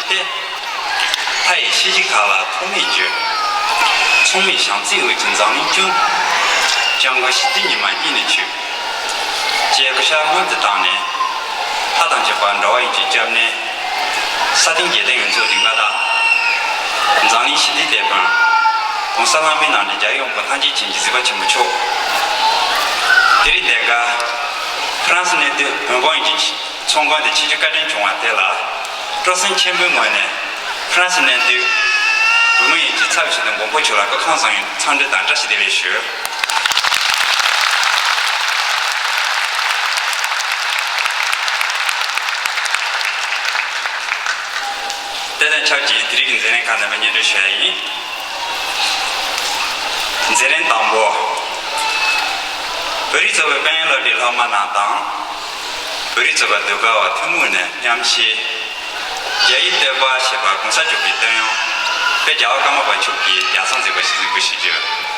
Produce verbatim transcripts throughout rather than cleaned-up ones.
ཏེ། ལྷ་ཡི་ཤེས་བཞིན་ཁ་ལ་ཐོགས་མེད་བརྗོད། མཚུངས་མེད་བྱམས་བརྩེའི་འོད་ཀྱིས་འཛམ་གླིང་སྐྱོང་། སྐྱབས་མགོན་ཞི་བདེའི་ཉི་མ་ཉིད་ནས་མཆོད། ཅེས་སྐུ་ཕྱག་སྔོན་དུ་བཏང་ནས། ལྷ་དང་བཅས་པ་འདྲ་བ་ཡིན་གྱི་སྐྱབས་གནས། ས་སྟེང་རྒྱལ་བསྟན་ཡོངས་རྫོགས་རིགས་ལྔ་དང་། འཛམ་གླིང་ཞི་བདེའི་དེད་དཔོན། ྋགོང་ས་ལྷ་མིའི་རྣམ་འདྲེན་རྒྱལ་བའི་དབང་པོ་ལྷ་རྗེ་ཅན་གྱི་གཟིགས་པ་ཆེན་པོ་མཆོག་དེ་རིང་འདི་ག་ཧྥ་རན་སི་གནས་སྡོད་བོད་འབངས་ཡིན་གྱི། ཚོགས་མགོན་དུ་ཆིབས་བསྒྱུར་བཀའ་དྲིན་བྱུང་བ་དེ་ལ་སྤྲོ་སེམས་ཆེན་པོའི་ངོས་ནས་ཧྥ་རན་སི་གནས་སྡོད་བོད་མི་ཡོངས་ཀྱི་ཚབ་བྱས་ནས་མགོན་པོ་མཆོག་ལ་སྐུ་ཁམས་བཟང་བའི་འཚམས་འདྲི་དང་བཀྲ་ཤིས་བདེ་ལེགས་ཞུ། དེ་དང་ཆབས་ཅིག་དེ་རིང་གི་མཛད་རིམ་ཁག་རྣམ་པ་སྙན་སྒྲོན་ཞུ་ཡ་ཡིན། མཛད་རིམ་དང་པོ། བོད་རིགས་ཚོགས་པའི་དཔལ་ཡོན་སློབ་གྲྭའི་སློབ་མ་རྣམས་དང་། བོད་རིགས་ཚོགས་པ་ཟློས་གར་བ་ཐུན་མོང་ནས་མཉམ་ཞུགས། རྒྱ་ཡིག་བསྟོད་པ་ཞེས་པ་༸གོང་ས་མཆོག་གི་བསྟོད་དབྱངས་དཔལ་རྒྱལ་བ་ཀརྨ་པ་མཆོག་གིས་རྒྱལ་མཚམས་གཟིགས་པ་ཞིག་གཟིགས་འབུལ་ཞུ་རྒྱུ།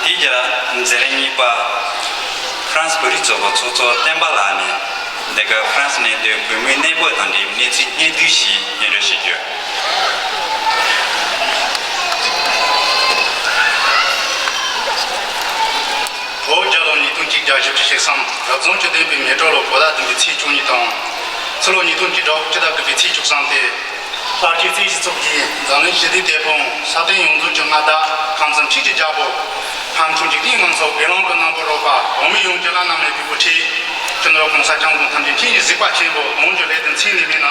དེའི་རྗེས་ལ་འཛིན་རིམ་གཉིས་པ་ཧྥ་རན་སི་བོད་རིགས་ཚོགས་པའི་ཚོགས་གཙོ་བསྟན་པ་ལགས་ནས། འདི་ག་ཧྥ་རན་སི་ནས་སྡོད་བོད་མིའི་གནས་བབ་དང་འབྲེལ་བའི་གནས་ཚུལ་སྙན་སྒྲོན་ཞིག་སྙན་སྒྲོན་ཞུ་རྒྱུ། བོད་རྒྱལ་ལོ་ཉིས་སྟོང་གཅིག་བརྒྱ་བཞི་བཅུ་ཞེ་གསུམ། རབ་བྱུང་བཅུ་བདུན་པའི་མེ་གྲོ་ལོ་བོད་ཟླ་བདུན་པའི་ཚེས་བཅུ་གཉིས་དང་། ཕྱི་ལོ་ཉིས་སྟོང་གཅིག་དྲུག་སྤྱི་ཟླ་དགུ་པའི་ཚེས་བཅུ་གསུམ་སྟེ། ལྷ་སའི་རྩེ་གཞི་གཙུག་གི་འཛམ་གླིང་ཞི་བདེའི་དེད་དཔོན་ས་སྟེང་ཡོངས་རྫོགས་ཀྱི་མངའ་བདག་ཁམས་གསུམ་ཆོས་ཀྱི་རྒྱལ་པོ། ཧམ་ཆོས་འཇིག་རྟེན་མང་ཚོགས་དགེ་སློང་གི་རྣམ་པར་རོལ་པ། འོག་མིན་ཡུལ་གྱི་བླ་ན་མེད་པའི་དབུ་ཁྲིད། སྤྱི་ནོར་༸གོང་ས་༸སྐྱབས་མགོན་ཐམས་ཅད་མཁྱེན་ཅིང་གཟིགས་པ་ཆེན་པོ་གོང་གི་ལས་དོན་མཚན་ནས་མིན་ན།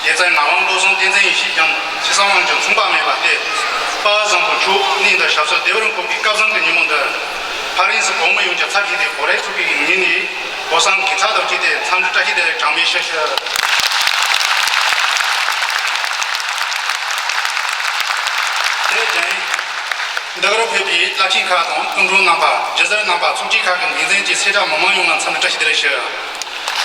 རྗེ་བཙུན་ངག་དབང་བློ་བཟང་བསྟན་འཛིན་ཡེ་ཤེས་ཀྱང་ཆོས་གསང་དབང་གི་མཚུངས་པ་མེད་པ་སྟེ། དཔལ་བཟང་པོ་མཆོག་གནས་འདིར་ཞབས་སོར་བདེ་བར་འཁོད་པའི་སྐལ་བཟང་གི་ཉིན་མོ་འདིར། ཧྥ་རན་སི་གོང་མའི་ཡོངས་ཀྱི་ཚབ་ཞུས་ཏེ་བོད་རིགས་ཚོགས་པའི་ངོས་ནས་སྒོ་གསུམ་གྱི་ཚབ་དང་བཅས་ཏེ་འཚམས་འདྲི་བཀྲ་ཤིས་བདེ་ལེགས་གྲངས་མེད་ཞུ་ཞུ། དེ་བཞིན་འདི་གར་ཕེབས་པའི་བླ་ཆེན་ཁག་དང་སྐུ་མགྲོན་རྣམ་པ། སྒྱུ་རྩལ་རྣམ་པ། ཚོགས་སྐྱིད་ཁག་གི་འགན་འཛིན་གྱི་སེར་སྐྱ་མི་མང་ཡོངས་ལ་འཚམས་འདྲི་བཀྲ་ཤིས་བདེ་ལེགས་ཞུ།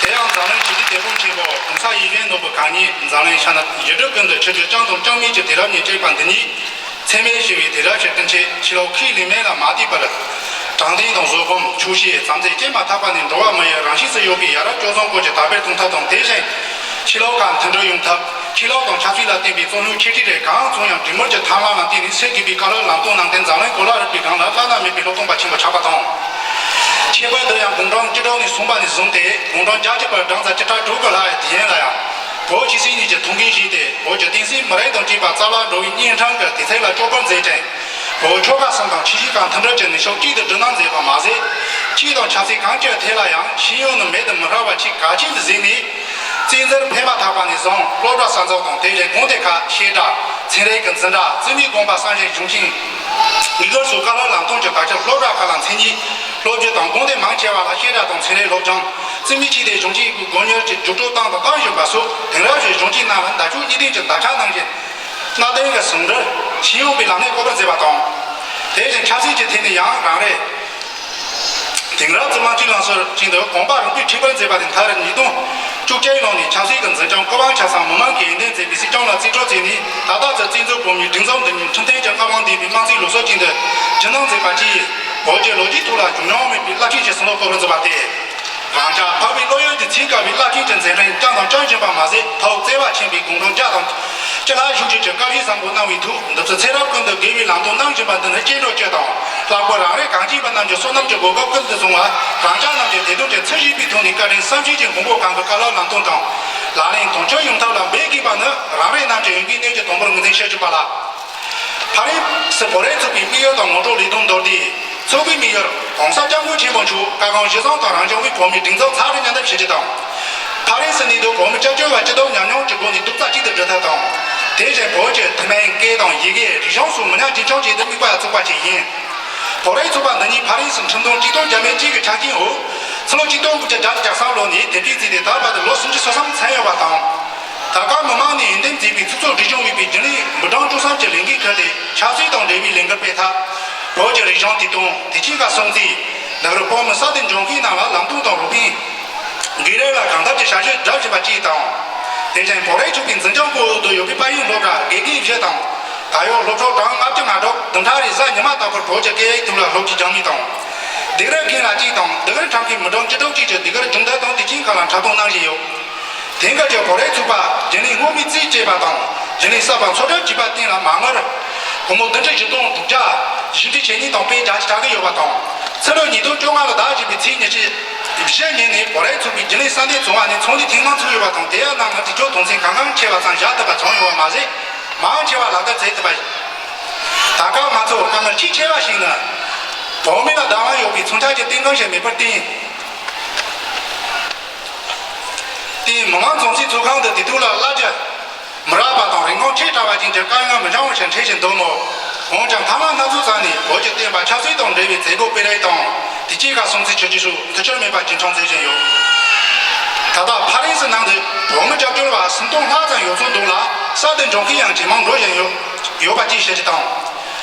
དེ་ཡང་འཛམ་གླིང་ཞི་བདེའི་དེད་དཔོན་ཆེན་པོ་༸གོང་ས་ཡེ་ཤེས་མགོན་རིན་པོ་ཆེ་མཆོག་གིས་འཛམ་གླིང་ཤར་ནུབ་ཡུལ་གྲུ་ཀུན་ཏུ་ཆོས་བརྒྱུད་བྱང་དང་བྱང་མིན་གྱི་དུས་རབས་ཉེར་གཅིག་པ་འདི་ཉིད་འཚེ་མེད་ཞི་བའི་དུས་རབས་སུ་ཀུན་ཁྱབ་ཕྱི་ལོགས་ཁས་ལེན་མེད་ལ་མ་ལྟོས་པར། དྲང་བདེན་དང་བཟོད་སྒོམ། ཆོག་ཤེས། བྱམས་བརྩེ་བཅས་མ་ཐག་པ་ནས་འགྲོ་བ་མི་ཡི་རང་གཤིས་སུ་ཡོད་པའི་ཡ་རབས་སྤྱོད་བཟང་སྐོར་གྱི་དར་སྤེལ་གཏོང་ཐབས་དང་། དེ་བཞིན་ཕྱི་ལོགས་ཁག་མཐུན་སྒྲིལ་ཡོང་ཐབས། ཆོས་ལུགས་དང་ཆབ་སྲིད་ལ་བརྟེན་པའི་རྩོད་རྙོག་ཆེ་འབྲིང་རེ་གང་བྱུང་ཡང་གྲོས་མོལ་གྱི་ཐབས་ལམ་ལ་བརྟེན་ནས་སེལ་དགོས་པའི་བཀའ་སློབ་ལམ་སྟོན་གནང་སྟེ། འཛམ་གླིང་གོ་ལ་རིམ་པའི་སྒང་ལ་བླ་ན་མེད་པའི་སློབ་སྟོན་པ་ཆེན་པོ་ཆགས་པ་དང་། ཁྱད་པར་དུ་ཡང་དགུང་གྲངས་བཅུ་དྲུག་ནས་བཟུང་བ་ནས་བཟུང་སྟེ་དགུང་གྲངས་བརྒྱད་ཅུ་བར་བགྲང་བྱ་བཅུ་ཕྲག་དྲུག་གི་ལྷག་ཡི་དུས་ཡུན་ལ་ཡང་། བོད་ཆོས་སྲིད་གཉིས་ཀྱི་ཐུགས་འགན་བཞེས་ཏེ། བོད་ཀྱི་བསྟན་སྲིད་མི་རིགས་དང་བཅས་པ་རྩ་བརླག་འགྲོ་བའི་གཉན་འཕྲང་གི་དུས་ཚོད་ལ་སྐྱོབ་པར་མཛད་ཅིང་། བོད་ཆོལ་ཁ་གསུམ་དང་ཆོས་བརྒྱུད་ཁག་མཐུན་སྒྲིལ་གྱི་ནུས་ཤུགས་གཅིག་ཏུ་བསྒྲིལ་གནང་མཛད་པ་མ་ཟད། ཆོས་དང་ཆབ་སྲིད་གང་ཅིའི་ཐད་ལ་ཡང་ཤེས་ཡོན་ནི་མེད་དུ་མི་རུང་བ་ཆེས་གལ་ཆེན་དུ་གཟིགས་ནས། བཙན་འཛུལ་ཕེབས་མ་ཐག་པ་ནས་བཟུང་སློབ་གྲྭ་གསར་འཛུགས་དང་། དེ་བཞིན་དགོན་སྡེ་ཁག་བཤད་གྲྭ། ཚན་རིག་གི་འཛིན་གྲྭ། བཙུན་མའི་དགོན་པ། གསར་བཞེངས་གཞུང་ཆེན། དགེ་རྒན་སོགས་བཀའ་སློབ་ལམ་སྟོན་གྱི་དག་ཆ་སློབ་གྲྭ་ཁག་ལ་མཚན་ཉིད། སློབ་བརྒྱུད་དང་དགོན་སྡེ་མང་ཆེ་བ་ལ་བཤད་གྲྭ་དང་ཚན་རིག་སློབ་སྦྱོང་། བཙུན་མའི་ཆོས་སྡེ་གཞུང་ཆེན་གྱི་སྒོ་གཉེར་གྱི་རྒྱུགས་སྤྲོད་བཏང་དང་གཏོང་བཞིན་པ་སོགས། དེང་རབས་ཀྱི་གཞུང་ཆེན་རྣམས་ལ་མདའ་ཕྱོགས་གཉིས་ལྡན་གྱི་དར་ཆ་གནང་ཞིང་། གནའ་དེང་གི་ཟུང་འབྲེལ་ཤེས་ཡོན་པའི་ལམ་ནས་འཁོད་པར་མཛད་པ་དང་། དེ་བཞིན་ཆབ་སྲིད་ཀྱི་ཐད་ནས་ཡང་རང་རེ། དེང་རབས་ཀྱི་དམངས་གཙོའི་ལམ་སྲོལ་ཅན་དུ་གོམ་པ་རིམ་པས་འཁྲིད་པར་མཛད་པ་དེ་མཐར་ཉིས་སྟོང་བཅོ་བརྒྱད་ལོ་ནས་ཆབ་སྲིད་ཀྱི་འཛིན་སྐྱོང་སྐུ་དབང་ཆ་ཚང་མི་མང་གིས་འོས་འདེམས་མཛད་པའི་སྲིད་སྐྱོང་ལ་རྩིས་སྤྲོད་བྱས་ནས། ད་ལྟ་ཚུན་བཙན་བྱོལ་བོད་མིའི་སྒྲིག་འཛུགས་འདི་ཉིད་ཁྲིམས་མཐུན་གྱི་མངའ་དབང་ལྡན་པའི་དམངས་གཙོའི་ལུགས་སྲོལ་ཅན་དུ་རྒྱུན་གནང་མཛད་པ་བཅས། བོད་ཀྱི་ལོ་རྒྱུས་ཐོག་ལ་བྱུང་མྱོང་མེད་པའི་རླབས་ཆེན་གྱི་གསུང་རབ་འཁོད་པར་མཛད་པ་སྟེ། རང་ཅག་འཕགས་པའི་བློ་ཡུལ་གྱི་ཚིག་དཀའ་བའི་རླབས་ཆེན་གྱི་མཛད་འཕྲིན་བསྐྱངས་དང་སྐྱོང་བཞིན་པ་མ་ཟད། ཐོག་བརྩེ་བ་ཆེན་པོས་དགུང་གྲངས་བརྒྱ་དང་བཅུ་ལ་བཞུགས་རྒྱུ་གྱི་བཀའ་དྲིན་བཟང་པོ་གནང་བའི་ཐོག་འདི་ཚོ་ཚེ་རབས་ཀུན་ཏུ་དགེ་བའི་ལམ་སྟོན་གནང་བཞིན་པ་འདི་ནི་སྐྱེ་འགྲོ་སྤྱི་དང་། ལྷག་པར་རང་རེ་གངས་ཅན་པ་རྣམས་ཀྱི་བསོད་ནམས་ཀྱི་གོ་སྐབས་ཀུན་ཏུ་བཟུང་བ། རང་ཅག་རྣམས་ཀྱི་བདེ་དོན་གྱི་འཚམས་ཞུས་པའི་ཐོག་ནས་བཀའ་དྲིན་བསམ་ཤེས་ཀྱི་མགོན་པོ་གང་གི་བཀའ་སློབ་ལམ་སྟོན་དང་། ལག་ལེན་དོན་འཁྱོལ་ཡོང་ཐབས་ལ་འབད་དགོས་པ་ནི་རང་རེ་རྣམས་ཀྱི་འོས་འགན་གནད་ཀྱི་དང་པོར་ངོས་འཛིན་ཞུ་དགོས་པ་ལགས། ཕ་རན་སི་བོད་རིགས་ཚོགས་པའི་དམིགས་ཡུལ་དང་ངོ་སྤྲོད་ལས་དོན་མདོར་བསྡུས། ཚོགས་པའི་དམིགས་ཡུལ། ༸གོང་ས་༸སྐྱབས་མགོན་ཆེན་པོ་མཆོག་བཀའ་དགོངས་གཞིར་བཟུང་དང་རང་སྐྱོང་བའི་བོད་མིའི་སྒྲིག་འཛུགས་ཚགས་ཚུད་མཉམ་འདེགས་བྱེད་རྒྱུ་དང་། ཕ་རན་སི་གནས་སྡོད་བོད་མི་སྐྱབས་བཅོལ་བ་སྤྱི་ཚོགས་ཉམས་མྱོང་གི་སྒོ་ནས་རྡོག་རྩ་གཅིག་ཏུ་སྒྲིལ་ཐབས་དང་། དེ་བཞིན་བོད་ཀྱི་ཐུན་མིན་སྐད་དང་ཡི་གེ། རིག་གཞུང་སོགས་མི་ཉམས་རྒྱུན་འཁྱོངས་ཆེད་དུ་དམིགས་པ་བཙུགས་པ་བཅས་ཡིན། བོད་རིགས་ཚོགས་པ་འདི་ཉིད་ཕ་རན་སི་ཁྲིམས་དོན་གཅིག་སྟོང་བརྒྱ་མེད་གཅིག་གི་ཆ་རྐྱེན་འོག་ཕྱི་ལོ་གཅིག་སྟོང་དགུ་བརྒྱ་བརྒྱད་ཅུ་གྱ་གསུམ་ལོ་ནས་དེབ་སྐྱེལ་བྱས་ཏེ་ད་བར་དུ་ལོ་སུམ་ཅུ་སོ་གསུམ་ཚང་ཡོད་པ་དང་། ད་སྐབས་མི་མང་ནས་འོས་འདེམས་མཛད་པའི་ཚོགས་གཙོ་སྒྲིག་སྐྱོང་འོས་པའི་རྒྱུན་ལས་མི་གྲངས་བཅུ་གསུམ་གྱི་ལས་འགན་ཁུར་ཏེ། ཆབ་སྲིད་དང་འབྲེལ་བའི་ལས་འགུལ་སྤེལ་ཐབས། བོད་ཀྱི་རིག་གཞུང་དུས་སྟོན། དུས་ཆེན་ཁག་སྲུང་བརྩི། ནག་རུ་བོད་མི་ས་དེ་འབྱུང་མཁན་རྣམས་ལ་ལམ་སྟོན་དང་རོགས་ཕན། འགའི་རེ་ལ་གང་ལྟར་གྱི་ཞབས་ཞུ་སྒྲུབ་བཞིན་པ་གཅིག་དང་། དེ་བཞིན་བོད་རིགས་ཚོགས་པའི་འཛིན་སྐྱོང་སྐོར་འོག་ཏུ་ཡོད་པའི་དཔལ་ཡོན་སློབ་གྲྭ་དགེ་རྒན་བཞི་དང་། ད་ཡོད་སློབ་ཕྲུག་གྲངས་ལྔ་བཅུ་ང་དྲུག་བདུན་ཕྲག་རེའི་གཟའ་ཉི་མ་ལྟ་བུར་བོད་ཀྱི་སྐད་ཡིག་ཐོག་ལ་སློབ་ཁྲིད་སྦྱང་མུས་དང་། ལྡིག་ར་རྒན་ལགས་གཅིག་དང་ལྡིག་ར་འཁྲབ་མཁན་མི་གྲངས་བཅུ་དྲུག་གཅིག་གིས་ལྡིག་ར་སྒྲུང་དེབ་དང་དུས་ཆེན་ཁག་ལ་འཁྲབ་སྟོན་གནང་བཞིན་ཡོད། དེང་སྐབས་ཀྱི་བོད་རིགས་ཚོགས་པ་རྒྱུན་ལས་སྔོན་མའི་རྩིས་སྤྲད་པ་དང་རྒྱུན་ལས་གསར་པ་འཚོལ་སྒྲུབ་བྱས་པ་སྟེང་ལ་མ་དངུལ་སྒོར་མོ་བདུན་ཁྲི་བཞི་སྟོང་དྲུག་བརྒྱ་བཞི་བཅུ་ཞེ་གཉིས་དང་དཔེ་བརྒྱ་ཆ་གྲངས་ཀ་ཡོད་པ་དང་། ཕྱི་ལོ་ཉིས་སྟོང་བཅོ་ལྔ་ལོ་ཟླ་བཞི་པའི་ཚེས་ཉི་ཤུ་བཞི་ཉིན་ནས་བོད་རིགས་ཚོགས་པའི་རྒྱུན་ལས་ས་གནས་ཚོགས་པ་ནས་ཚོགས་འདུ་ཐེངས་མང་ཚོགས་ཡོད་པ་དང་། དེའི་ནང་ལ་དུས་ཚོད་དོན་ཚན་གང་གང་ཆེ་བ་ཙམ་བཞག་ཐུབ་པ་བྱུང་ཡོད་པ་མ་ཟད། མང་ཆེ་བ་ལག་བསྟར་མཛད་ཐུབ་པ་ཡིན། ད་སྐབས་ང་ཚོ་དཀའ་ངལ་གཅིག་ཆེ་བ་ཞིག་ནི། བོད་མི་ལ་བདག་དབང་ཡོད་པའི་མཚོན་ཆ་གྱི་རྟེན་ཁུངས་ཤིག་མེད་པར་བརྟེན། དེས་མི་དམངས་རྫོང་སྲིད་ཚོགས་ཁང་དུ་དེ་དུས་ལ་གླ་རྒྱུ་མི་རག་པ་དང་རིན་གོང་ཆེ་དྲགས་པ་བཅས་ཀྱི་དཀའ་ངལ་མི་འཆང་བ་ཞིག་འཕྲད་བཞིན་འདུག་མོད། འོན་ཀྱང་མཐའ་མ་སྣ་ཚོགས་ཙམ་ནས་བོད་ཀྱི་བསྟན་པ་ཆབ་སྲིད་དང་འབྲེལ་བའི་མཛད་སྒོ་སྤེལ་རེས་དང་དུས་ཆེན་ཁག་སྲུང་བརྩི་ཞུ་རྒྱུ་སོགས་མཐུ་ཆད་མེད་པར་རྒྱུན་འཁྱོངས་མཛད་བཞིན་ཡོད། ད་ལྟ་ཕ་རན་སི་ནང་དུ་བོད་མི་རྒྱབ་སྐྱོར་བ་སུམ་སྟོང་ལྷག་ཙམ་ཡོད་ཚུལ་འདུག་ལ། གསར་དུ་འབྱུང་མཁན་ཡང་ཇེ་མང་འགྲོ་བཞིན་ཡོད་ཡོད་པ་བཅས་བཤད་རྒྱུ་དང་།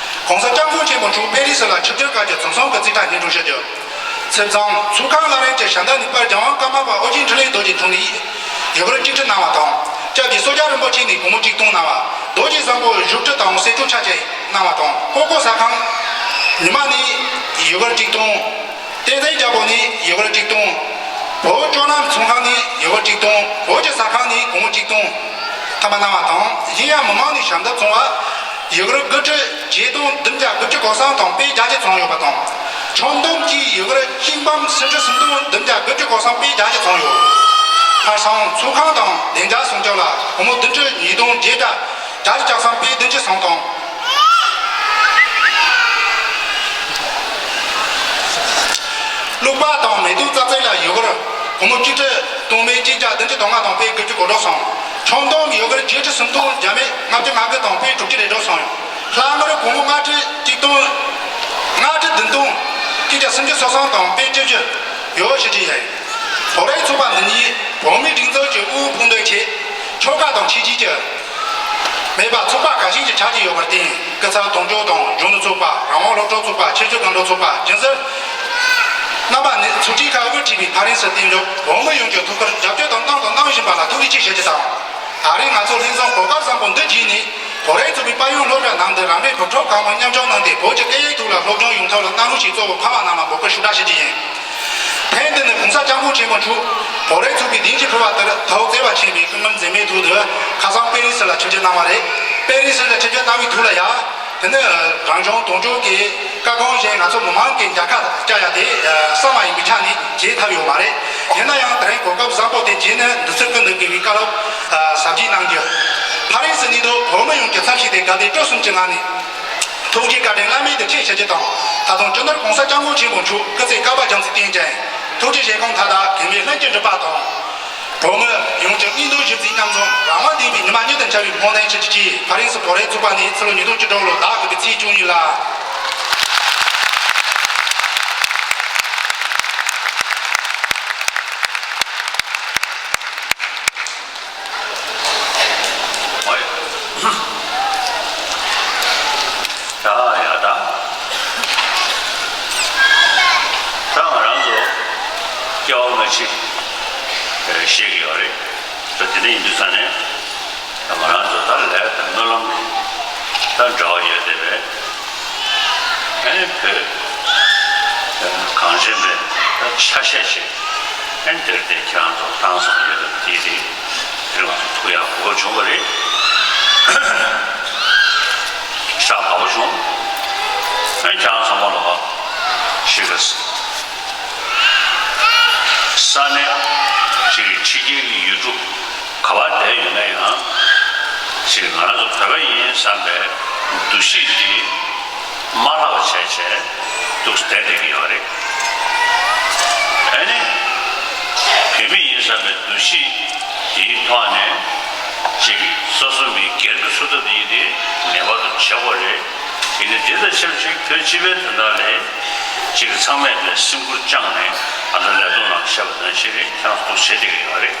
༸གོང་ས་༸སྐྱབས་མགོན་ཆེན་པོ་མཆོག་པེ་རི་སི་ལ་ཆིབས་བསྒྱུར་སྐབས་ཀྱི་ཚོགས་ཟུར་གྱི་རྩིས་ཁྲ་སྙན་སྒྲོན་ཞུ་རྒྱུ། ཚེས་བཟང་ཚོགས་ཁང་གླ་རིན་གྱི་ཞབས་འདེགས་ནས་དཔལ་རྒྱལ་དབང་ཀརྨ་པ་ཨོ་རྒྱན་འཕྲིན་ལས་རྡོ་རྗེ་མཆོག་ནས་ཡུ་གུར་གཅིག་ཁྲི་གནང་བ་དང་། སྐྱབས་རྗེ་སོགས་རྒྱལ་རིན་པོ་ཆེ་ནས་སྒོར་མོ་གཅིག་སྟོང་གནང་བ། རྡོ་རྗེ་བཟང་པོ་བཞུགས་ཁྲི་དང་གསེར་ཕྲེང་ཆ་བཅས་གནང་བ་དང་། ཀོ་ཀོ་ཟ་ཁང་ཉི་མ་ནས་ཡུ་གུར་གཅིག་སྟོང་། བསྟན་འཛིན་རྒྱལ་པོ་ནས་ཡུ་གུར་གཅིག་སྟོང་། བོད་སྤྱོད་ལམ་ཚོང་ཁང་ནས་ཡུ་གུར་གཅིག་སྟོང་། བོད་ཀྱི་ཟ་ཁང་ནས་སྒོར་མོ་གཅིག་སྟོང་ཐམ་པ་གནང་བ་དང་། གཞན་ཡང་མི་མང་ནས་ཞབས་འདེགས་བྱུང་བ་ཡུ་གུར་དགུ་ཁྲི་བརྒྱད་སྟོང་བདུན་བརྒྱ་དགུ་བཅུ་གོ་གསུམ་དང་དཔེ་བརྒྱ་བརྒྱ་བྱུང་ཡོད་པ་དང་། ཁྱོན་བསྡོམས་ཀྱིས་ཡུ་གུར་གཅིག་འབུམ་སུམ་ཁྲི་སུམ་སྟོང་བདུན་བརྒྱ་དགུ་བཅུ་གོ་གསུམ་དཔེ་བརྒྱ་བརྒྱ་བྱུང་ཡོད། ཁ་སང་ཚོགས་ཁང་དང་བདེ་འཇགས་སྲུང་སྐྱོབ་ལ་སྒོར་མོ་བདུན་ཁྲི་ཉིས་སྟོང་བརྒྱད་བརྒྱ་བརྒྱ་ཆ་གསུམ་དཔེ་བདུན་ཅུ་སོ་གསུམ་དང་། བླུག་པ་དང་མེ་ཏོག་བཙག་འཐུ་ལ་ཡུ་གུར་སྒོར་མོ་གཅིག་ཁྲི་སྟོང་མེད་གཅིག་བརྒྱ་བདུན་ཅུ་དོན་ལྔ་དང་དཔེ་དགུ་བཅུ་གོ་དྲུག་སོང་། ཁྱོན་བསྡོམས་ཡུ་གུར་བརྒྱད་ཁྲི་སུམ་སྟོང་བརྒྱ་མེད་ལྔ་བཅུ་ང་དགུ་དང་དཔེ་དྲུག་ཅུ་རེ་དྲུག་སོང་ཡོད། ལྷག་དངུལ་སྒོར་མོ་ལྔ་ཁྲི་གཅིག་སྟོང་ལྔ་ཁྲི་བདུན་སྟོང་གཅིག་བརྒྱ་སུམ་ཅུ་སོ་གསུམ་དང་དཔེ་བཅུ་བཅུ་ཡོད་ཞུ་རྒྱུ་ཡིན། བོད་རིགས་ཚོགས་པ་འདི་ཉིད་བོད་མིའི་སྒྲིག་འཛུགས་ཀྱི་དབུ་དཔུང་འདེགས་ཆེད་ཆོལ་ཁ་དང་ཆོས་བརྒྱུད་ཀྱི་མེད་པར་ཚོགས་པ་གལ་ཆེན་ཞིག་ཆགས་ཀྱི་ཡོད་པར་བརྟེན། སྐུ་ཚབ་དོན་གཅོད་དང་གཞོན་ནུ་ཚོགས་པ། རང་དབང་སློབ་ཕྲུག་ཚོགས་པ། ཆོས་བརྒྱུད་སྒང་དྲུག་ཚོགས་པ། སྦྱིན་སྲེག་རྣམ་པ་ནས་ཚོགས་སྒྲིག་ཁག་དབུ་ཁྲིད་པའི་ཕ་རན་སི་བསྟན་འཛིན་བོད་མི་ཡོངས་ཀྱི་ཐུགས་ཁུར་རྒྱབ་སྐྱོར་དང་གནང་དང་གནང་བཞིན་པ་ལ་ཐུགས་རྗེ་ཆེ་ཞུ་རྒྱུ་དང་། ད་རེས་ང་ཚོ་ལྷན་འཛོམས་གོ་སྐབས་བཟང་པོ་འདི་བརྒྱུད་ནས་བོད་རིགས་ཚོགས་པའི་དཔལ་ཡོན་སློབ་གྲྭ་ནང་དུ་རང་རེའི་བུ་ཕྲུག་གང་མང་མཉམ་ཞུགས་གནང་སྟེ། བོད་ཀྱི་སྐད་ཡིག་ཐོག་ལ་སློབ་སྦྱོང་ཡོང་ཐབས་ལ་གནང་རོགས་ཞེས་གཙོ་བོ་ཕ་མ་རྣམས་ལ་འབོད་སྐུལ་ཞུ་དག་ཞུ་རྒྱུ་ཡིན། ཐེངས་འདི་ནི་༸གོང་ས་༸སྐྱབས་མགོན་ཆེན་པོ་མཆོག་བོད་རིགས་ཚོགས་པའི་བདུན་ཅུ་འཁོར་བ་དེར་དབུ་བརྩེ་བ་ཆེན་པོས་སྐུ་ངལ་འཛེམས་མེད་ཐོག་ཏུ་ཁ་སང་པེ་རི་སི་ལ་ཆིབས་བསྒྱུར་གནང་བ་རེད། པེ་རི་སི་ལ་ཆིབས་བསྒྱུར་གནང་བའི་ཐོག་ལ་ཡ། དེ་ནི་རང་བྱུང་དོན་གཅོད་ཀྱི་བཀའ་དགོངས་བཞིན་ང་ཚོ་མི་མང་གི་མཇལ་ཁ་བཅར་ཡ་དེ་གསར་མ་ཡིན་པའི་ཆ་ནས་བྱེད་ཐུབ་ཡོད་མ་རེད། ཡིན་ན་ཡང་དེ་རིང་གོ་སྐབས་བཟང་པོ་དེ་བརྒྱུད་ནས་འདི་ཚོ་ཀུན་ཏུ་དགེ་བའི་བཀའ་སློབ་ཟབ་རྒྱས་གནང་རྒྱུ། ཕ་རན་སི་ནས་དུ་བོད་མི་ཡོངས་ཀྱི་ཚབ་ཞུས་ཏེ་དགའ་དད་སྤྲོ་གསུམ་གྱི་ངང་ནས། ཐུགས་རྗེ་བཀའ་དྲིན་བླ་མེད་དུ་ཆེ་ཞུ་རྒྱུ་དང་། ད་དུང་སྤྱི་ནོར་༸གོང་ས་༸སྐྱབས་མགོན་ཆེན་པོ་མཆོག་སྐུ་ཚེ་བསྐལ་པ་རྒྱ་མཚོའི་བསྟན་ཅིང་། ཐུགས་རྗེ་བཞེད་དགོངས་མཐའ་དག་གེགས་མེད་ལྷུན་གྱིས་འགྲུབ་པ་དང་། བོད་མི་ཡོངས་ཀྱི་མངོན་འདོད་གཞི་རྩའི་མཉམ་འཛོམས་རང་དབང་ལྡན་པའི་ཉི་མ་མྱུར་དུ་འཆར་བའི་སྨོན་འདུན་ཞུ་རྒྱུ་བཅས། ཕ་རན་སི་བོད་རིགས་ཚོགས་པ་ནས་ཕྱི་ལོ་ཉིས་སྟོང་བཅུ་དྲུག་ལོ་ཟླ་དགུ་པའི་ཚེས་བཅུ་གཉིས་ལ། ད་ཡ་ད། ད་ང་རང་ཚོ་སྐྱེ་བ་སྔ་ཕྱི་ཤེས་ཀྱི་ཡོད་རེད། ད་དེ་འདྲ་ཡིན་དུས་ཙང་ནས་ད་ང་རང་ཚོ་ད་ལས་ད་སྨོན་ལམ་ད་འདྲ་བ་ཡོད་བསྡད་པས། ཨ་ནི་བོད་གངས་ཅན་པའི་ད་ཆ་ཤས་ཤིག་ཨ་ནི་དེར་དེ་ཁྱེད་རང་ཚོ་བཏང་སོང་ཡོད་དམ་དེ་རེད། དེ་ང་ཚོ་ཐུག་ཡག་གོ་སྐབས་བྱུང་བ་རེད། ཤག་དགའ་པོ་བྱུང་། ཨ་ནི་ཁྱེད་རང་ཚང་མ་ལ་ཤིག་ག་ས་གནས་ཅིག་ཕྱི་རྒྱལ་གྱི་ཡུལ་གྲུ་ག་པར་བསྡད་ཡོད་ན་ཡང་། ཅིག་ང་རང་ཚོ་བོད་པ་ཡིན་བསམ་པའི་འདུ་ཤེས་དེ་མ་ལྷག་པ་བྱས་བྱས་འདུག་བསྡད་བསྡད་ཀྱི་ཡོད་རེད། ཨ་ནི་བོད་མི་ཡིན་བསམ་པའི་འདུ་ཤེས་དེའི་ཐོག་ནས་ཅིག་སོ་སོ་མི་སྒེར་གྱི་སུ་ཐུབ་ཡིན་དེ་ངེས་པར་དུ་བྱེད་དགོས་རེད། དེ་ནི་དེ་དང་ཆབས་ཅིག་བོད་སྤྱི་པའི་དོན་དག་ལ་ཅིག་ཚང་མས་དེ་སེམས་ཁུར་བཅངས་ནས་ང་ཚོ་ལས་དོན་ནང་བཤད་པ་ནང་བཞིན་རེད། ཁྱེད་རང་ཚོ་འདུག་བྱེད་བསྡད་ཀྱི་ཡོད་རེད།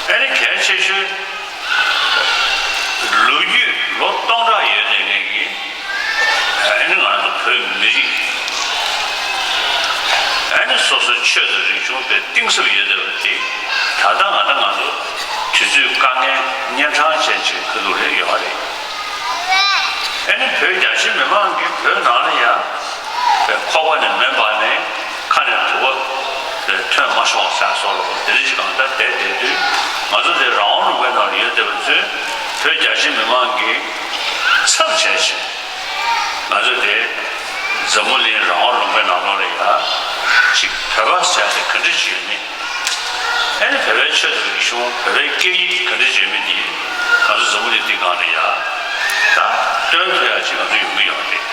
ཨ་ནི་གལ་ཆེ་ཤོས་ལོ་རྒྱུས་ལོ་སྟོང་ཕྲག་ཡོད་བསྡད་མཁན་གྱི་ཨ་ནི་ང་ཚོ་བོད་མི་རིགས་ ཨ་ནི་སོ་སོའི་ཆོས་དང་རིག་གཞུང་དཔེ་གཏིང་ཟབ་ཡོད་བསྡད་པ་དེ། ད་ལྟ་ང་དང་ང་ཚོ་དུས་ཚོད་དཀའ་ངལ་གཉན་འཕྲང་ཅན་ཅིག་ཁ་ཐུག་རེད་ཡོད་རེད། ཨ་ནི་བོད་རྒྱ་ཆེ་མི་མང་གིས་བོད་ནང་ལ་ཡ་ཁོག་པ་ནས་མེ་འབར་ནས་ཁ་ནས་དུ་བ་ཐོན་མ་ཤོག་ཟེར་སོགས་ལ་དེ་རིགས་ཅིག་གང་ལྟར་བསྡད་བསྡད་དུས། ང་ཚོ་དེ་རང་དབང་ལུང་པའི་ནང་ལ་ཡོད་བསྡད་པ་ཚོས་བོད་རྒྱ་ཆེ་མི་མང་གི་ཚབ་བྱས་ཤིང་། ང་ཚོ་དེ་འཛམ་བུ་གླིང་རང་དབང་ལུང་པའི་ནང་ལོགས་ལ་ཡ་ཅིག་བོད་པ་ཟེར་ཡ་དེ་ག་འདྲ་ཅིག་ཡོད་མེད། ཨ་ནི་བོད་པའི་ཆོས་དང་རིག་གཞུང་། བོད་པའི་སྐད་ཡིག་ག་འདྲ་ཅིག་ཡོད་མེད་དེ་ང་ཚོ་འཛམ་བུ་གླིང་འདི་སྒང་ལ་ཡ་ད་སྟོན་ཐུབ་ཡ་ཅིག་ང་ཚོ་ཡོང་གི་ཡོད་རེད།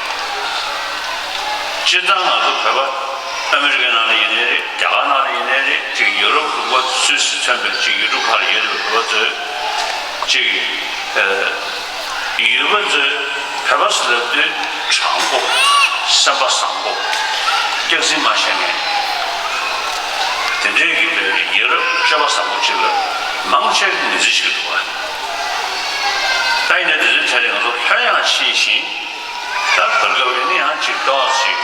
སྤྱིར་བཏང་ང་ཚོ་བོད་པ་ཨ་མི་རི་ཀའི་ནང་ལ་ཡིན་ནའི་རེད། རྒྱ་གར་ནང་ལ་ཡིན་ནའི་རེད། ཅིག་ཡུ་རོབ་ལུང་པ་སུད་སི་མཚོན་པའི་ཅིག་ཡུལ་གྲུ་ཁག་ལ་ཡོད་པའི་བོད་པ་ཚོས་ཅིག་ཨ། ཡུལ་པ་ཚོས་བོད་པ་ཟེར་དུས་དྲང་པོ། སེམས་པ་བཟང་པོ། སྐྱག་རྫུན་མ་བཤད་མཁན། དེ་འདྲའི་གི་བོད་ཡུལ་སྤྱོད་པ་བཟང་པོ་ཅིག་ལ་མང་ཆེ་གི་ངོས་འཛིན་བྱེད་ཀྱི་འདུག་པ། ད་ཡིན་ན་དེ་ཚོའི་གྲས་ལ་ང་ཚོ་ལྷོད་ཡངས་ཕྱིན་ཞིང་། ད་བར་སྐབས་ཡིན་ན་ཡང་ཅིག་ཏོག་ཙམ་ཅིག་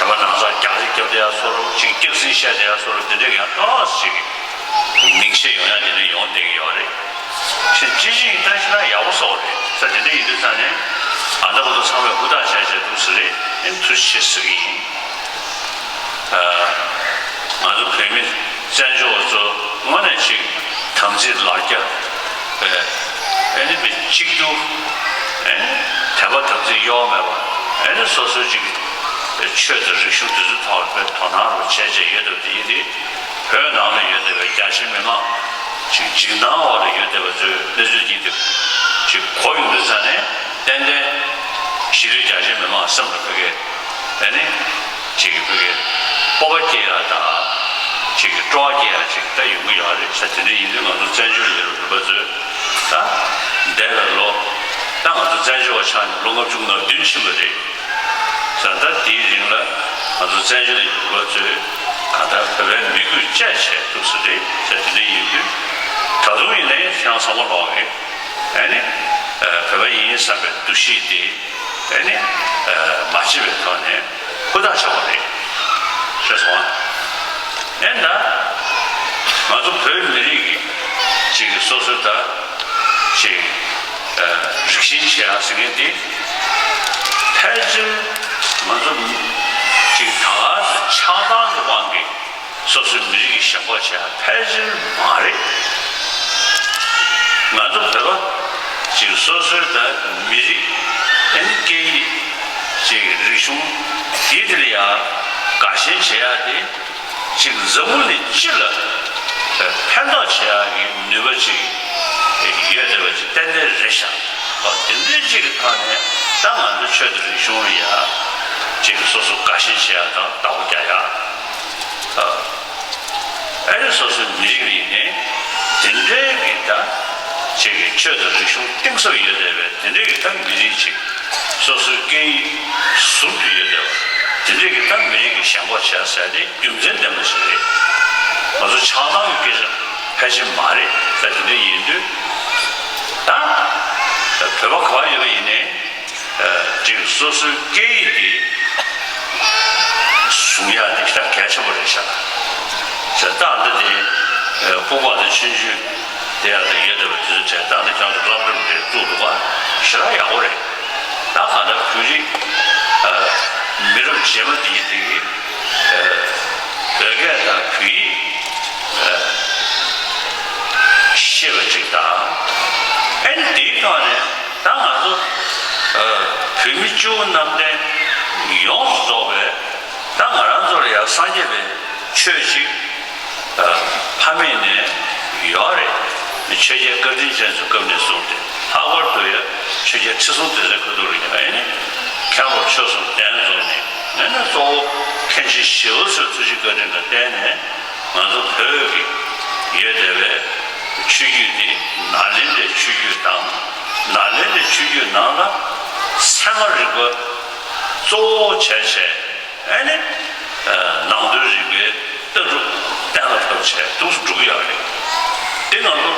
བོད་པ་ནང་ཚགས་རྒྱག་རེས་རྒྱབ་བསྡད་ཡ་བཟོ་འདྲ། ཅིག་སྐྱག་རྫུན་བཤད་བསྡད་ཡ་བཟོ་འདྲ། དེ་འདྲའི་ཡང་ཏོག་ཙམ་ཅིག་མིང་ཆད་ཡོང་ཡ་དེ་འདྲ་ཡོང་བསྡད་ཀྱི་ཡོད་རེད། ཅིག་ཅི་ཞིག་ད་ཞེ་དྲག་ཡག་པོ་བཟོ་བ་རེད་ས། དེ་འདྲ་ཡིན་དུས་ཙང་ནས་ཨ་ད་བར་དུ་ཚང་མས་ཧུར་ཐག་བྱས་བྱས་འདུག་ཟེར་རེད། ཨེ་ཐུགས་རྗེ་ཆེ་ཟེར་གྱི་ཡིན། ཨ། ང་ཚོ་བོད་མི་བཙན་བྱོལ་བ་ཚོ་དངོས་གནས་ཅིག་དམ་ཚིག་ལ་རྒྱ་བས། ཨེ་ནི་མི་གཅིག་གྱུར། ཨེ་ནི་དད་པ་དམ་ཚིག་གཡོ་བ་མེད་པ། ཨེ་ནི་སོ་སོའི་ཅིག་ཆོས་དང་རིག་གཞུང་དེ་ཚོའི་ཐོག་ལ་དཔེ་དོ་སྣང་རུ་བྱས་བྱས་ཡོད་བསྡད་པ་དེ་ཡིན་ཏེ། བོད་ནང་ལ་ཡོད་བསྡད་པའི་རྒྱ་ཆེ་མི་མང་ཅིག་འཇིགས་སྣང་འོག་ལ་ཡོད་བསྡད་པ་ཚོའི་གནས་ཚུལ་འདི་དེ་ཅིག་གོ་ཡོང་དུས་ཙང་ནས། ཏན་ཏན་ཕྱི་རོལ་རྒྱ་ཆེ་མི་མང་སེམས་ལ་ཕ་གི་ཨེ་ནི་ཅིག་གི་ཕ་གི་སྤོབས་པ་སྐྱེ་ཡ་དང་། ཅིག་གི་སྤྲོ་བ་སྐྱེ་ཡ་ཅིག་ད་ཡོང་གི་ཡོད་རེད་ས། དེ་འདྲ་ཡིན་དུས་ང་ཚོ་བཙན་བྱོལ་ལ་ཡོད་པའི་བོད་པ་ཚོས་ད་འདས་པའི་ལོ། ད་ང་ཚོ་བཙན་བྱོལ་བ་ཆགས་ནས་ལོ་ལྔ་བཅུ་ང་བདུན་ཕྱིན་པ་རེད་ས། ད་དེའི་རིང་ལ་ང་ཚོ་བཙན་བྱོལ་ལ་ཡོད་པ་ཚོས་གང་ལྟར་བོད་པའི་མི་རྒྱུད་བཅས་བྱས་འདུག་ས་རེད་ས། དེ་འདྲ་ཡིན་དུས་ད་དུང་ཡིན་ནའི་ཁྱེད་རང་ཚང་མ་ལོག་གི་ཨེ་ནི་བོད་པ་ཡིན་བསམ་པའི་འདུ་ཤེས་དེ་ཨེ་ནི་མ་བརྗེད་པའི་ཐོག་ནས་ཧུར་ཐག་བྱ་དགོས་རེད། ཤེས་སོང་ཨ། ཨེ་ད་ང་ཚོ་བོད་མི་རིགས་ཀྱི་ཅིག་སོ་སོའི་ད་ཅིག་རིག་ཞེན་བྱེད་ཡ་ཟེར་མཁན་དེ་ཕལ་ཆེར་ང་ཚོ་ཅིག་ད་ག་ཚོད་ཆགས་སྡང་གི་དབང་གིས། སོ་སོའི་མི་རིགས་ཀྱི་ཞེན་ཁོག་བྱེད་ཡ་ཕལ་ཆེར་མ་རེད། ང་ཚོ་བོད་པ་ཅིག་སོ་སོའི་ད་མི་རིགས་ཨེ་ནི་སྐད་ཡིག་ཅིག་རིག་གཞུང་དེ་དེ་ལ་ཡ་དགའ་ཞེན་བྱེད་ཡ་དེ་ཅིག་འཛམ་བུ་གླིང་སྤྱི་ལ་ཕན་ཐོགས་བྱེད་ཡ་གི་ནུས་པ་ཅིག་ཡོད་བསྡད་པ་ཅིག་ཏན་ཏན་རེད་ཤག་ཨ་དེ་འདྲའི་ཅིག་གི་ཐོག་ནས་ད་ང་ཚོ་ཆོས་དང་རིག་གཞུང་ལ་ཡ་ཅིག་སོ་སོ་དགའ་ཞེན་བྱེད་ཡ་དང་བདག་པོ་རྒྱག་ཡ། ཨ་ཨ་རི་སོ་སོའི་མི་རིགས་ལ་ཡིན་ནའི་དེ་འདྲའི་གི་ད་ཅིག་གི་ཆོས་དང་རིག་གཞུང་གཏིང་ཟབ་ཡོད་བསྡད་པའི་དེ་འདྲའི་གི་ད་མི་རིགས་ཅིག་སོ་སོའི་སྐད་ཡིག་ཟུར་དུ་ཡོད་བསྡད་པ་དེ་འདྲའི་གི་ད་མི་རིགས་ཀྱི་ཞེན་ཁོག་བྱེད་ཡ་ཟེར་ཡ་དེ་རྒྱུ་མཚན་ལྡན་པ་ཞིག་རེད། ང་ཚོ་ཆགས་སྡང་གི་སྐད་ཆ་ཕལ་ཆེར་མ་རེད་ད། དེ་འདྲ་ཡིན་དུས་ད་བོད་པ་ག་པར་ཡོད་པ་ཡིན་ནའི་ཅིག་སོ་སོའི་སྐད་ཡིག་དེ་བཟུང་ཡ་དེ་ཞེ་དྲག་གལ་ཆེན་པོ་རེད་ཤག་ཟེར་ད་འདི་དེ་ཕུག་པ་དང་ཆུང་ཆུང་དེ་ཡ་དེ་ཡོད་བསྡད་པ་དེ་ཚོའི་གྲས་ད་འདི་ཁྱོད་ཚོ་སློབ་གྲྭ་འདི་བཙུགས་འདུག་པ་ཞེ་དྲག་ཡག་པོ་རེད། ད་གང་ལྟར་བོད་རིགས་མི་རབས་རྗེས་མ་དེ་ཡི་དེ་གི་བོད་སྐད་དང་བོད་ཡིག་ཤེས་པ་ཅིག་དང་། ཨ་ནི་དེའི་ཐོག་ནས་ད་ང་ཚོ་བོད་མི་སྤྱི་བོ་གནམ་བསྟན་ཡོངས་སུ་རྫོགས་པའི་ད་ང་རང་ཚོ་ལ་ཡང་སངས་རྒྱས་པའི་ཆོས་ཅིག་ཕ་མེས་ནས་ཡོད་རེད། ཆོས་རྒྱལ་བཀའ་དྲིན་ཅན་ཚོའི་སྐབས་ནས་བཟུང་སྟེ་ལྷག་པར་དུ་ཡང་ཆོས་རྒྱལ་ཁྲི་སྲོང་ལྡེ་བཙན་ཁ་ཐུག་ལ་ཡང་ཨེ་ནི་མཁན་པོ་ཆོས་གསུམ་གདན་འཛོམས་ནས་ཨེ་ནི་གཙོ་བོ་མཁན་ཆེན་ཞི་བ་འཚོའི་ཐུགས་རྗེ་བཀའ་དྲིན་ལ་བརྟེན་ནས་ང་ཚོ་བོད་ཀྱི་ཡོད་བསྡད་པའི་ཆོས་བརྒྱུད་འདི་ནཱ་ལེནྡྲའི་ཆོས་བརྒྱུད་དང་ནཱ་ལེནྡྲའི་ཆོས་བརྒྱུད་ནང་ལ་ཚད་མ་རིག་པ་གཙོ་བོ་བྱས་བྱས། ཨ་ནི། ནང་དོན་རིག་པའི་ལྟ་གྲུབ་གཏན་ལ་ཕབ་བྱས་འདུག་སེ་འགྲོ་གི་ཡོད་རེད། དེ་ནང་དུ་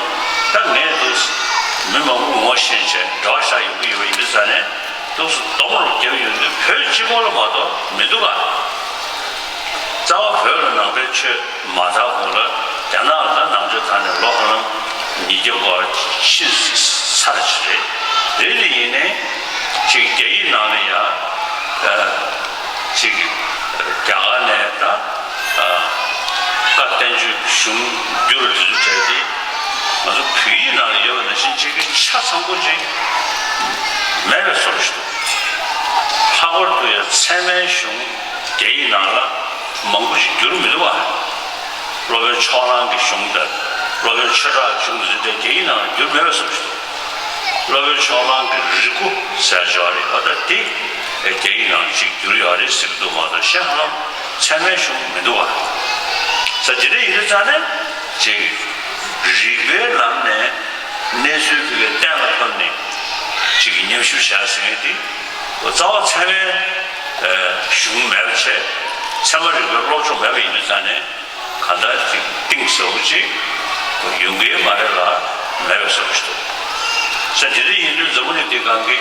ད་ངས་འདུག་སེ་མི་མང་པོ་ངོ་ཤེས་བྱས་འབྲེལ་བ་བཞག་ཡོང་གི་ཡོད་པ་ཡིན་དུས་ཙང་ནས་འདུག་སེ་སྡོམ་རུ་བརྒྱབ་ཡོང་དུས་བོད་སྤྱི་བོ་ལ་མ་གཏོགས་མི་འདུག་ག་རྩ་བ་བོད་ལ་ནང་པའི་ཆོས་མ་དར་གོང་ལ་རྒྱ་ནག་ལ་ནང་ཆོས་དར་ནས་ལོ་ཧ་ལམ་ཉིས་བརྒྱ་བར་ཕྱིན་ཚར་ཅིག་རེད། རེད་དེ་ཡིན་ནའི་ཅིག་རྒྱ་ཡིག་ནང་ལ་ཡང་ཅིག་རྒྱ་གར་ནས་ད་བཀའ་བསྟན་བཅོས་གཞུང་བསྒྱུར་དེ་ཚོ་བྱས་ཏེ་ང་ཚོ་བོད་ཡིག་ནང་ལ་ཡོད་པ་ནང་བཞིན་ཅིག་གི་ཆ་ཚང་པོ་ཅིག་མེད་པའི་བཟོ་འདྲ་ཞིག་འདུག་ལྷག་པར་དུ་ཡང་ཚད་མའི་གཞུང་རྒྱ་ཡིག་ནང་ལ་མང་པོ་ཞིག་བསྒྱུར་མི་འདུག་བ། སློབ་དཔོན་ཕྱོགས་གླང་གི་གཞུང་དང་སློབ་དཔོན་ཆོས་གྲགས་ཀྱི་གཞུང་དེ་ཚོ་རྒྱ་ཡིག་ནང་ལ་བསྒྱུར་མེད་པའི་བཟོ་འདྲ་ཞིག་འདུག་སློབ་དཔོན་ཕྱོགས་གླང་གི་རིག་སྐུ་ཟེར་ཡོད་རེད། ཨ་ད་དེ་རྒྱ་ཡིག་ནང་ཅིག་བསྒྱུར་ཡོད་རེད་ཟེར་གྱི་འདུག་མ་གཏོགས་གཞན་ཧ་ལམ་ཚད་མའི་གཞུང་མི་འདུག་བ། ས་དེ་འདྲ་ཡིན་དུས་ཙང་ནས་ཅིག་རིགས་པའི་ལམ་ནས་གནས་ཚུལ་དེ་གའི་གཏན་ལ་ཕབ་ནས་ཅིག་ཉམས་ཞིབ་བྱ་ཟེར་མཁན་དེ་རྩ་བ་ཚད་མའི་གཞུང་མེད་པ་བྱས། ཚད་མ་རིག་པའི་སློབ་སྦྱོང་མེད་པ་ཡིན་དུས་ཙང་ནས། གང་ལྟར་ཅིག་གཏིང་ཟབ་པོ་ཅིག་ཡོང་གི་མ་རེད་ལ་མེད་པའི་བཟོ་འདྲ་ཞིག་འདུག་ས་དེ་འདྲ་ཡིན་དུས་འཛམ་བུ་གླིང་འདི་སྒང་གི་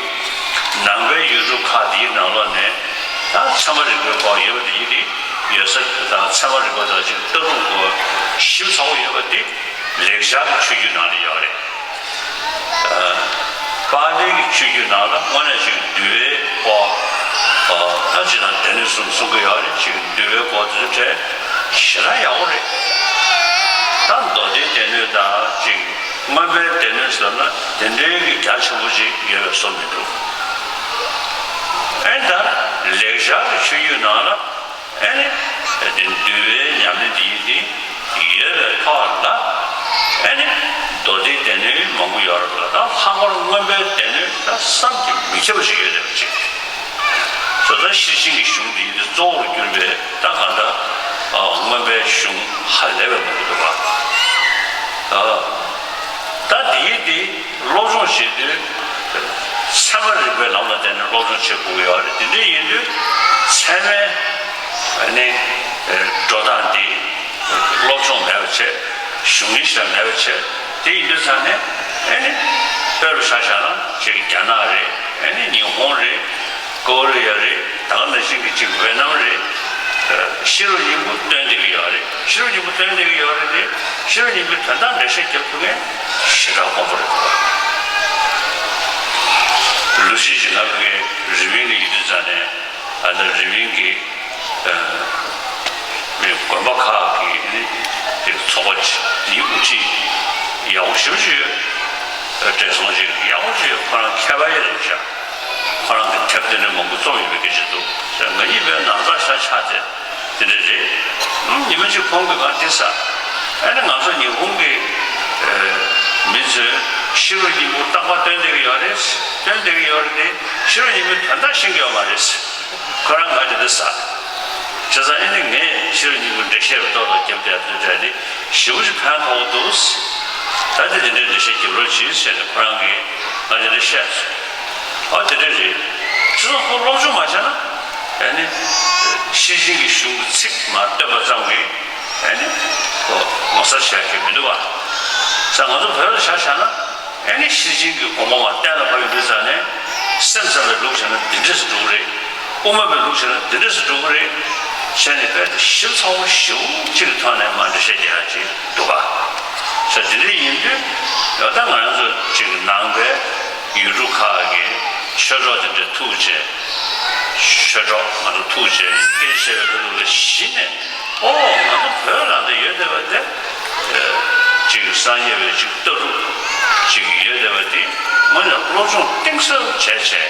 ནང་པའི་ཡུལ་གྲུ་ཁག་འདིའི་ནང་ལོགས་ནས་ད་ཚད་མ་རིག་པའི་སྐོར་ཡོད་པ་དེ་ཡིན་དེ་ཡོད་ས་དང་ཚད་མ་རིག་པ་དང་ཅིག་ལྟ་གྲུབ་སྐོར་ཞིབ་ཚགས་པོ་ཡོད་པ་དེ་ལེགས་སྦྱར་གྱི་ཆོས་བརྒྱུད་ནང་ལ་ཡོད་རེད། པཱ་ལིའི་ཆོས་བརྒྱུད་ནང་ལ་དངོས་གནས་ཅིག་འདུལ་བའི་སྐོར། ད་ཅི་དང་སྡེ་སྣོད་གསུམ་གསུང་གི་ཡོད་རེད། ཅིག་འདུལ་བའི་སྐོར་དེ་ཚོ་གྲས་ཞེ་དྲག་ཡག་པོ་རེད། ད་མདོ་སྡེའི་སྡེ་སྣོད་དང་ཅིག་མངོན་པའི་སྡེ་སྣོད་ཟེར་ན་དེ་འདྲའི་གི་རྒྱ་ཆེན་པོ་ཅིག་ཡོད་པའི་བཟོ་མི་འདུག་ཨེ་ད་ལེགས་སྦྱར་གྱི་ཆོས་བརྒྱུད་ནང་ལ། ཨེ་ནི། དེ་འདུལ་བའི་ཉམས་ལེན་དེ་ཡིན་ཏེ། ཡོད་པའི་ཐོག་ལ། ཨེ་ནི། མདོ་སྡེའི་སྡེ་སྣོད་མང་པོ་ཡོད་རེད་ལ། ད་ལྷག་པར་མངོན་པའི་སྡེ་སྣོད་ད་བསམ་གྱིས་མི་ཁྱབ་པ་ཞིག་ཡོད་བསྡད་པ་ཅིག་བཟོ་ལྟ་ཤེར་ཕྱིན་གྱི་གཞུང་དེ་ཡིན་ཏེ་གཙོ་བོར་གྱུར་པའི་ད་གང་ལྟར། མངོན་པའི་གཞུང་ཧ་ལས་པའི་མང་པོ་འདུག་པ། ད་དེ་ཡིན་ཏེ། སློབ་སྦྱོང་བྱེད་དུས་ཚད་མ་རིག་པའི་ལམ་ལ་བརྟེན་ནས་སློབ་སྦྱོང་བྱེད་དགོས་ཀྱི་ཡོད་རེད། དེ་འདྲ་ཡིན་དུས་ཚད་མའི་ནི་འགྲོ་སྟངས་འདི་སློབ་སྦྱོང་མེད་པ་བྱས། གཞུང་ཡིག་ཞིག་མེད་པ་བྱས། དེ་ཡིན་དུས་ཙང་ནས་ཨེ་ནི་དཔེ་རུ་ཆ་བཞག་ན་ཅིག་རྒྱ་ནག་རེད། ཨེ་ནི་ཉི་ཧོང་རེད། ཀོ་རི་ཡ་རེད། ད་ག་ནང་བཞིན་གྱི་ཅིག་ཝེ་ནམ་རེད། ཤེས་རབ་སྙིང་པོ་བཏོན་བསྡད་ཀྱི་ཡོད་རེད། ཤེས་རབ་སྙིང་པོ་བཏོན་བསྡད་ཀྱི་ཡོད་རེད་དེ། ཤེས་རབ་སྙིང་པོའི་དོན་དག་འགྲེལ་བཤད་རྒྱབ་ཐུབ་མཁན་ཞེ་དྲག་དཀོན་པོ་རེད་འདུག་ལོ་རྒྱུས་ཀྱི་ནང་གི་རི་པིན་ལ་ཡོད་དུས་ཙང་ནས། ཨ་ནི་རི་པིན་གྱི་མི་དགོན་པ་ཁག་གི་ནི་དེ་ཚོགས་པ་ཅིག་དེའི་དབུ་ཁྲིད་ཡག་པོ་ཞེ་པོ་ཅིག་ཡོད། བགྲེས་སོང་ཅིག་ཡག་པོ་ཅིག་ཡོད། ཁོ་རང་མཁས་པ་ཡིན་རེད་ཤག་ཁོ་རང་གི་དེབ་དེ་འདྲ་མང་པོ་རྩོམ་ཡོད་པའི་སྐད་ཆ་འདུག་ང་གཉིས་པའི་ནང་ཚགས་ཤ་ཆགས་ཏེ་དེ་འདྲ་རེད། ཨང་། ཉི་མ་གཅིག་ཁོང་གིས་གང་དེ་ཟ། ཨ་ནི་ང་ཚོ་ཉི་ཧོང་གི་མི་ཚོས་ཤེས་རབ་སྙིང་པོ་རྟག་པར་བཏོན་བསྡད་ཀྱི་ཡོད་རེད། བཏོན་བསྡད་ཀྱི་ཡོད་རེད་དེ། ཤེས་རབ་སྙིང་པོའི་དོན་དག་ཤེས་ཀྱི་ཡོད་མ་རེད། ཁོ་རང་ག་དེ་འདྲ་ཟ། བྱས་ཙང་ཨ་ནི་ངས་ཤེས་རབ་སྙིང་པོའི་འགྲེལ་བཤད་ཏོག་ཏོག་རྒྱབ་བསྡད་དུས་དྲན་ནས་ཞེ་པོ་ཅིག་ཕན་ཐོགས་འདུག་ད་དེ་འདྲའི་འགྲེལ་བཤད་རྒྱབ་རོགས་གྱིས་ཟེར་ནས་ཁོ་རང་གིས་ང་དེ་འདྲ་བཤད་སོང་། ཨ་དེ་འདྲ་རེད། བྱས་ཙང་ཁོ་སློབ་སྦྱོང་མ་བྱས་ན། ཨ་ནི། ཤེར་ཕྱིན་གྱི་གཞུང་གི་ཚིག་མར་བཏོན་པ་ཙམ་གྱིས་ཨ་ནི་ཁོ་ངོ་མཚར་ཆགས་ཀྱི་མི་འདུག་བ། ས་ང་ཚོ་བོད་ལ་ཆ་བཞག་ན། ཨེ་ནི་ཤེར་ཕྱིན་གྱི་དགོངས་པ་མར་གཏན་ལ་ཕབ་ཡོང་དུས་ཙང་ནས་སེམས་ཙམ་པའི་ལུགས་བྱས་ན་འདི་འདྲས་སུ་འགྲོ་གི་རེད། དབུ་མ་པའི་ལུགས་བྱས་ན་འདི་འདྲས་སུ་འགྲོ་གི་རེད། བྱས་ནས་དཔེ་དེ་ཞིབ་ཚགས་པོ་ཞེ་པོ་ཅིག་གི་ཐོག་ནས་མར་འགྲེལ་བཤད་རྒྱག་ཡག་ཅིག་འདུག་ག་ས་དེ་འདྲ་ཡིན་དུས་ད་ལྟ་ང་རང་ཚོ་ཅིག་ནང་པའི་ཡུལ་གྲུ་ཁག་གི་ཆོས་གྲོགས་དེ་འདྲ་ཐུག་བྱས། ཆོས་གྲོགས་ང་ཚོ་ཐུག་བྱས་སྐད་ཆ་བཤད་པའི་ཁ་ཐུག་ལ་གཞི་ནས། ཨོ། ང་ཚོ་བོད་ལ་འདི་ཡོད་བསྡད་པ་དེ། ཨེ། ཅིག་སངས་རྒྱས་པའི་ཅིག་ལྟ་གྲུབ་ཅིག་ཡོད་བསྡད་པ་དེ་དངོས་གནས་སློབ་སྦྱོང་གཏིང་ཟབ་བྱས་བྱས།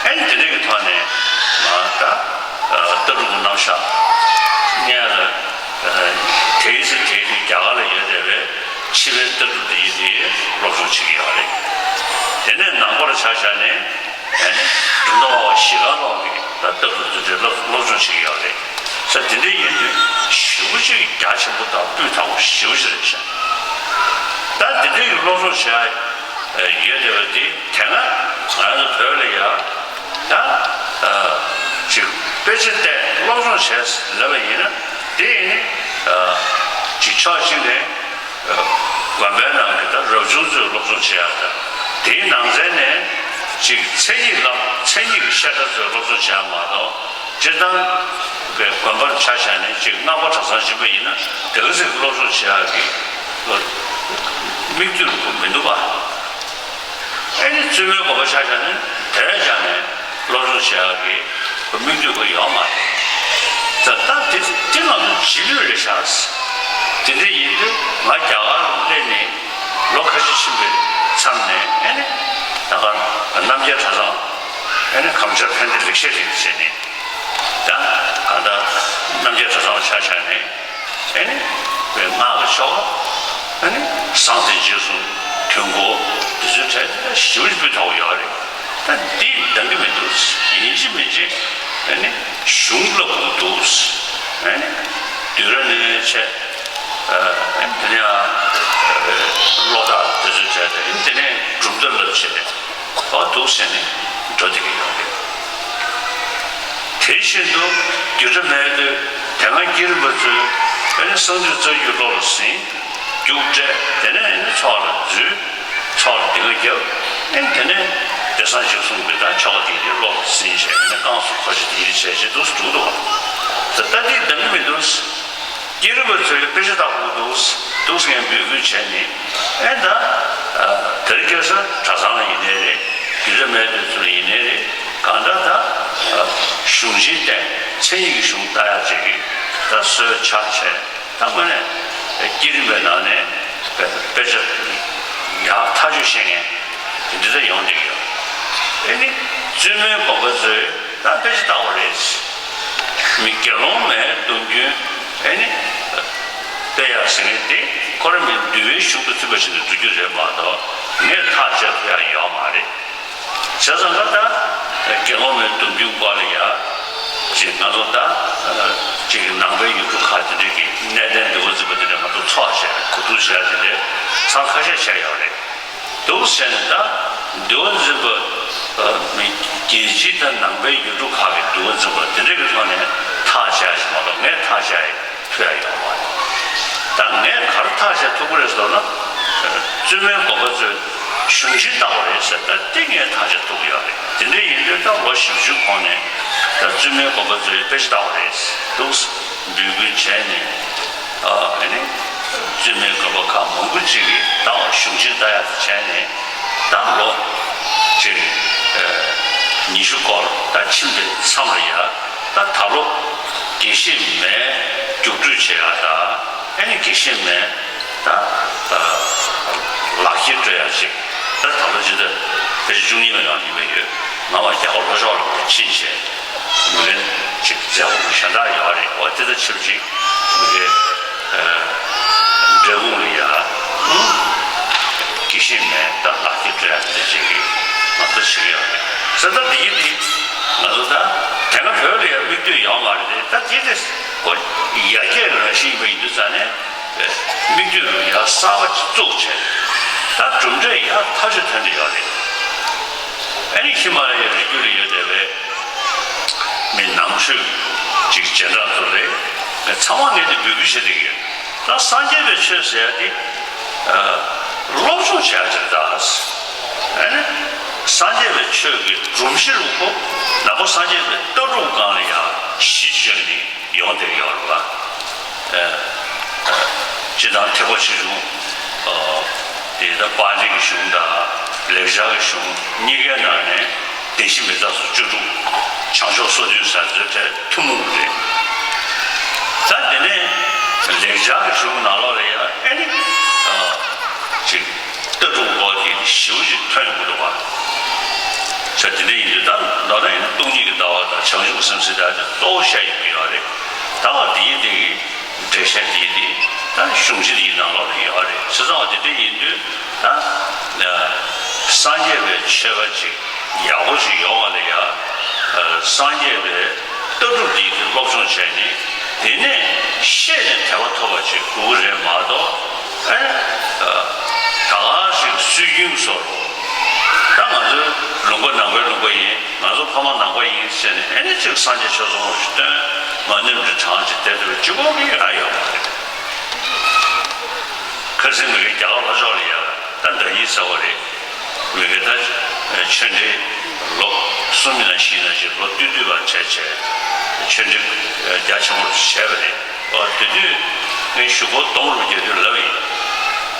ཨེ་ནི་དེ་འདྲ་གི་ཐོག་ནས་ང་ད་ཨ་ལྟ་གྲུབ་ཀྱི་རྣམ་གཞག་སྔོན་ལ་ཨ་དེའི་ཚེ་དེའི་དུས་རྒྱ་གར་ལ་ཡོད་བསྡད་པའི་ཕྱི་པའི་ལྟ་གྲུབ་དེ་ཡིན་དེ་སློབ་སྦྱོང་བྱེད་ཀྱི་ཡོད་རེད། དེ་ནས་ནང་པར་ཆ་བཞག་ནས། ཨ་ནི། གྲུབ་མཐའ་སྤངས་པ་བཞི་ཀ་ལོག་གི་ད་ལྟ་བུ་དེ་འདྲའི་སློབ་སློབ་སྦྱོང་བྱེད་ཀྱི་ཡོད་རེད། ས་དེ་འདྲ་ཡིན་དུས་ཞེ་པོ་ཅིག་རྒྱ་ཆེན་པོ་དང་སྤུས་དག་པོ་ཞེ་པོ་ཅིག་རེད་ཤག་ད་དེ་འདྲའི་སློབ་སྦྱོང་བྱེད་ཡ་ཡོད་བསྡད་པ་དེ་དེ་སྔ་ང་རང་ཚོ་བོད་ལ་ཡ་ད་ཅིག་དཔེ་ཆ་བལྟས་སློབ་སྦྱོང་བྱས་ལབ་པ་ཡིན་ན་དེ་ཡིན་ནི་ཅིག་ཕྱོགས་གཅིག་ནས། དགོན་པའི་ནང་གི་ད་རབ་བྱུང་ཚོས་སློབ་སྦྱོང་བྱེད་ཡག་དང་། དེའི་ནང་ཚན་ནས་ཅིག་མཚན་ཉིད་བསླབ་མཚན་ཉིད་ཀྱི་བཤད་གྲྭ་ཚོས་སློབ་སྦྱོང་བྱེད་ཡག་མ་གཏོགས། སྤྱིར་བཏང་གི་དགོན་པར་ཆ་བཞག་ནས་ཅིག་སྔགས་པ་གྲྭ་ཚང་ཡིན་པ་ཡིན་ན་དེ་ག་ཚོད་ཀྱི་སློབ་སྦྱོང་བྱེད་ཡག་གི་དམིགས་དུས་མི་འདུག་པ། ཨེ་ནི་བཙུན་མའི་དགོན་པ་ཆ་བཞག་ནས་དེ་རང་ཅག་ནས་སློབ་སྦྱོང་བྱེད་ཡག་གི་དམིགས་དུས་ཁོ་ཡོད་མ་རེད། ད་ལྟ་དེ་དེ་ང་ཚོ་རྗེས་ལུས་རེད་ཤག་དེ་འདྲ་ཡིན་དུས་ང་རྒྱ་གར་སླེབས་ནས་ལོ་ཁ་ཤས་ཕྱིན་པའི་མཚམས་ནས་ཨེ་ནི་ད་ག་རྣམ་རྒྱལ་གྲྭ་ཚང་ཨེ་ནི་གམ་བཅར་ཕན་བདེ་ལེགས་བཤད་རིག་བྱས་ནས། ད་གང་ལྟར་རྣམ་རྒྱལ་གྲྭ་ཚང་ལ་ཆ་བཞག་ནས་ཨེ་ནི་བའི་སྔགས་ཀྱི་ཆོ་ག་ཨེ་ནི་གསང་རྟེན་རྗེས་གསུམ་དུས་འཁོར་འདི་ཚོའི་གྲས་དེ་ཞིབ་ཞིབ་ཐོག་ཡོད་རེད། ད་འདི་འདང་གི་མི་འདུག་ཡིན་གཅིག་མིན་གཅིག་ཨེ་ནི་གཞུང་བསླབ་དགོས་འདུག་ཨེ་ནི་དུས་རབས་ནས་བྱས་ཨེ་ནི་དེ་ནས་ཨ་བློ་ཐག་འདི་ཚོའི་གྲས་དེ་ཨེ་ནི་དེ་ནས་གྲུབ་མཐའ་བསླབ་བྱས་ནས། བ་འདུག་ཟེར་ནས་འགྲོ་བསྡད་ཀྱི་ཡོད་རེད། དེ་བཞིན་དུ་རྒྱུད་གྲྭ་མེད་དུས་དེ་སྔ་བསྐྱེད་རིམ་པ་ཚོས་ཨེ་ནི་གསང་འདུས་རྩ་རྒྱུད་བློ་ལ་ཟིན། རྒྱུགས་སྤྲད། དེ་ནས་ཨེ་ནི་ཚོགས་ལ་འཛུལ། ཚོགས་ལ་འདི་ག་བརྒྱབ། ཨེ་ནི་དེ་ནས་བདེ་གསང་འཇིགས་གསུམ་གྱི་ད་ཆོ་ག་དེ་ཡི་བློ་ལ་ཟིན་བྱས་ཨེ་ནི་བསྐང་གསོ་འཁོར་བཅས་དེ་ཡི་བྱས་བྱས་འདུག་སེ་འགྲོ་གི་འདུག་བ། ད་ལྟ་དེ་འདང་གི་མི་འདུག་གསེར་བུ་ཚོས་དཔེ་ཆ་ལྟ་དགོས་འདུག་འདུག་ངས་འབོད་སྐུལ་བྱས་ནས་ཨེ་ད་དེ་རིང་ཁ་སང་གྲྭ་ཚང་ལ་ཡིན་ནའི་རེད། རྒྱུད་གྲྭ་མེད་དུས་ཚོ་ལ་ཡིན་ནའི་རེད། གང་ལྟར་ད་གཞུང་ཆེན་བསྟེན་མཚན་ཉིད་ཀྱི་གཞུང་ལྟ་ཡག་ཅིག་གི་ད་སྲོལ་ཆགས་བྱས་ད་དངོས་གནས་བསྐྱེད་རིམ་པའི་ནང་ནས་དཔེ་ཆ་ཡག་ཐག་ཆོད་ཤེས་མཁན་འདི་འདྲ་ཡོང་བསྡད་ཀྱི་ཡོད། ཨེ་ནི་བཙུན་མའི་དགོན་པ་ཚོས། ད་དཔེ་ཆ་ལྟ་བ་རེད། མི་དགེ་སློང་མའི་སྡོམ་རྒྱུན་ཨེ་ནི། སྤེལ་ཡག་ཟེར་མཁན་དེ་ཁོ་རང་མི་འདུལ་བའི་གཞུང་དང་མཐུན་པ་ཞིག་ཏུ་འགྲོ་རྒྱུ་རེད་མ་གཏོགས་ངས་ཐག་བཅད་ཐུབ་ཡག་ཡོད་མ་རེད། བྱས་ཙང་ད་ལྟ་དགེ་སློང་མའི་སྡོམ་རྒྱུན་སྐོར་ལ་ཡ། ཅིག་ང་ཚོ་ད། ཅིག་ནང་པའི་ཡུལ་གྲུ་ཁག་དེ་འདྲའི་གི་གནས་བརྟན་འདུལ་བ་འཛིན་པ་དེ་འདྲ་ང་ཚོ་ཚོགས་བྱས་གོ་བསྡུར་བྱས་དེ་འདྲའི་ཚང་ཁ་ཤས་བྱས་ཡོད་རེད། འདུག་ཟེར་ནས་ད་འདུལ་བ་འཛིན་པ་རྒྱལ་སྤྱི་དང་ནང་པའི་ཡུལ་གྲུ་ཁག་གི་འདུལ་བ་འཛིན་པ་དེ་འདྲ་གི་ཐོག་ནས་ཐག་བཅད་ཞིག་མ་གཏོགས་ངས་ཐག་བཅད་ཕུལ་ཡ་ཡོད་མ་རེད། ད་ངས་ག་རེ་ཐག་བཅད་ཐུབ་ཀྱི་རེད་ཟེར་ན། བཙུན་མའི་དགོན་པ་ཚོས་གཞུང་ཆེན་བཏང་བ་རེད་ཟེར་ད་དེ་ངས་ཐག་བཅད་ཐུབ་ཀྱི་ཡོད་རེད། དེ་འདྲ་ཡིན་དུས་ད་ལོ་བཞི་བཅུའི་གོང་ནས་ད་བཙུན་མའི་དགོན་པ་ཚོས་དཔེ་ཆ་བཏང་བ་རེད་འདུག་འབོད་སྐུལ་བྱས་ནས། ཨ་ནི། བཙུན་མའི་དགོན་པ་ཁག་མང་པོ་ཅིག་གིས་ད་གཞུང་ཆེན་ལྟ་ཡག་དེ་བྱས་ནས་ད་ལོ་ཅིག་ཉི་ཤུ་སྐོར་ད་ཕྱིན་པའི་མཚམས་ལ་ཡ་ད་ད་ལོ་དགེ་བཤེས་མའི་རྒྱུགས་སྤྲོད་བྱེད་ཡག་དང་ཨ་ནི་དགེ་བཤེས་མའི་ད་ལག་འཁྱེར་སྤྲོད་ཡག་ཅིག་ད་ད་ལོ་ཇི་ལྟར་དཔེ་ཆ་བཅུ་གཉིས་པའི་ནང་ཡོད་པ་ཡོད། ང་བ་རྒྱ་གར་ལྷོ་ཕྱོགས་ལ་ཕྱིན་བྱས། མི་ལན་ཅིག་མཛད་སྒོ་གཞན་དག་ཡོད་རེད། འོ་དེ་ལྟར་ཆེ་བ་ཅིག་མི་ལན་འབྲས་སྤུངས་ལ་ཡ་དགེ་བཤེས་མའི་ད་ལག་འཁྱེར་སྤྲད་ཡ་དེ་ཅིག་ང་ཚོ་བྱེད་ཀྱི་ཡོད་རེད། ས་ད་དེ་ཡིན་དེ་ང་ཚོ་ད་དེ་སྔ་བོད་ལ་ཡ་མིག་ལྟོས་ཡོད་མ་རེད་དེ་ད་དེ་དེ་ཀོ་ཡར་རྒྱས་ཀྱི་རང་བཞིན་ཡིན་པ་ཡིན་དུས་ཙང་ནས། མིག་ལྟོས་ཡར་གསར་པ་ཅིག་བཙུགས་བྱས། ད་གྲུབ་འབྲས་ཡག་ཐག་ཆོད་ཐོན་བསྡད་ཡོད་རེད། ཨ་ནི་ཧི་མ་ལ་ཡའི་རི་རྒྱུད་ལ་ཡོད་བསྡད་པའི་མི་ནང་ཆོས་ཅིག་རྗེས་འབྲང་ཚོ་རེད། ཚང་མ་ངས་འདི་འབོད་སྐུལ་བྱེད་བསྡད་ཀྱི་ཡོད། ད་སངས་རྒྱས་པའི་ཆོས་ཟེར་ཡ་དེ་སློབ་སྦྱོང་བྱེད་ཡ་ཅིག་རེད་ད། ཨ་ནི་སངས་རྒྱས་པའི་ཆོས་ཀྱི་སྒྲོམ་གཞི་རུ་ཁོ་ནང་པ་སངས་རྒྱས་པའི་ལྟ་གྲུབ་སྒང་ལ་ཡང་གཞི་བཅོལ་ནས། ཡོང་བསྡད་ཡོད་རེད་པ། ཨ། སྤྱིར་བཏང་ཐེག་པ་ཆེ་ཆུང་། ཨ། དེ་ལྟར་པཱ་ལི་གི་གཞུང་དང་ལེགས་སྦྱར་གྱི་གཞུང་གཉིས་ཀའི་ནང་ནས་བདེན་བཞི་མི་རྟག་སོགས་བཅུ་དྲུག་བྱང་ཆུབ་སོ་བདུན་ཟེར་ཚོའི་གྲས་ཐུན་མོང་རེད། ད་དེ་ནས་ལེགས་སྦྱར་གྱི་གཞུང་ནང་ལོགས་ལ་ཡང་ཨེ་ནི། ཨ། ཅིག་ལྟ་གྲུབ་སྐོར་གྱི་ཞེ་པོ་ཅིག་ཐོན་ཡོང་གི་འདུག་པ། ས་དེ་འདྲ་ཡིན་དུས་ད་མདོར་ན་ཡིན་ན་སྟོང་ཉིད་ཀྱི་ལྟ་བ་དང་བྱང་ཆུབ་སེམས་ཟེར་ད་དེ་གཙོ་བོ་བཤད་ཡོང་གི་ཡོད་རེད། ལྟ་བ་དེ་ཡིན་དེ་གི་འགྲེལ་བཤད་དེ་ཡིན་དེ་ད་གཞུང་ཆེན་དེ་ཡི་ནང་ལོགས་ལ་ཡོད་རེད། བྱས་ཙང་བ་དེ་འདྲ་ཡིན་དུས་ད་སངས་རྒྱས་པའི་ཆོས་པ་ཅིག་ཡག་པོ་ཞིག་ཡོང་བ་ལ་ཡ། སངས་རྒྱས་པའི་ལྟ་གྲུབ་འདི་དེ་སློབ་སྦྱོང་བྱས་ནས་དེ་ནས་ཤེས་ནས་དད་པ་ཐོབ་པ་ཅིག་དགོས་ཀྱི་རེད་མ་གཏོགས། ཨེ། ད་ག་ཞིག་སྲོལ་རྒྱུན་བཟོ་རོགས། ད་ང་ཚོའི་ལུང་པ་ནང་པའི་ལུང་པ་ཡིན། ང་ཚོ་ཕ་མ་ནང་པ་ཡིན་ཟེར་ནས་ཨེ་ནས་ཅིག་སངས་རྒྱས་ཆོས་ཚོགས་ཞིག་སྟོན་མ་ནུས་འདྲ་གྲངས་ཅིག་བསྡད་དུས་གཅིག་པོ་གི་ཡོད་ཡོད་མ་རེད། ཁ་སང་མི་གི་རྒྱ་གར་ལྷོ་ཕྱོགས་ལ་ཡ་ད་ཟླ་ཉིན་ཟེར་བ་རེད། མི་གི་ད་ཆོས་འབྲེལ་ལོ་གསུམ་ཡིན་ན་བཞི་ཡིན་ན་ཅིག་ལོ་སྟོད་སྟོད་པ་བྱས་བྱས། ཆོས་འབྲེལ་རྒྱ་ཆེན་པོ་བྱས་པ་རེད། འོ་དེ་དུས་ངས་ཞུ་སྒོ་སྟོང་རུ་རྒྱལ་དུས་ལབ་ཡིན།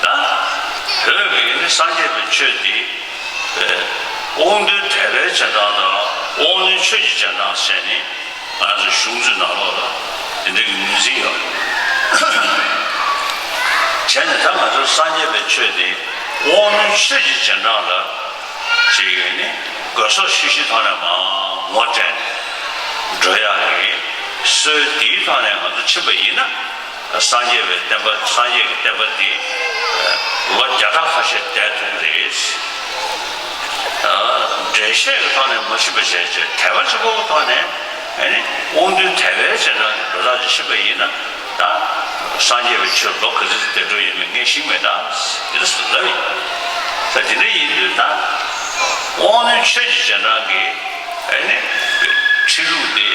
ད་བོད་ཀྱི་ནི་སངས་རྒྱས་པའི་ཆོས་འདི་དབང་རྟུལ་དད་པའི་རྗེས་འབྲང་དང་དབང་རྣོན་ཆོས་ཀྱི་རྗེས་འབྲང་ཟེར་ནས་ང་ཚོ་གཞུང་ཚོའི་ནང་ལོགས་ལ་དེ་འདྲ་གི་ངོས་འཛིན་ཡོད་རེད། བྱས་ནས་ད་ང་ཚོ་སངས་རྒྱས་པའི་ཆོས་འདི་དབང་རྣོན་ཆོས་ཀྱི་རྗེས་འབྲང་ལ་ཅིག་ཡོད་ནི་དགོས་སོགས་ཤུགས་ཤིག་ཐོག་ནས་མར་ངོ་སྤྲད་ནས་འགྲོ་ཡག་གི་སྲོལ་འདིའི་ཐོག་ནས་ང་ཚོ་ཕྱིན་པ་ཡིན་ན། སངས་རྒྱས་པའི་བསྟན་པ། སངས་རྒྱས་ཀྱི་བསྟན་པ་འདི་ལོ་བརྒྱ་ཕྲག་ཁ་ཤས་བསྡད་ཐུབ་ཀྱི་རེད། འགྲེལ་བཤད་ཀྱི་ཐོག་ནས་མ་ཤེས་པ་བྱས་བྱས་དད་པ་གཅིག་པོའི་ཐོག་ནས་ཨ་ནི་དབང་རྟུལ་དད་པའི་རྗེས་འབྲང་གི་འགྲོ་སྟངས་ཅིག་ཤེས་པ་ཡིན་ན། ད་སངས་རྒྱས་པའི་ཆོས་ལོ་ག་ཚོད་བསྡད་འགྲོ་ཡོད་མེད་ངས་ཤེས་ཀྱི་མེད་ད་དེ་འདྲ་ཟེར་ལབ་ཡིན། ད་དེ་འདྲ་ཡིན་དུས་ད་དབང་རྣོན་ཆོས་ཀྱི་རྗེས་འབྲང་གི་ཨ་ནི་ཁྲིད་ལུགས་དེ་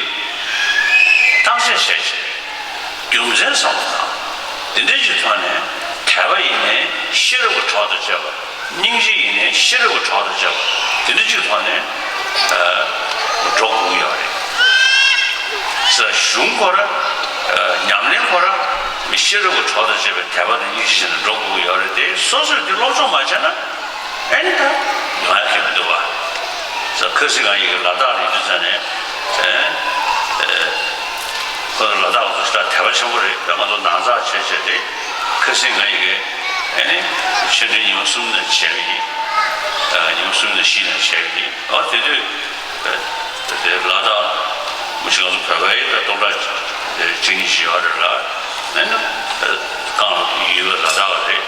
བརྟག་དཔྱད་བྱས་བྱས། རྒྱུ་མཚན་བསམ་བློ་བཏང་། དེ་འདྲ་ཞིག་ཐོག་ནས་དད་པ་ཡིན་ནའི་ཤེས་རབ་ཀྱི་གྲོགས་དང་བཅས་པ། སྙིང་རྗེ་ཡིན་ནའི་ཤེས་རབ་ཀྱི་གྲོགས་དང་བཅས་པ། དེ་འདྲ་ཞིག་ཐོག་ནས་ཨ་འགྲོ་དགོས་ཀྱི་ཡོད་རེད། ས་གཞུང་ཁོ་ར་ཨ་ཉམས་ལེན་ཁོ་ར་མི་ཤེས་རབ་ཀྱི་གྲོགས་དང་བཅས་པའི་དད་པ་དང་སྙིང་རྗེ་བྱས་ནས་འགྲོ་དགོས་ཀྱི་ཡོད་རེད་དེ། སོ་སོས་དེ་སློབ་སྦྱོང་མ་བྱས་ན། ཨེ་ནི་ད་ཡོང་ཡ་གི་མི་འདུག་བ། ས་ཁ་སང་ང་ཡི་གེ་ལ་དྭགས་ལ་ཡོད་དུས་ཙང་ནས་ཨེ་ཨེ་ཁོ་ལ་དྭགས་ཚོ་ཞེ་དྲག་དད་པ་ཆེན་པོ་རེད། ད་ང་ཚོ་ནང་ཚགས་བྱས་བྱས་ཏེ་ཁ་སང་ང་ཡི་གེ་ཨེ་ནི་ཆོས་འབྲེལ་ཉི་མ་གསུམ་ནས་བྱས་པ་ཡིན། ཨ་ཉི་མ་གསུམ་ནས་བཞི་ནས་བྱས་པ་ཡིན། ཨ་དེ་དུས་ཨེ་དེ་ལ་དྭགས་མི་ཞིག་ང་ཚོ་བོད་པ་ཡི་ད་སྟོང་ཕྲག་གཅིག་གཉིས་ཤིག་ཡོད་རེད་ལ། ཨེ་ནི་ཨེ་རྐང་ལ་ཡུལ་ལ་དྭགས་རེད།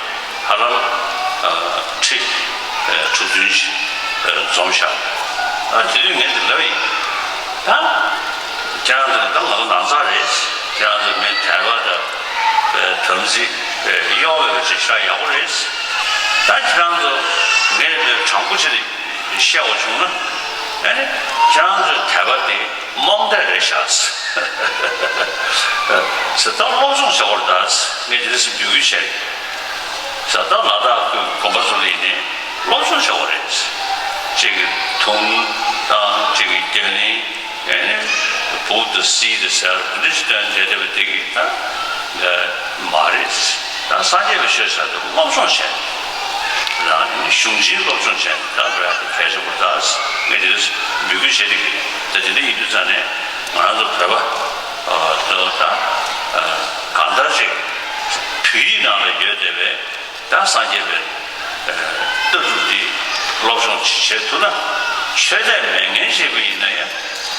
ཧ་ལམ་ཨ་ཁྲི་ཨ་དྲུག་བདུན་ཞིག་ཨ་འཛོམས་ཤག་ཨ་དེ་དུས་ངས་འདི་ལབ་ཡིན། ད་ཁྱེད་རང་ཚོ་ད་ང་ཚོ་ནང་ཚགས་རེད། ཁྱེད་རང་ཚོ་མི་དད་པ་དང་ཨ་དམ་ཚིག་ཨ་གཡོ་བའི་ཅིག་ཤ་ཡག་པོ་རེད། ད་ཁྱེད་རང་ཚོ་ངས་འདི་དྲང་པོ་བྱས་ནས་བཤད་དགོས་བྱུང་ན། ཨ་ནི་ཁྱེད་རང་ཚོའི་དད་པ་དེ་རྨོངས་དད་རེད་ཤག་ཟེར། ད་སློབ་སྦྱོང་བྱེད་དགོས་རེད་ད། ངས་དེ་རིང་སེམས་འགུལ་སྐྱོན་བྱས། ས་ད་ལ་དྭགས་ཁུལ་དགོན་པ་ཚོ་ལ་ཡིན་ནའི་སློབ་སྦྱོང་བྱེད་དགོས་རེད། གཅིག་གི་དུང་དང་གཅིག་གི་རྒྱ་གླིང་། ཨེ་ནི་བུ་དང་སི་དང་ཟེར་འདི་འདྲ་ཞིག་སྟོན་བསྡད་བསྡད་པ་དེ་གི་ད་མ་རེད། ད་སངས་རྒྱས་པའི་ཆོས་ཟེར་དུས་སློབ་སྦྱོང་བྱས། རང་གཞུང་ཆེན་སློབ་སྦྱོང་བྱས་ད་འགྲོ་ཡ་དེ་གལ་ཆེན་པོ་རེད་ད། ངས་དེ་འདྲ་འབོད་སྐུལ་བྱེད་བསྡད་ཀྱི་ཡོད། ད་དེ་འདྲ་ཡིན་དུས་ཙང་ནས་ང་རང་ཚོ་བོད་པ་ཨ་ད་ཨ་གང་ལྟར་ཅིག་བོད་ཡིག་ནང་ལ་ཡོད་བསྡད་པའི་ད་སངས་རྒྱས་པའི་ཨ་ལྟ་གྲུབ་འདི་སློབ་སྦྱོང་བྱེད་ཐུབ་ན། ཆོས་དད་མེད་མཁན་ཞིག་ཡིན་ན་ཡང་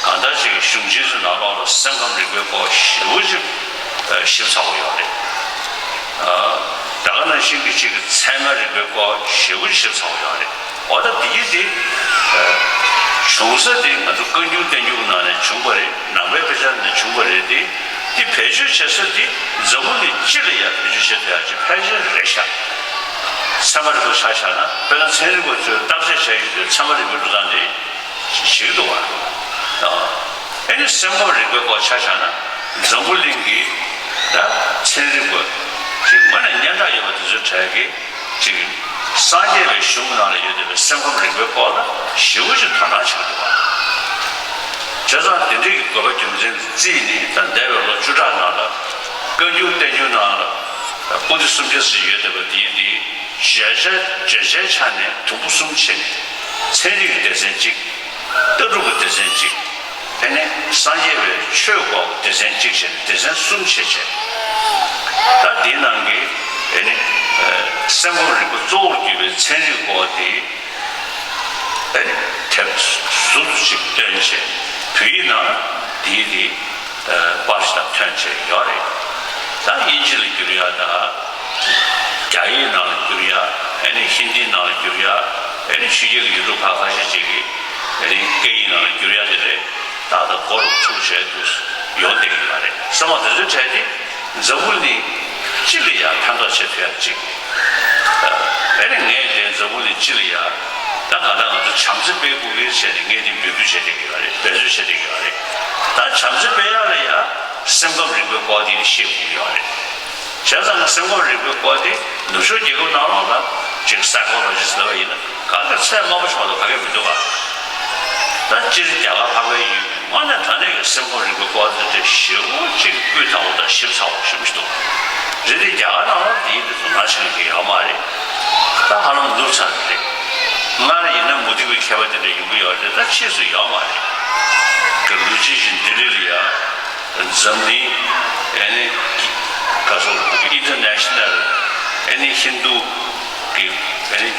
གང་ལྟར་ཞིག་གཞུང་ཆེན་ཚོའི་ནང་ལོགས་ལ་སེམས་ཁམས་རིག་པའི་སྐོར་ཞེ་པོ་ཅིག་ཨ་ཞིབ་ཚགས་པོ་ཡོད་རེད། ཨ་ད་ག་ནང་བཞིན་གྱི་ཅིག་ཚད་མ་རིག་པའི་སྐོར་ཞེ་པོ་ཞིབ་ཚགས་པོ་ཡོད་རེད། འོ་ད་འདི་ཡི་འདི་ཨ་བྱུང་ས་དེ་ང་ཚོ་བཀའ་འགྱུར་བསྟན་འགྱུར་གྱི་ནང་ནས་བྱུང་བ་རེད། ནང་པའི་དཔེ་ཆ་ནས་བྱུང་བ་རེད་དེ། འདི་བེད་སྤྱོད་བྱེད་ས་འདི་འཛམ་བུ་གླིང་སྤྱི་ལ་ཡང་བེད་སྤྱོད་བྱེད་ཐུབ་ཡག་ཅིག་ཕལ་ཆེར་རེད་ཤག་ཚད་མ་རིག་པ་ཆ་བཞག་ན། དཔེར་ན་ཚན་རིག་པ་ཚོས་བརྟག་དཔྱད་བྱས་ཡོད་དུས་ཚད་མ་རིག་པའི་འགྲོ་སྟངས་འདི་ཞིག་འདུག་བ། ཨ་ནི་སེམས་ཁམས་རིག་པའི་སྐོར་ཆ་བཞག་ན། འཛམ་བུ་གླིང་གི་ད་ཚན་རིག་པ་ཅིག་དངོས་གནས་སྙན་གྲགས་ཡོད་པ་དེ་ཚོའི་གྲས་ཀྱིས་ཅིག་སངས་རྒྱས་པའི་གཞུང་ནང་ལ་ཡོད་བསྡད་པའི་སེམས་ཁམས་རིག་པའི་སྐོར་ལ་ཞེ་པོ་ཅིག་དོ་སྣང་བྱེད་ཀྱི་འདུག་བ། བྱས་ཙང་དེ་འདྲའི་གི་དགོས་པ་རྒྱུ་མཚན་གྱིས་བརྩིས་ནས། ད་འདས་པའི་ལོ་བཅུ་ཕྲག་ནང་ལ་བཀའ་འགྱུར་བསྟན་འགྱུར་ནང་ལ་པོ་ཏི་སུམ་བརྒྱ་ཙམ་ཡོད་བསྡད་པ་དེའི་དེའི་བརྗོད་བྱ་བརྗོད་བྱའི་ཆ་ནས་དུམ་བུ་གསུམ་ཕྱེ་ནས། ཚན་རིག་གི་སྡེ་ཚན་གཅིག་ལྟ་གྲུབ་ཀྱི་སྡེ་ཚན་གཅིག་དེ་ནས་སངས་རྒྱས་པའི་ཆོས་སྐོར་གྱི་སྡེ་ཚན་གཅིག་བྱས་ནས་སྡེ་ཚན་གསུམ་ཕྱེ་བྱས། ད་དེའི་ནང་གི་ཨེ་ནི་ཨེ་སེམས་ཁམས་རིག་པ་གཙོ་བོར་གྱུར་པའི་ཚན་རིག་སྐོར་དེ་ཨེ་ནི་དེབ་ཟུར་དུ་ཅིག་བཏོན་བྱས། བོད་ཡིག་ནང་དེའི་དེ་ཨེ་པར་ཞིག་དང་ཐོན་བྱས་ཡོད་རེད། ད་དབྱིན་ཇི་ལ་བསྒྱུར་ཡ་དང་། རྒྱ་ཡིག་ནང་ལ་བསྒྱུར་ཡ། ཨེ་ནི་ཧིན་དིའི་ནང་ལ་བསྒྱུར་ཡ། ཨེ་ནི་ཕྱི་རྒྱལ་གྱི་ཡུལ་གྲུ་ཁག་ཁ་ཤས་ཅིག་གི་ཨེ་ནི་སྐད་ཡིག་ནང་ལ་བསྒྱུར་ཡ་དེ་རེད། ཏག་ཏག་མགོ་རུ་ཚུགས་བྱས་འདུག་ཡོང་བསྡད་ཀྱི་ཡོད་རེད། སེམས་ཁམས་དེ་ཚོའི་གྲས་དེ་འཛམ་བུ་གླིང་སྤྱི་ལ་ཡང་ཕན་ཐོགས་བྱེད་ཐུབ་ཡ་ཅིག་ཨེ་ནི་ངས་དེ་འཛམ་བུ་གླིང་སྤྱི་ལ་ཡང་ད་གང་ལྟར་ང་ཚོ་བྱམས་བརྩེ་སྤེལ་དགོས་ཀྱི་བྱས་ཏེ་ངས་དེ་འབོད་སྐུལ་བྱེད་བསྡད་ཀྱི་ཡོད་རེད། འབད་རྩོལ་བྱེད་བསྡད་ཀྱི་ཡོད་རེད། ད་བྱམས་བརྩེ་སྤེལ་ཡ་ལ་ཡང་སེམས་ཁམས་རིག་པའི་སྐོར་དེ་ནི་ཤེས་དགོས་ཀྱི་ཡོད་རེད། བྱས་ཙང་སེམས་ཁམས་རིག་པའི་སྐོར་དེ་ནུབ་ཕྱོགས་རྒྱལ་ཁབ་ནང་ལོགས་ལ་ཅིག་སའི་ཀོ་ལོ་ཇི་སི་ལབ་པ་ཡིན་ན་གང་ག་ཚད་དམའ་པོ་ཞིག་མ་གཏོགས་ག་གེ་མི་འདུག་ག་ད་སྤྱིར་རྒྱ་གར་ལྷག་པའི་ཡུལ་ དངོས་གནས་དྲང་གནས་ཀྱི་སེམས་ཁམས་རིག་པའི་སྐོར་དེ་དེ་ཞེ་པོ་ཅིག་སྤུས་དག་པོ་དང་ཞིབ་ཚགས་པོ་ཞེ་པོ་ཞིག་འདུག་རེད་དེ་རྒྱ་གར་ནང་ལ་དེའི་དེ་ཚོ་ནང་བཞིན་གྱི་ཡོད་མ་རེད། ད་ཧ་ལམ་ནུབ་ཚར་རེད། སྔར་ཡིན་ན་མུ་སྟེགས་པའི་མཁས་པ་དེ་འདྲ་ཡོང་གི་ཡོད་རེད། ད་ཕྱིས་སུ་ཡོད་མ་རེད། ག་ལུ་ཅི་ཞིག་ལྡི་ལི་ལ་ཡ། འཛམ་གླིང་། ཨ་ནི། ག་སོགས་ཨིན་ཊར་ནེ་ཤ་ནལ། ཨ་ནི་ཧིན་དུ་གི། ཨ་ནི་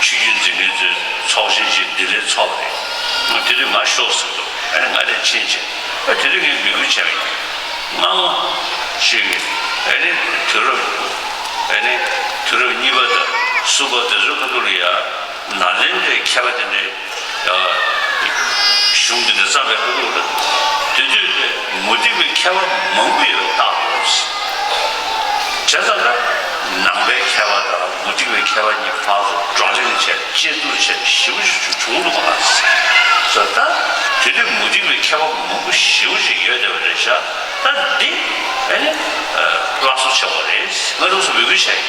ཆོས་བརྒྱུད་འཛིན་མཁན་ཚོའི་ཚོགས་ཆེན་ཞིག་ལྡི་ལིར་ཚོགས་པ་རེད། དེ་དུས་ང་ཤོག་ཟེར་འདུག་ཨ་ནི་ང་དེར་ཕྱིན་བྱས། ཨ་དེ་དུས་ངས་འབོད་སྐུལ་བྱས་པ་ཡིན། སྔ་མོ་ཞིག་གིས། ཨ་ནི་དུས་རབས། ཨ་ནི་དུས་རབས་གཉིས་པ་དང་གསུམ་པ་དེ་ཚོའི་ཁ་ཐུག་ལ་ཡ། ནཱ་ལེནྡྲའི་མཁས་པ་དེ་འདྲའི་གཞུང་འདི་འདྲ་བརྩམས་པའི་ཁ་ཐུག་ལ། དེ་དུས་དེ་མུ་སྟེགས་པའི་མཁས་པ་མང་པོ་ཡོད་པའི་རྟགས་རེད། བྱས་ཙང་ད་ནང་པའི་མཁས་པ་དང་མུ་སྟེགས་པའི་མཁས་པ་གཉིས་བར་དུ་བགྲོ་གླེང་བྱས། དཔྱད་བསྡུར་བྱས། ཞེ་པོ་ཞིག་བྱུང་འདུག་ག་ཟེར། ད་དེ་དུས་མུ་སྟེགས་པའི་མཁས་པ་མང་པོ་ཞེ་པོ་ཞིག་ཡོད་བསྡད་པ་རེད་ཤག་ད་འདི་ཨ་ནི་སླར་གསོ་བྱེད་དགོས་རེད། ང་རང་ཚོ་འབོད་སྐུལ་བྱས་ཡིན།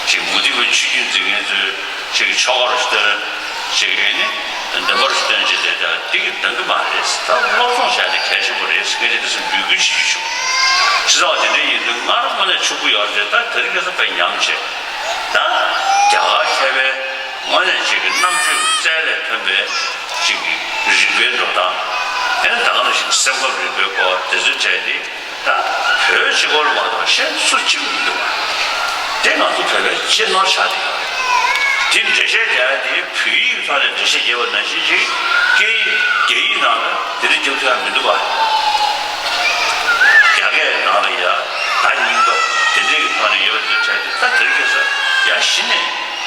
ཅིག་མུ་སྟེགས་པའི་ཆོས་བརྒྱུད་འཛིན་མཁན་ཚོས་ཅིག་ཆོ་ག་རུ་སྟོན། ཅིག་ཨ་ནི་འདོན་པ་རུ་སྟོན་བྱས་ཏེ། ད་འདི་གིས་འདང་གི་མ་རེད། ད་སློབ་སྦྱོང་བྱས་ཏེ་གལ་ཆེན་པོ་རེད་ཟེར་མཁན་དེ་འདྲ་ཚོ་འབོད་སྐུལ་བྱེད་རྒྱུ་བྱུང་། བྱས་ཙང་དེ་འདྲ་ཡིན་དུས་སྔར་དངོས་གནས་ཕྱུག་པོ་ཡོད་རེད། ད་དེ་རིང་ཁ་སང་དཔེ་ཉམས་བྱས། ད་རྒྱ་གར་མཁས་པའི་དངོས་གནས་ཅིག་གི་རྣམ་དཔྱོད་རྩལ་ལས་ཐོན་པའི་ཅིག་གི་རིག་པའི་འགྲོ་སྟངས། ཨ་ནི་ད་ག་ནང་བཞིན་སེམས་ཁམས་རིག་པའི་སྐོར་དེ་ཚོ་བྱས་ཏེ། ད་བོད་སྤྱི་སྐོར་མ་གཏོགས་གཞན་སུ་གཅིག་མི་འདུག་དེ་ང་ཚོ་བོད་པའི་གཅེས་ནོར་ཆགས་བསྡད་ཡོད་རེད། དེ་འགྲེལ་བཤད་རྒྱག་ཡ་དེ་བོད་ཡིག་ཐོག་ནས་འགྲེལ་བཤད་རྒྱབ་པ་ནང་བཞིན་ཅིག་སྐད་ཡིག་རྒྱ་ཡིག་ནང་ལ་དེ་འདྲ་རྒྱབ་ཐུབ་ཡ་མི་འདུག་ག་རྒྱ་སྐད་ནང་ལ་ཡ་བརྡ་རྙིང་པ་དེ་འདྲའི་གི་ཐོག་ནས་ཡོད་པ་དེ་ཚོ་བྱས་ཏེ། ད་དེ་རིང་ཁ་སང་ཡ་གཞི་ནས་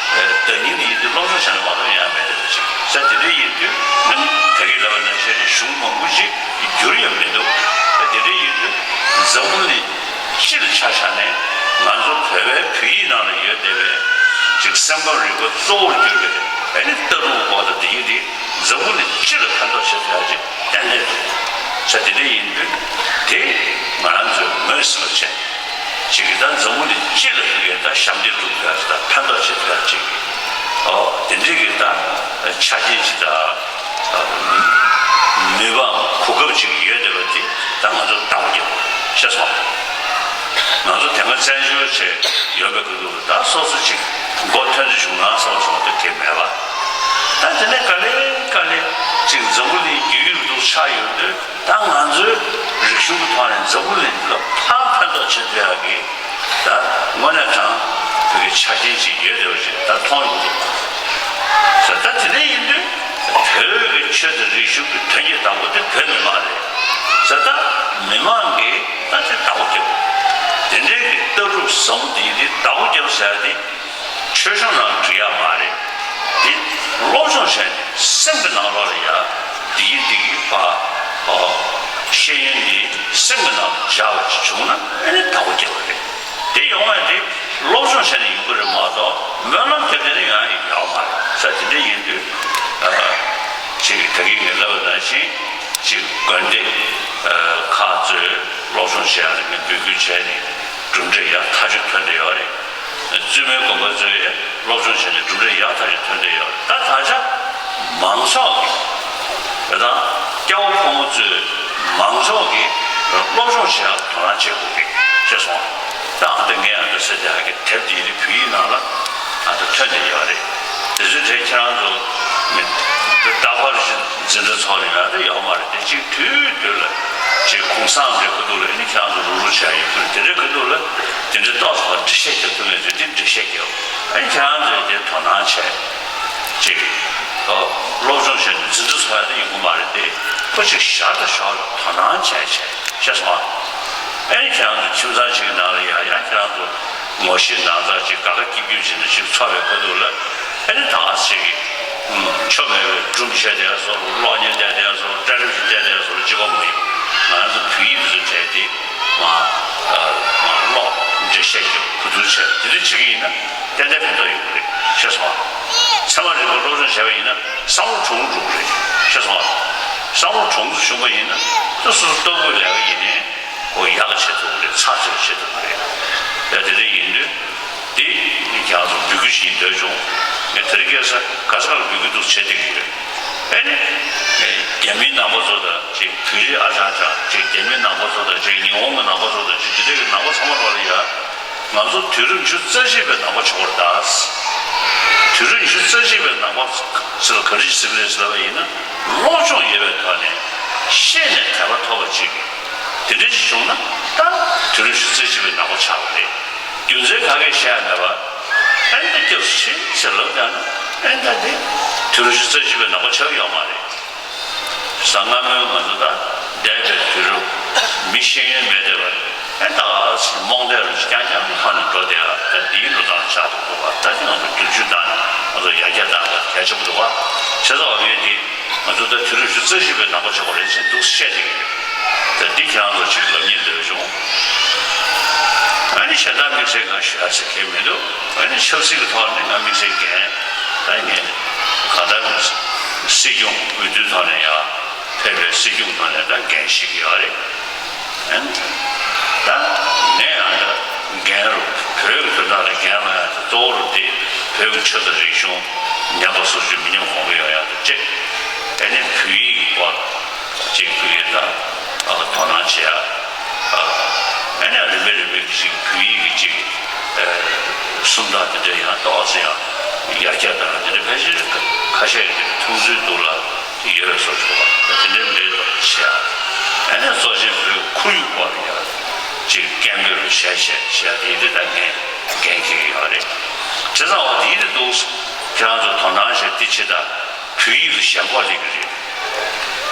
བརྡ་རྙིང་དེ་ཡིན་དུས་སློབ་སྦྱོང་བྱས་ན་མ་གཏོགས་ཡ་མེད་དེ་འདྲ་ཅིག་ས་དེ་འདྲ་ཡིན་དུས་ཨ་ནི་ད་གིན་ལབ་པ་ནང་བཞིན་གྱི་གཞུང་མང་པོ་ཅིག་འགྱུར་ཡ་མི་འདུག་ད་དེ་འདྲ་ཡིན་དུས་འཛམ་བུ་གླིང་སྤྱི་ལ་ཆ་བཞག་ནས་ང་ཚོ་བོད་པའི་བོད་ཡིག་ནང་ལ་ཡོད་བསྡད་པའི་ཅིག་སེམས་ཁམས་རིག་པ་གཙོ་བོར་གྱུར་པའི་ཨ་ནི་ལྟ་གྲུབ་སྐོར་དང་དེ་ཡིན་དེ་འཛམ་བུ་གླིང་སྤྱི་ལ་ཕན་ཐོགས་བྱེད་ཐུབ་ཡ་ཅིག་ཏན་ཏན་འདུག་ས་དེ་འདྲ་ཡིན་དུས་དེ་ང་རང་ཚོས་ངོས་ཟིན་པ་བྱས། ཅིག་གིས་ད་འཛམ་བུ་གླིང་སྤྱི་ལ་ཕན་གྱི་ད་ཞབས་འདེགས་སྒྲུབ་ཐུབ་ཡ་ཅིག་དང་ཕན་ཐོགས་བྱེད་ཐུབ་ཡ་ཅིག་ཨོ་དེ་འདྲའི་གི་ད་ཆ་རྐྱེན་ཅིག་དང་། མི་དབང་གོ་སྐབས་ཅིག་ཡོད་བསྡད་པ་དེ་ད་ང་ཚོ་བདག་པོ་རྒྱབ་དགོས་ཤེས་སོང་། ང་ཚོ་དེ་སྔ་བཙན་བྱོལ་བྱས་ཡོད་པའི་སྐབས་དུས་ད་སོ་སོ་ཅིག་མགོ་ཐོན་དུ་བྱུང་ན་བསམ་སོང་། ད་དེ་མེད་པ། ད་དེ་ནས་ག་ལེ་ག་ལེ་ཅིག་འཛམ་བུ་གླིང་རྒྱུས་ཡོད་འདུག་ཆགས་ཡོད་དུས། ད་ང་ཚོའི་རིག་གཞུང་གི་ཐོག་ནས་འཛམ་བུ་གླིང་འདི་ལ་ཕར་ཕན་ཐོགས་བྱེད་ཐུབ་ཡག་གི་ད་དངོས་གནས་དྲང་བོད་ཀྱི་ཆ་རྐྱེན་ཅིག་ཡོད་བསྡད་པ་ཞིག་ད་མཐོང་ཡོང་གི་འདུག་ད་དེ་འདྲ་ཡིན་དུས་བོད་ཀྱི་ཆོས་དང་རིག་གཞུང་གི་དོན་གྱི་བདག་པོ་དེ་བོད་མི་མང་རེད་ཟེར། ད་མི་མང་གིས་ད་དེ་བདག་པོ་རྒྱབ། དེ་འདྲའི་གི་ལྟ་གྲུབ་ཟབ་མོ་དེ་ཡིན་དུས་བདག་པོ་རྒྱབ་ཟེར་ཡ་དེ། ཆོས་སྐྱོང་ནང་འགྲིག་ཡ་མ་རེད། དེ་སློབ་སྦྱོང་བྱས་ནས་སེམས་ཀྱི་ནང་ལོགས་ལ་ཡ་བདེ་སྐྱིད་བདེ་སྐྱིད་པ། ཨོ། ཤེས་ཡོན་དེ་སེམས་ཀྱི་ནང་དུ་འཇགས་པ་ཅིག་བྱུང་ན་ཨ་ནི་བདག་པོ་རྒྱབ་པ་རེད། དེ་ཡོང་བ་དེ་སློབ་སྦྱོང་བྱས་ནས་ཡོང་གི་རེད་མ་གཏོགས་སྨོན་ལམ་རྒྱབ་བསྡད་ན་ཡོང་ཡ་ཡོད་མ་རེད་ས། དེ་འདྲ་ཡིན་དུས་ཨ་ཅིག་ད་གིན་ངས་ལབ་པ་ནང་བཞིན་ཅིག་དགོན་སྡེ་ཁག་ཚོས་སློབ་སྦྱོང་བྱེད་ཡ་ལ་ངས་འབོད་སྐུལ་བྱས་ནས་གྲུབ་འབྲས་ཡག་ཐག་ཆོད་ཐོན་བསྡད་ཡོད་རེད། བཙུན་མའི་དགོན་པ་ཚོས་སློབ་སྦྱོང་བྱས་ནས་གྲུབ་འབྲས་ཡག་ཐག་ཆོད་ཐོན་བསྡད་ཡོད་རེད། ད་ད་ཆ་མང་ཚོགས་ཀྱི་དེ་དང་སྐྱ་བོ་ཕོ་མོ་ཚོས་མང་ཚོགས་ཀྱི་སློབ་སྦྱོང་བྱེད་ཡག་དོ་སྣང་བྱེད་དགོས་རེད་ཅེས་གསུངས། ད་ཨ་ད་ངས་ཨ་ད་ཟེར་དེ་ཧ་གི་དེབ་དེ་ཡི་རིགས་བོད་ཡིག་ནང་ལ་ཨ་ད་ཐོན་བསྡད་ཡོད་རེད། དེ་ཚོའི་གྲས་ཁྱེད་རང་ཚོ་མི་རྟག་པར་ཞིག་འཛིན་གྲྭ་ཚོགས་ནས་ཡང་དེ་ཡོད་མ་རེད། དེ་གཅིག་དུས་དུས་ལ་ཅིག་གུང་སེང་འདྲའི་ཁ་ཐུག་ལ་ཨ་ནི་ཁྱེད་རང་ཚོ་རུག་རུག་བྱས་ཡོད་ཁུལ་དེ་འདྲའི་ཁ་ཐུག་ལ་དེ་འདྲའི་ཏོག་ཙམ་འགྲེལ་བཤད་རྒྱག་ཐུབ་མེད་ཚོས་དེ་འགྲེལ་བཤད་རྒྱག་ཨ་ནི་ཁྱེད་རང་ཚོས་དེ་དོ་སྣང་བྱས་ཅིག་ཨོ་སློབ་སྦྱོང་བྱས་ནས་འཛིན་གྲྭ་ཚོགས་ཡ་དེ་ཡོང་གི་མ་རེད་དེ། ཁོ་ཅིག་ཞར་དང་ཞོར་ལ་དོ་སྣང་བྱས་བྱས་ཤེས་སོང་ཨ། ཨ་ནི་ཁྱེད་རང་ཚོ་ཁྱིམ་ཚང་གཅིག་གི་ནང་ལ་ཡང་ཡང་ཁྱེད་རང་ཚོ་ངོ་ཤེས་ནང་ཚགས་ཅིག་དགའ་དགའ་སྐྱིད་སྐྱིད་བྱས་ནས་ཅིག་འཚོ་བའི་ཁ་ཐུག་ལ་ཨ་ནི་ད་ག་ཟེ་གི་ཆོ་མེད་པའི་སྒྲུང་བཤད་བསྡད་ཡ་བཟོ་འདྲ། གློག་བརྙན་བལྟས་བསྡད་ཡ་བཟོ་འདྲ། ཊེ་ལི་བི་ཤན་བལྟས་བསྡད་ཡ་བཟོ་གཅིག་པ་མ་ཡིན། ང་རང་ཚོ་བོད་ཡིག་འདི་ཚོ་བྲལ་ཏེ་མ་མ་ཀློག་འགྲེལ་བཤད་རྒྱབ་ཁུ་བསྡུར་བྱས་དེ་འདྲ་བྱེད་ཀྱི་ཡིན་ན་ཏན་ཏན་ཕན་ཐོགས་ཡོང་གི་རེད་ཤེས་སོང་ཨ། ཚད་མ་རིག་པ་སློབ་སྦྱོང་བྱས་པ་ཡིན་ན་བསམ་བློ་གྲུང་རུ་འགྲོ་གི་རེད་ཤེས་སོང་ཨ། བསམ་བློ་གྲུང་རུ་བྱུང་པ་ཡིན་ན་ད་སོ་སོ་ལྟ་བུའི་ལས་ཀ་ཡིན་ནའི། ཁོ་ཡག་བྱེད་ཐུབ་ཀྱི་རེད། ཚགས་ཚུད་བྱེད་ཐུབ་ཀྱི་རེད། ཡ་དེ་འདྲ་ཡིན་དུས་དེ་ངས་ཁྱེད་རང་ཚོ་འབོད་སྐུལ་ཞིག་འདོད་བྱུང་། ངས་དེ་རིང་ཁ་སང་ག་ས་ག་ལ་འབོད་སྐུལ་འདུག་བྱེད་བསྡད་ཀྱི་ཡོད། ཨེ་ནི། རྒྱ་མིའི་ནང་པ་ཚོ་དང་ཅིག་བོད་རིགས་ཨ་ཅག་ཅག་ཅིག་རྒྱ་མིའི་ནང་པ་ཚོ་དང་ཅིག་ཉི་ཧོང་གི་ནང་པ་ཚོ་དང་ཅིག་དེ་འདྲའི་གི་ནང་པ་ཚང་མ་ལོག་ལ་ཡ། ང་ཚོ་དུས་རབས་ཉི་ཤུ་རྩ་གཅིག་པའི་ནང་པ་ཆགས་པ་རེད་ད། དུས་རབས་ཉི་ཤུ་རྩ་གཅིག་པའི་ནང་པ་ཚོ་ལ་ག་རེ་ཟེར་གི་རེད་ཟེར་བ་ཡིན་ན། སློབ་སྦྱོང་ཡོད་པའི་ཐོག་ནས་ཤེས་ནས་དད་པ་ཐོབ་པ་ཅིག་དེ་འདྲ་ཞིག་བྱུང་ན་ད་དུས་རབས་ཉི་ཤུ་རྩ་གཅིག་པའི་ནང་པ་ཆགས་པ་རེད། རྒྱུ་མཚན་ག་གེ་བཤད་ཡ་མེད་པ། ཨེ་འདྲ་སྐྱབས་སུ་མཆི་ཟེར་ལབ་ཀྱང་ན་ཨེ་འདྲ་དེ་དུས་རབས་ཉི་ཤུ་རྩ་གཅིག་པའི་ནང་པ་ཆགས་ཡོད་མ་རེད། བཟང་སྔ་མོའི་ང་ཚོ་ད་འདས་པའི་དུས་རབས་མི་ཤེས་ཡོན་མེད་བསྡད་པ་ཨེ་ད་རྨོངས་དད་རུ་རྐྱང་རྐྱང་ཁ་ནས་འགྲོ་བསྡད་ཡ་ད་དེའི་འགྲོ་སྟངས་ཆགས་འདུག་པ། ད་དེ་ང་ཚོ་བསྒྱུར་བཅོས་བཏང་ནས་ང་ཚོ་ཡར་རྒྱས་བཏང་ཡ་གལ་ཆེན་པོ་འདུག་པ། བྱས་ཙང་འོ་ཡོད་དེ། ང་ཚོ་ད་དུས་རབས་ཉི་ཤུ་རྩ་གཅིག་པའི་ནང་པ་ཆགས་པ་རེད་ཅེས་འདུག་བཤད་བསྡད་ཀྱི་ཡོད། ད་འདི་ཁྱེད་རང་ཚོ་ཅིག་ལབ་སྙིང་འདོད་བྱུང་། ཨ་ནི་གཞན་དག་དམིགས་བསལ་ང་ཞུ་ཡ་ཟེར་མཁན་མི་འདུག་ཨ་ནི་ཆབ་སྲིད་ཀྱི་ཐོག་ནས་ང་དམིགས་བསལ་འགན་ད་ངས་གང་ལྟར་སྲིད་སྐྱོང་འོས་བསྡུའི་ཐོག་ནས་ཡང་ཕེབས་པའི་སྲིད་སྐྱོང་ཐོག་ནས་ད་འགན་བཞེས་ཀྱི་ཡོད་རེད། ཨ་ནི་ད་ངས་ཡང་ད་འགན་རུ་བོད་ཀྱི་དོན་དག་ལ་འགན་ལེན་ཡ་ད་གཙོ་བོ་རུ་དེ་བོད་ཀྱི་ཆོས་དང་རིག་གཞུང་ཉམས་པ་སོར་ཆུད་མི་ཉམས་གོང་འཕེལ་ཡོང་ཡ་དང་བཅས། ཨ་ནི་བོད་ཡིག་གི་སྐོར་ཅིག་བོད་ཡིག་ད་དོ་སྣང་བྱེད་ཡ། ཨ་ནི་རིམ་པས་རིམ་པས་ཅིག་བོད་ཡིག་གི་ཅིག་སུམ་རྟགས་དེ་འདྲ་ཡང་ཏོག་ཙམ་ཡང་ཡར་རྒྱས་དང་དེ་འདྲ་ཕལ་ཆེར་ཁ་ཤས་ཀྱི་མཐོང་ཚུལ་འདུག་ལ་ཡོད་པའི་བཟོ་བཅུག་པ་དེ་འདྲ་མེད་དོ་བྱེད་ཡ། ཨ་ནི་གཙོ་ཆེན་བོད་ཁོར་ཡུག་སྐོར་ལ་ཡང་ཅིག་སྐད་འབོད་རུ་བྱས་བྱས་བྱས་དེ་དེ་ད་ངས་འགན་འཁྱེར་གྱི་ཡོད་རེད། བྱས་ཙང་འོ་དེ་དེ་འདུག་ཁྱེད་རང་ཚོ་དོ་སྣང་བྱས་དེ་བྱེད་ད། བོད་ཡིག་ལ་ཞེན་ཁོག་སླེབས་ཀྱི་རེད།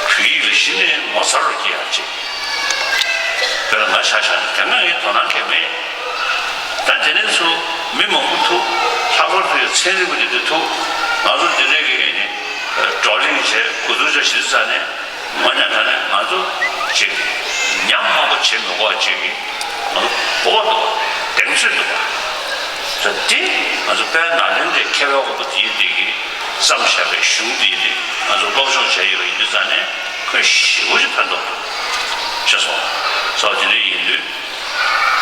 བོད་ཡིག་ལ་གཞི་ནས་ངོ་མཚར་རུ་སྐྱེ་ཡག་ཅིག་དཔེར་ན་ང་ཆ་བཞག་ན་དེ་སྔ་ངས་དོ་སྣང་གང་ཡང་མེད། ད་དེ་ནས་ཚུར་མི་མང་པོ་ཐུག་ལྷག་པར་དུ་ཡང་ཚན་རིག་པ་དེ་འདྲ་ཐུག་ང་ཚོ་འདི་འདྲའི་གི་ཨེ་ནི་བགྲོ་གླེང་བྱས་གོ་བསྡུར་བྱས་བྱེད་དུས་ཙ་ནས་དངོས་གནས་དྲང་གནས་ང་ཚོ་ཅིག་ཉམས་མང་པོ་བྱེད་མི་དགོས་པ་ཅིག་གི་ང་ཚོ་གོ་བ་འདུག་པ། གདེང་ཚོད་འདུག་པ། ད་དེ་ང་ཚོ་དཔལ་ནཱ་ལེནྡྲའི་མཁས་པའི་དབང་པོ་དེ་ཡིན་དེ་གི་བརྩམས་བཞག་པའི་གཞུང་འདི་ནི་ང་ཚོ་སློབ་སྦྱོང་བྱས་ཡོད་པ་ཡིན་དུས་ཙང་ནས་ཁོས་ཞེ་པོ་ཅིག་ཕན་ཐོགས་འདུག་ཅེས་གསུངས་སོ། དེ་འདྲ་ཡིན་དུས་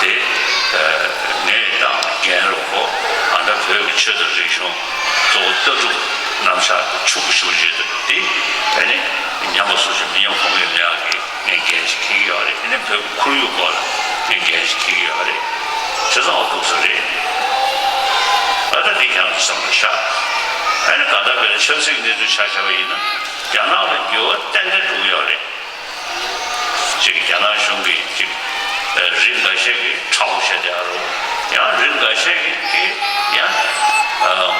དེ་ངས་བཏང་འགན་རུ་ཁོ་ཨ་ད་བོད་ཀྱི་ཆོས་དང་རིག་གཞུང་གཙོ་བོ་ལྟ་གྲུབ་རྣམ་གཞག་གི་ཕྱུག་པོ་ཞེ་པོ་ཅིག་འདུག་དེ་ཨ་ནི་ཉམས་པ་སོར་ཆུད་མི་ཉམས་གོང་འཕེལ་ཡོང་ཡག་གི་ངས་འགན་ཞིག་འཁྱེར་གྱི་ཡོད་རེད། ཨ་ནི་བོད་ཀྱི་ཁོར་ཡུག་སྐོར་ལ་ངས་འགན་ཞིག་འཁྱེར་གྱི་ཡོད་རེད། བྱས་ཙང་འོ་འདུག་ས་རེད། ཨ་ད་འདི་ཁྱེད་རང་ཚོ་བསམ་བློ་བཞག་ཨ་ནི་གང་ལྟར་བོད་ཆབ་སྲིད་ཀྱི་གནས་ཚུལ་ཆ་བཞག་པ་ཡིན་ན་རྒྱ་ནག་ལ་འགྱུར་བ་ཏན་ཏན་འགྲོ་གི་ཡོད་རེད། ཅིག་རྒྱ་ནག་གཞུང་གིས་ཅིག་རིགས་འགའ་ཤས་ཀྱིས་མཁྲེགས་པོ་བྱས་བསྡད་ཡོད་རེད། ཡང་རིགས་འགའ་ཤས་ཀྱིས་ཡང་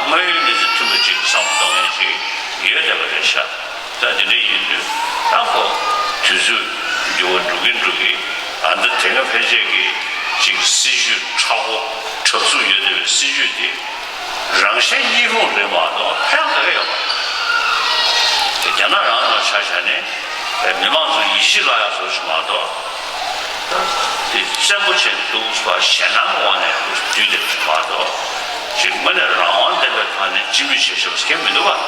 དངོས་ཡོད་གནས་ཚུལ་མཐུན་པ་ཅིག་བསམ་བློ་གཏོང་མཁན་ཅིག་ཡོད་བསྡད་པ་རེད་ཤག་ད་དེ་འདྲ་ཡིན་དུས་ད་ཁོ་དུས་ཚོད་འགྱུར་བ་འགྲོ་གིན་འགྲོ་གིན་ཨ་ནི་དེ་སྔ་ཕལ་ཆེར་གྱི་ཅིག་སྲིད་ཇུས་མཁྲེགས་པོ་དྲག་རྩུབ་ཡོད་བསྡད་པའི་སྲིད་ཇུས་དེ་རང་གཞན་གཉིས་ཕུང་རེད་མ་གཏོགས་ཕན་ག་གེ་ཡོད་མ་རེད། དེ་རྒྱ་ནག་རང་ནང་ཆ་བཞག་ནས་མི་མང་ཚོ་ཡིད་ཆེས་བརླག་ཡག་བཟོ་ཞིག་མ་གཏོགས། དེ་བཙན་པོ་བྱས་འདུག་པ་ཞེད་སྣང་གི་འོག་ནས་འདུག་དུས་དེར་མ་གཏོགས་ཅིག་དངོས་གནས་རང་དབང་ལྡན་པའི་ཐོག་ནས་སྤྱི་མོས་བྱེད་ཤེས་པ་ཟེར་མཁན་མི་འདུག་པ།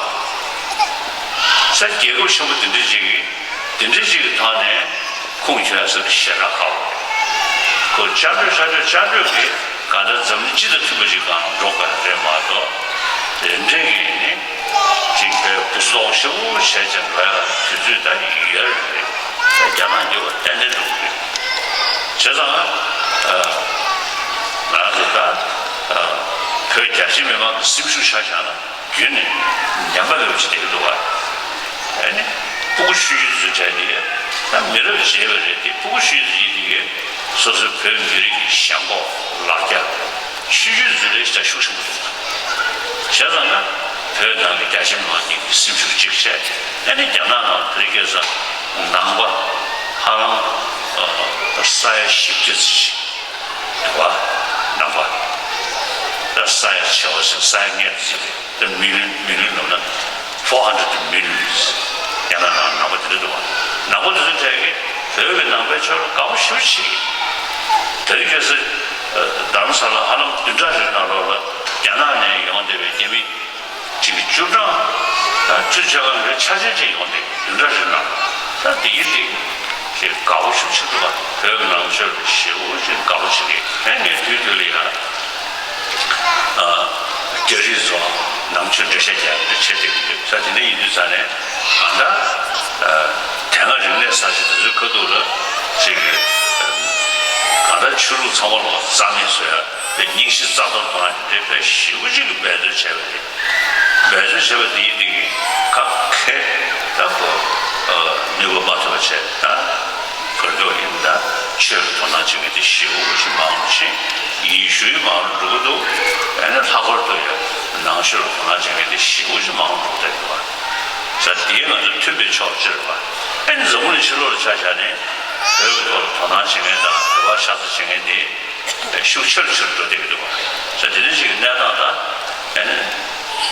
ས་རྒྱལ་ཁབ་ཆེན་པོ་དེ་འདྲ་ཅིག་གིས་དེ་འདྲ་ཅིག་གི་ཐོག་ནས་ཁུངས་འཁྱོལ་ཡ་ཟེར་ཞེ་དྲག་ཁག་པོ་རེད། ཁོ་བཅའ་སྒྲིག་བཅའ་སྒྲིག་བཅའ་སྒྲིག་གིས་གང་ལྟར་འཛམ་གླིང་སྤྱི་དང་མཐུན་པ་ཅིག་སྒང་འགྲོ་དགོས་རེད་མ་གཏོགས་དེ་འདྲ་གི་ནི། ཅིག་པའི་བུ་སྲོག་ཤོར་བྱས་ཀྱང་འགྲོ་ཡ་དུས་ཚོད་ད་ཡོད་རེད། རྒྱ་ནག་འགྱུར་བ་ཏན་ཏན་འགྲོ་གི་རེད། བྱས་ཙང་ང་ཚོ་ད་བོད་རྒྱ་ཆེ་མི་མང་གི་སེམས་ཤུགས་ཆ་བཞག་ན་རྒྱུན་ནས་ཉམས་པ་ལོས་ཅི་བསྡད་ཀྱི་འདུག་བ། ཨ་ནི་སྤུ་གུ་ཆུང་ཆུང་ཚོའི་གྲས་དེ་ད་མི་རབས་བརྗེས་པ་རེད་དེ་སྤུ་གུ་ཆུང་ཆུང་ཡིན་དེ་གས་སོ་སོའི་བོད་མི་རིགས་ཀྱི་ཞེན་ཁོག་ལ་རྒྱ། ཆུ་ཆུ་འཛུལ་ལས་ཞེ་དྲག་ཤུགས་ཆེན་པོ་འདུག་བྱས་ཙང་ན་བོད་ནང་གི་རྒྱ་ཆེ་མི་མང་གཉིས་ཀྱི་སེམས་ཤུགས་གཅིག་བྱས་ཨ་ནི་རྒྱ་ནག་ནང་བོད་རིགས་སྐད་ས་ནང་པ་ཧ་ལམ་ས་ཡ་བཞི་བཅུ་ཙམ་ཞིག་འདུག་བ། ནང་པ་ད་ས་ཡ་བྱེ་བ་ཞིག་ས་ཡ་ལྔ་ཙམ་ཞིག་རེད། ད་མི་ལི་མི་ལི་ནང་ན་four hundred millions། རྒྱ་ནག་ནང་ནང་པ་དེ་འདྲ་འདུག་བ། ནང་པ་དེ་ཚོ་གྲས་ཀྱིས་བོད་ཀྱི་ནང་པའི་ཕྱོགས་ལ་དགའ་པོ་ཞེ་པོ་བྱེད་ཀྱི། དེ་རིང་ཁ་སང་རྡ་རམ་ས་ལ་ཧ་ལམ་བདུན་ཕྲག་རེའི་ནང་ལོགས་ལ་རྒྱ་ནག་ནས་ཡོང་བསྡད་པའི་རྒྱ་མི་ཅིག་བཅུ་གྲངས་བཅུ་ཆ་གང་རེ་ཆ་ཆེན་ཅིག་ཡོང་བསྡད་བདུན་ཕྲག་རེའི་ནང་། ད་དེ་ཡིན་དེ་ཅིག་དགའ་པོ་ཞེ་པོ་བྱེད་འདུག་བ། བོད་ཀྱི་ནང་ཆོས་ལ་ཞེ་པོ་ཅིག་དགའ་པོ་བྱེད་ཀྱི། ཨ་ནི་དུས་དུས་ལ་ཡང་རྒྱ་རིགས་ཚོ། ནང་ཆོས་འགྲེལ་བཤད་རྒྱག་ཡག་འདི་བྱེད་བསྡད་ཀྱི་འདུག་ས། དེ་འདྲ་ཡིན་དུས་ཙང་ནས་གང་ལྟར་དེ་སྔ་རིག་གནས་གསར་བརྗེ་དེ་ཚོའི་ཁ་ཐུག་ལ་ཅིག་གང་ལྟར་ཆོས་ལུགས་ཚང་མ་ལོག་རྩ་མེད་བཟོ་ཡ་དེ་རྙིང་ཞེན་རྩ་གཏོར་གཏོང་ཡ་དེ་འདྲའི་དཔེ་ཞེ་པོ་ཅིག་གི་འབད་རྩོལ་བྱས་པ་རེད། འབད་རྩོལ་བྱས་པ་དེ་ཡིན་དེ་གི་ཁ་ཁེ་ད་གོ་ནུས་པ་མ་ཐོབ་པ་བྱས་ད། བོད་སྐྱོར་ཡིན་ད་ཆོས་ལ་དོ་སྣང་བྱེད་མཁན་དེ་ཞེ་པོ་ཞིག་མང་རུ་ཕྱིན། ཡེ་ཤུའི་མང་རུ་འགྲོ་གི་འདུག་ཨ་ནི་ལྷག་པར་དུ་ཡང་ནང་ཆོས་ལ་དོ་སྣང་བྱེད་མཁན་དེ་ཞེ་པོ་ཞིག་མང་རུ་འགྲོ་བསྡད་འདུག་ས་དེའི་ང་ཚོ་མཐུན་པའི་ཕྱོགས་གཅིག་རེད་པ། ཨ་ནི་འཛམ་བུ་གླིང་ཕྱི་ལོགས་ལ་ཆ་བཞག་ནས་བོད་ཀྱི་ཐོག་ལ་དོ་སྣང་བྱེད་མཁན་དང་བོད་པ་ཤ་ཚ་བྱེད་མཁན་དེ་ཤུགས་ཆེ་རུ་ཆེ་རུ་འགྲོ་བསྡད་ཀྱི་འདུག་པ། ས་དེ་འདྲ་ཞིག་གི་གནས་སྟངས་དང་ཨ་ནི།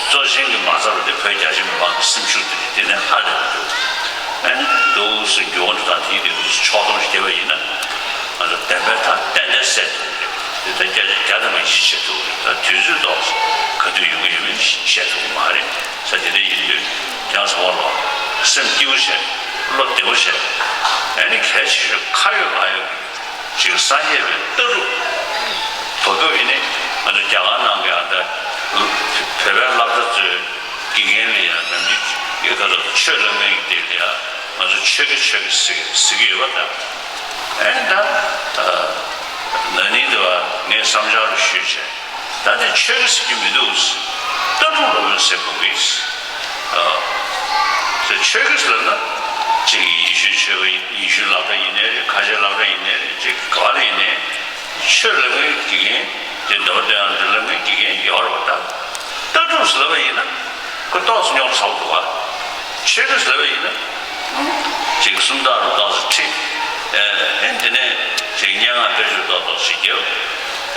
གཙོ་ཆེན་གྱི་མ་རྩ་བ་དེ་བོད་རྒྱ་ཆེ་མི་མང་གི་སེམས་ཤུགས་དེ་རེད། དེ་ནས་ཧ་ལས་པ་འདུག་ཨ་ནི་འདུག་སེ་འགྱུར་བ་འགྲོ་སྟངས་དེ་ཡིན་དུས་འདུག་སེ་ཕྱོགས་བསྡོམས་ཤིག་བལྟས་པ་ཡིན་ན། ང་ཚོ་བདེན་པའི་ཐག་ཏན་ཏན་གསལ་ཐུབ་ཀྱི་རེད། དེ་ལྟར་རྒྱ་རྒྱ་དེ་མ་ཡིད་ཆེས་ཐུབ་ཀྱི་རེད། ད་དུས་ཚོད་ཐོག་ག་དུས་ཡོང་གི་ཡོད་མེད་བཤད་ཐུབ་ཀྱི་མ་རེད། ས་དེ་འདྲ་ཡིན་དུས་ཁྱེད་རང་ཚང་མ་ལོག་སེམས་སྐྱིད་པོ་བྱས། བློ་བདེ་པོ་བྱས། ཨ་ནི་གལ་ཆེ་ཤོས་ཁ་ཡོད་ལག་ཡོད་ཀྱི། ཅིག་སངས་རྒྱས་པའི་ལྟ་གྲུབ། བོད་སྐབས་ཡིན་ནའི་ང་ཚོ་རྒྱ་གར་ནང་གི་ཨ་ད་བོད་པའི་སློབ་གྲྭ་ཚོའི་དགེ་རྒན་ལ་ཡང་ནམ་རྒྱུན་ཡོད་ཁ་ཐོག་ཆོས་སློབ་མའི་གི་དེ་ལ་ཡང་ང་ཚོ་ཆོས་དགེ་ཆོས་དགེ་ཟེར་གི་ཟེར་གི་ཡོད་པ་དང་། ཨ་ནི་ད་ན་ནིང་དུ་བ་ངས་བསམ་འཆར་རུ་ཞུས་བྱས། ད་དེ་ཆོས་དགེ་ཟེར་གྱི་མི་འདུག་ལྟ་གྲུབ་སློབ་དཔོན་ཟེར་དགོས་ཀྱི། ཨ། དེ་ཆོས་དགེ་ཟེར་ན། ཅིག་ཡེ་ཤུའི་ཆོས་པ་ཡེ་ཤུའི་སློབ་གྲྭ་ཡིན་ནའི་རེད། ཁ་ཆེའི་སློབ་གྲྭ་ཡིན་ནའི་རེད། ཅིག་ག་པར་ཡིན་ནའི། ཆོས་སློབ་མཁན་དགེ་རྒན་དེ་འདོད་པ་དོན་ཡང་དུ་སློབ་མཁན་དགེ་རྒན་ཡོད་རེད་པ། ད་ལྟ་གྲུབ་ཟེར་བ་ཡིན་ན། ཁོ་ཏོག་ཙམ་རྙོག་དྲ་ཚ་པོ་འདུག་ག་ཆོས་དགེ་ཟེར་བ་ཡིན་ན། ཅིག་སུམ་རྟགས་རུ་ཏོག་ཙམ་ཁྲིད། ཨེ་དེ་ནས་ཅིག་སྙན་ངག་དཔེ་ཆ་ཏོག་ཏོག་ཞིག་རྒྱབ།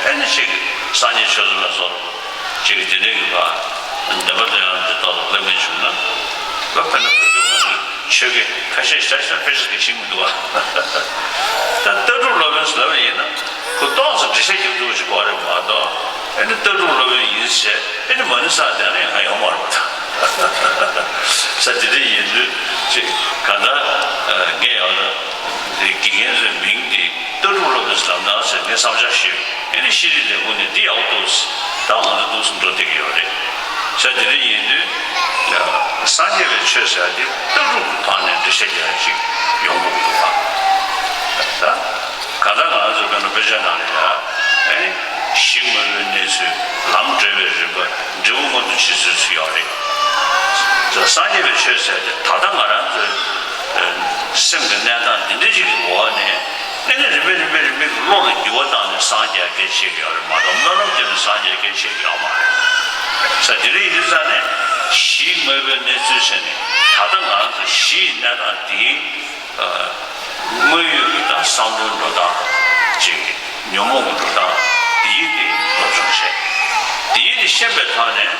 ཨེ་ནི་ཅིག་སངས་རྒྱས་ཆོས་ཚོགས་ལ་སོགས་ཅིག་དེ་འདྲའི་གི་བ། འདོད་པ་དོན་ཡང་དེ་ཏོག་ཏོག་སླེབས་མཁན་བྱུང་ན། ད་དཔེར་ན་བོད་སྐད་ང་ཚོའི་ཆོས་དགེ་ཁ་ཤས་ཤ་ཤ་དཔེ་ཆ་དེ་ཤེས་མི་འདུག་ག་ད་ལྟ་གྲུབ་སློབ་དཔོན་ཟེར་བ་ཡིན་ན། ཁོ་ཏོག་ཙམ་འགྲེལ་བཤད་རྒྱབ་ཐུབ་པ་ཞིག་དགོས་རེད་མ་གཏོགས། ཨེ་ནི་ལྟ་གྲུབ་སློབ་དཔོན་ཡིན་ཟེར་ཨེ་ནི་མ་ཎི་བསགས་བསྡད་ན་ཡང་ཡོང་མ་རེད་པ། ད་ས་དེ་འདྲ་ཡིན་དུས་ཅིག་གང་ལྟར་ངས་ཡང་ན་དེ་དགེ་རྒན་ཚོའི་མིང་དེ་ལྟ་གྲུབ་སློབ་དཔོན་ཟེར་ལབ་ན་ཟེར་ངས་བསམ་འཆར་ཞུས། ཨེ་ནི་ཤེས་རིག་ལས་ཁུངས་ནས་འདི་ཡག་པོ་འདུག་ད་ང་ཚོ་འདུག་སེ་འགྲོ་བསྡད་ཀྱི་ཡོད་རེད། ས་དེ་འདྲ་ཡིན་དུས་སངས་རྒྱས་པའི་ཆོས་ཟེར་ཡ་དེ་ལྟ་གྲུབ་ཀྱི་ཐོག་ནས་འགྲེལ་བཤད་རྒྱག་ཡ་ཞིག་ཡོང་དགོས་ཀྱི་འདུག་ག་ད། གང་ལྟར་ང་ཚོ་དཔེར་ན་དཔེ་ཆ་ནང་ལ་ཡ། ཨེ་ནི་གཞི་དངོས་པོའི་གནས་ཚུལ། ལམ་བགྲོད་པའི་རིམ་པ། འབྲས་བུ་མངོན་དུ་བྱེད་ཚུལ་སུ་ཡོད་རེད། ད་སངས་རྒྱས་པའི་ཆོས་ཟེར་ཏེ་ད་ལྟ་ང་རང་ཚོའི་ཨེ་སེམས་ཀྱི་གནས་སྟངས་འདི་འདྲ་ཞིག་གི་འོག་ནས་ཨེ་ནི་རིམ་པས་རིམ་པས་རིམ་པས་ཀྱི་བློ་ལ་འགྱུར་བ་བཏང་ནས་སངས་རྒྱས་སྐད་ཆད་ཀྱི་ཡོད་རེད་མ་གཏོགས་སྨོན་ལམ་བརྒྱབ་ནས་སངས་རྒྱས་སྐད་ཆད་ཀྱི་ཡོད་མ་རེད། ས་དེ་འདྲ་ཡིན་དུས་ཙང་ནས་གཞི་དངོས་པོའི་གནས་ཚུལ་བྱས་ནས་ད་ལྟ་ང་རང་ཚོ་གཞི་ཡི་གནས་སྟངས་འདི། དངོས་ཡོད་ཀྱི་དང་བསམ་བློའི་འགྲོ་སྟངས་ཅིག་ཉོན་མོངས་ཀྱི་འགྲོ་སྟངས་འདི་ཡིན་ཏེ་སློབ་སྦྱོང་བྱས། འདི་ཡིན་ཏེ་ཤེས་པའི་ཐོག་ནས་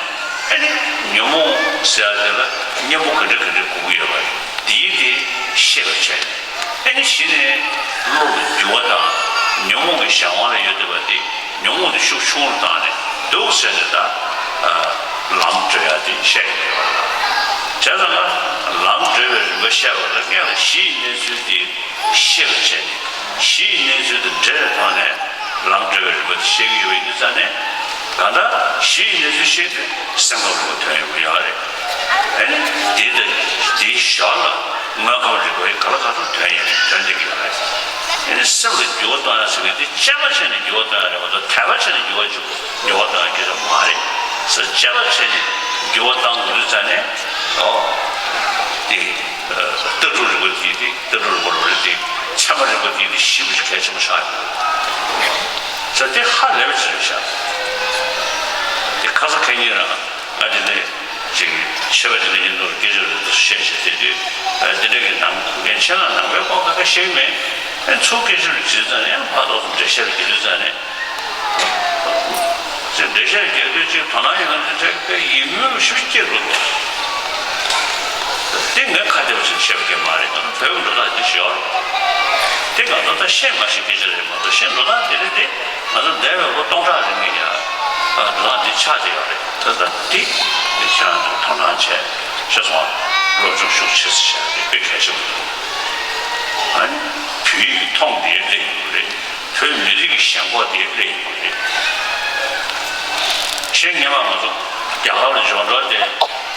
ཨ་ནི་ཉོན་མོངས་ཟེར་ཡ་དེ་ལ་གཉེན་པོ་ག་འདྲ་ག་འདྲ་དགོས་ཀྱི་ཡོད་པ་འདི་ཡིན་ཏེ་ཤེས་པར་བྱས། ཨ་ནི་གཞི་ནས་བློ་ལ་འགྱུར་བ་དང་ཉོན་མོངས་ཀྱི་གཞན་དབང་ལ་ཡོད་བསྡད་པ་འདི། ཉོན་མོངས་དེ་ཤུགས་ཆུང་རུ་བཏང་ནས་འདུག་ཟེར་ནས་ད། ལམ་བགྲོད་ཡ་དེ་བཤད་ཀྱི་ཡོད་རེད། བྱས་ཙང་ལམ་བགྲོད་པའི་རིམ་པ་བཤད་པ་ལ་སྔོན་ལ་གཞི་ཡི་གནས་ཚུལ་དེ་ཤེས་པར་བྱས་ནས་གཞི་ཡི་གནས་ཚུལ་དེ་འདྲེས་པའི་ཐོག་ནས་ལམ་བགྲོད་པའི་རིམ་པ་དེ་ཤེས་ཀྱི་ཡོད་པ་ཡིན་ཙང་ནས་གང་ལྟར་གཞི་ཡི་གནས་ཚུལ་ཤེས་དུས་སེམས་ཁམས་རིག་པ་ཐོན་ཡོང་གི་ཡོད་རེད། ཨ་ནི་དེ་དང་དེའི་ཞོར་ལ་དངོས་ཁམས་རིག་པ་ཡི་ག་ལ་ག་ཚོད་ཐོན་ཡོང་ཐོན་བསྡད་ཀྱི་ཡོད་རེད། ཨ་ནི་སེམས་ལ་འགྱུར་བ་གཏོང་ཡ་ཟེར་མཁན་དེ་དཔྱད་པ་བྱས་ནས་འགྱུར་བ་གཏོང་ཡ་རེད་མ་གཏོགས་དད་པ་བྱས་ནས་འགྱུར་བ་འགྱུར་བ་གཏོང་ཡ་སྐད་ཆ་མ་རེད། ཟེར་དཔྱད་པ་བྱས་ནས་འགྱུར་བ་གཏང་དགོས་དུས་ཙང་ནས། ཨོ། དེ། ལྟ་གྲུབ་རིག་པ་དེ་དེ་ལྟ་གྲུབ་རིག་པ་ལོ་རེད་དེ། ཚད་མ་རིག་པ་དེ་དེ་ཞེ་པོ་ཞིག་གལ་ཆེན་པོ་ཆགས་ཡོད། ཟེར་དེ་ཧ་ལས་པ་ཅིག་རེད་ཤག་དེ་ཁ་ས་ཁ་ཉིན་རང་ང་དེ་ནས་ཅིག་ཆོས་པ་དེ་འདྲ་ཡིན་འདུག་སྐད་ཆ་རེ་འདུག་བཤད་བཤད་དེ་དུས། དེ་འདྲ་གི་ནང་ངས་ཆེད་ལ་ནང་པའི་སྐོར་ཁ་ཁ་ཤེས་མེད། ཚུར་སྐད་ཆ་རེ་དྲིས་ཙང་ནས་ཕར་ཏོག་ཙམ་འགྲེལ་བཤད་རེ་རྒྱག་དུས་ཙང་ནས། ཅིག་འགྲེལ་བཤད་རྒྱག་དུས་ཅིག་དོ་སྣང་ཡོད་མཁན་དེ་ཚོས་དཔེ་ཡིད་སྨོན་ཞེ་པོ་སྐྱེ་འགྲོ་འདུག་དེ་ངས་ཁ་གཏད་པ་ཞིག་བྱས་པ་སྐད་མ་རེད། ང་ཚོ་བོད་ཀྱི་འགྲོ་སྟངས་འདི་ཞིག་ཡོད་རེད། དེ་ང་ཚོ་ད་ཤེས་མ་ཤེས་སྐད་ཆ་རེད་མ་གཏོགས་ཤེས་འགྲོ་སྟངས་དེ་རེད་དེ། ང་ཚོ་འདས་པའི་ལོ་སྟོང་ཕྲག་རིང་གི་ཡ། འགྲོ་སྟངས་འདི་ཆགས་བསྡད་ཡོད་རེད། ད་ལྟ་འདི་ཁྱེད་རང་ཚོས་དོ་སྣང་བྱས་ཤེས་སོང་། སློབ་སྦྱོང་ཤུགས་ཆེ་ཙམ་བྱས་པ་དེ་དཔེ་གལ་ཆེན་པོ་འདུག་ཨ་ནི་བོད་ཡིག་གི་མཐོང་དེ་སླེབས་ཡོད་རེད། བོད་མི་རིགས་ཀྱི་ཞེན་ཁོག་དེ་སླེབས་ཡོད་རེད། གཞན་སྔོན་མ་ང་ཚོ་ རྒྱ་གར་ལ་འབྱོར་འགྲོ་དེ་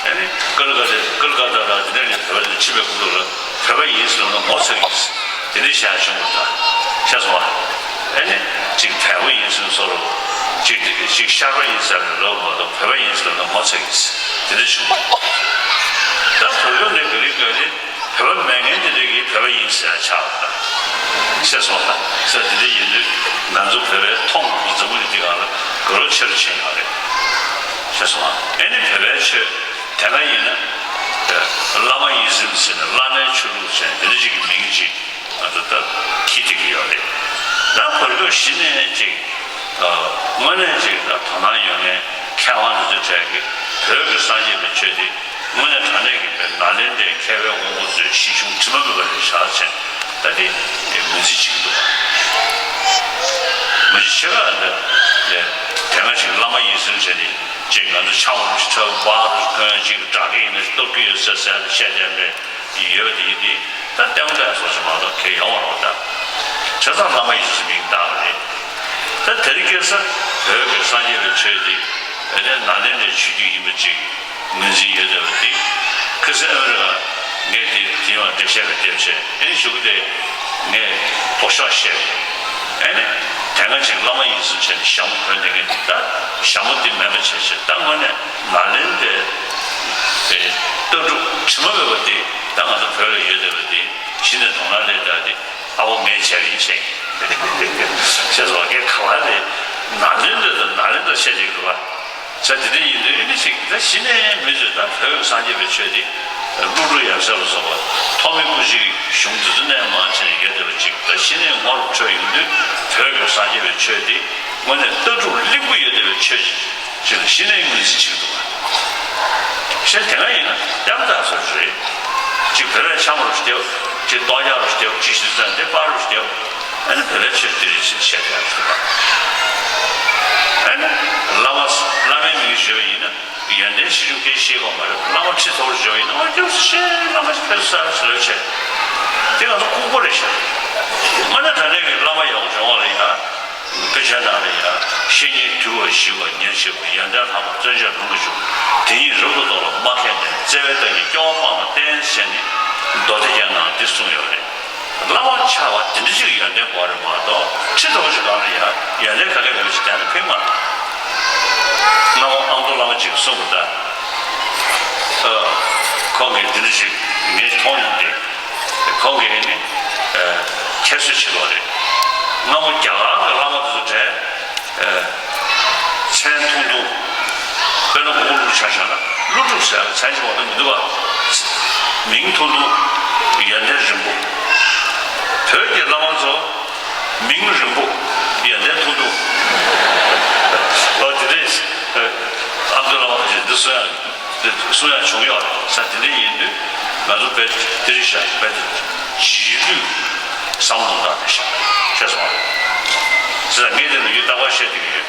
ཨ་ནི་ཀལ་ཀ་ཏ་ཀལ་ཀ་ཏ་དང་དེ་འདྲ་ནས་བོད་ལ་ཕྱིན་པའི་སྐབས་ལ་བོད་པ་ཡིན་ཟེར་ན་ངོ་ཚ་གི་དེ་འདྲ་བཤད་བྱུང་བ་དང་ཤེས་སོང་བ། ཨ་ནི་ཅིག་བལ་པོ་ཡིན་ཟེར་ན་སོ་རུ་ཅིག་ཅིག་ཤར་པ་ཡིན་ཟེར་ན་ལོ་མ་གཏོགས་བོད་པ་ཡིན་ཟེར་ན་ངོ་ཚ་གི་དེ་འདྲ་བྱུང་བ། ད་བོད་སྐད་ནས་ག་རེ་ག་རེ། བོད་པ་མེད་མཁན་དེ་འདྲ་གིས་བོད་པ་ཡིན་ཟེར་ཡ་ཆགས་པ་དང་། ཤེས་སོང་ཨ། ཟེར་དེ་འདྲ་ཡིན་དུས་ང་ཚོ་བོད་པའི་མཐོང་དགོས་འཛམ་བུ་གླིང་འདི་སྒང་ལ་དགའ་རབ་ཆེ་རུ་ཕྱིན་ཡོད་རེད། ཤེས་སོང་ཨ། ཨེ་ནི་བོད་པའི་ཆོས་དེ་སྔ་ཡིན་ན་བླ་མ་ཡིད་བཞིན་ཟེར་ནས་བླ་མའི་ཆོས་ལུགས་ཟེར་ནས་དེ་འདྲ་ཅིག་གི་མིང་ཅིག་ང་ཚོ་ད་འཁྱེར་བསྡད་ཀྱི་ཡོད་རེད། ད་བར་སྐབས་གཞི་ནས་ཅིག་དངོས་གནས་ཅིག་ད་དོ་སྣང་ཡོད་མཁན་མཁས་དབང་དེ་ཚོའི་གྲས་ཀྱིས་བོད་ཀྱི་སངས་རྒྱས་པའི་ཆོས་འདི་དངོས་གནས་དྲང་གནས་ཀྱི་པའི་ནཱ་ལེནྡྲའི་མཁས་པའི་དབང་པོ་ཚོའི་གཞི་གཞུང་དྲི་མ་མེད་པ་རེད་བཞག་ཅེས་ད་དེ་ངོས་འཛིན་བྱེད་ཀྱི་འདུག་མི་ཆེ་ཁག་འདི་ལས་དེ་སྔ་ཞིག་བླ་མ་ཡིད་བཞིན་བྱས་ནས་ཅིག་ང་ཚོ་ཆང་རུ་ཁྲག་འབག་རུ་གོན་ཅིག་དྲག་གི་ཡིན་ན་གཏོར་གི་ཡོད་ཟེར་ཟེར་ནས་བཤད་བསྡད་པའི་ཡོད་པ་དེ་ཡིན་དེ་ད་ལྟད་མོ་ལྟ་བཟོ་ཞིག་མ་གཏོགས་གལ་ཡོང་བ་རེད་ད། བྱས་ཙང་བླ་མ་ཡིད་བཞིན་མིང་བཏགས་པ་རེད། ད་དེ་རིང་ཁ་སང་བོད་ཀྱི་སངས་རྒྱས་པའི་ཆོས་འདི་ཨེ་ནས་ནཱ་ལེནྡྲའི་ཆོས་བརྒྱུད་ཡིན་པ་ཅིག་ངོས་འཛིན་ཡོད་བསྡད་པ་དེ། ཁ་སང་ཨ་མི་རི་ཀ་ངས་དེ་དེ་ཡང་འགྲེལ་བཤད་པའི་དེབ་བྱས་ཨེ་ནས་ཞུ་གི་དེ་ངས་ལྡོག་ཕྱོགས་བཤད་པ་ཨེ་ནས་དེ་སྔ་ཅིག་བླ་མ་ཡིད་བཞིན་བྱས་ནས་ཞྭ་མོ་གོན་བསྡད་མཁན་དེ་ད་ཞྭ་མོ་དེ་མེད་པ་བྱས་བྱས་ད་དངོས་གནས་ནཱ་ལེནྡྲའི་ལྟ་གྲུབ་དྲི་མ་མེད་པ་དེ་ད་ང་ཚོ་བོད་ལ་ཡོད་བསྡད་པ་དེ་གཞི་ནས་དོ་སྣང་སླེབས་བསྡད་དེ། ཨ་ཕོ་ངས་བྱས་པ་ཡིན་བཤད་ཀྱི། བྱས་ཙང་ངས་ག་བ་ལས་ནཱ་ལེནྡྲ་དང་ནཱ་ལེནྡྲ་བཤད་ཀྱི་འདུག་བ། ས་དེ་འདྲ་ཡིན་དུས་ཨེ་ནི་ཞིག་ད་གཞི་ནས་མི་ཚོས་ད་བོད་ཀྱི་སངས་རྒྱས་པའི་ཆོས་འདི་ཀླུ་སྒྲུབ་ཡབ་སྲས་ལ་སོགས་པ་ཐོགས་མེད་སྐུ་མཆེད་ཀྱི་གཞུང་འདི་ཚོ་ནས་མར་བྱས་ནས་ཡོད་བསྡད་པ་ཅིག་ད་གཞི་ནས་ངོ་རུ་འཕྲོད་ཡོང་དུས་བོད་ཀྱི་སངས་རྒྱས་པའི་ཆོས་འདི་དངོས་གནས་ལྟ་གྲུབ་བརླིང་པོ་ཡོད་བསྡད་པའི་ཆོས་ཅིག་ཅིག་ལ་གཞི་ནས་ངོས་འཛིན་བྱེད་ཀྱི་འདུག་བ། གཞན་དེ་སྔ་ཡིན་ན་ལྟད་མོ་ལྟ་བཟོ་ཞིག་རེད། གཅིག་བོད་པས་འཆམ་རུ་བརྒྱབ། གཅིག་ལྟོ་རྒྱག་རུ་བརྒྱབ། གཅིག་ཞིག་ཙམ་དེ་པར་རུ་བརྒྱབ། ཨ་ནི་བོད་པའི་ཆོས་འདི་རེད་ཅེས་བཤད་བསྡད་ཡོད་རེད་པ། ཨ་ནི་བླ་མ་བླ་མའི་མིང་ཞུས་པ་ཡིན་ན་ཡོན་ཏན་ཆེ་ཆུང་སྐད་ཤེས་དགོས་མ་རེད། བླ་མ་ཁྲི་ཐོག་རུ་བརྗོད་པ་ཡིན་ན་ཨོ་རྒྱུགས་སུ་ཤེས་བླ་མ་ཕེབས་སར་ལོས་བྱས། དེ་ང་ཚོ་ལྐུགས་པ་རེད་ཤག་དངོས་གནས་དྲང་གནས་ཀྱི་བླ་མ་ཡག་པོ་བྱུང་བ་རེད་ཡ། དཔེ་ཆ་ནང་ལ་ཡང་བཤེས་གཉེན་དུལ་བ་ཞི་བ་ཉེར་ཞི་བ་ཡོན་ཏན་ལྷག་པ་བརྩོན་བཅས་ལུང་གིས་ཕྱུག་དེ་ཉིད་རབ་ཏུ་རྟོགས་ལ་མ་མཁས་ནས། བརྩེ་བའི་བདག་ཉིད་སྐྱོ་བ་སྤངས་ལ་བསྟེན་ཟེར་ནས་མདོ་སྡེ་རྒྱན་ནང་འདི་གསུངས་ཡོད་རེད། བླ་མ་ཆགས་པ་དེ་འདྲ་ཞིག་ཡོན་ཏན་དགོས་རེད་མ་གཏོགས་ཁྲི་ཐོག་ཞིག་སྒང་ལ་ཡང་ཡོན་ཏན་ག་གེ་མེད་པ་ཞིག་བསྡད་ན་ཕན་མ་ཐོགས། སྔ་མོ་ཨ་མདོ་བླ་མ་ཅིག་གསུངས་པ་ལྟར། ཨ། ཁོང་གིས་འདི་འདྲ་ཞིག་ངས་མཐོང་ཡོང་སྟེ། ཁོང་གིས་ནི་ཨ་ཁྱད་གསོད་བྱེད་དགོས་རེད། སྔ་མོ་རྒྱ་གར་གྱི་བླ་མ་དེ་ཚོ་གྲས་ཨ་མཚན་ཐུང་ཐུང་། དཔེར་ན་མགོ་ལོག་ཆ་བཞག་ན་ཀླུ་སྒྲུབ་ཟེར་ཡག་མཚན་གཅིག་མ་གཏོགས་མི་འདུག་བ། མིང་ཐུང་ཐུང་། ཡོན་ཏན་རིང་པོ། བོད་ཀྱི་བླ་མ་ཚོ་མིང་རིང་པོ། ཡོན་ཏན་ཐུང་ཐུང་། ཨོ་དེ་རེད། ཨ་མདོ་བླ་མ་ཁ་ཤས་འདི་གསུང་ཡག་གསུང་ཡག་བྱུང་ཡོད་རེད། ས་དེ་འདྲ་ཡིན་དུས་ང་ཚོ་དཔེ་དེ་རིགས་བཞག་དཔེ་དེ་རྗེས་ལུས་བསམ་བློ་བཏང་དེ་བཞག་ཤེས་སོང་བ་རེད། ས་ངས་དེ་ལ་ཡུལ་རྟག་པར་བཤད་བསྡད་ཀྱི་ཡོད།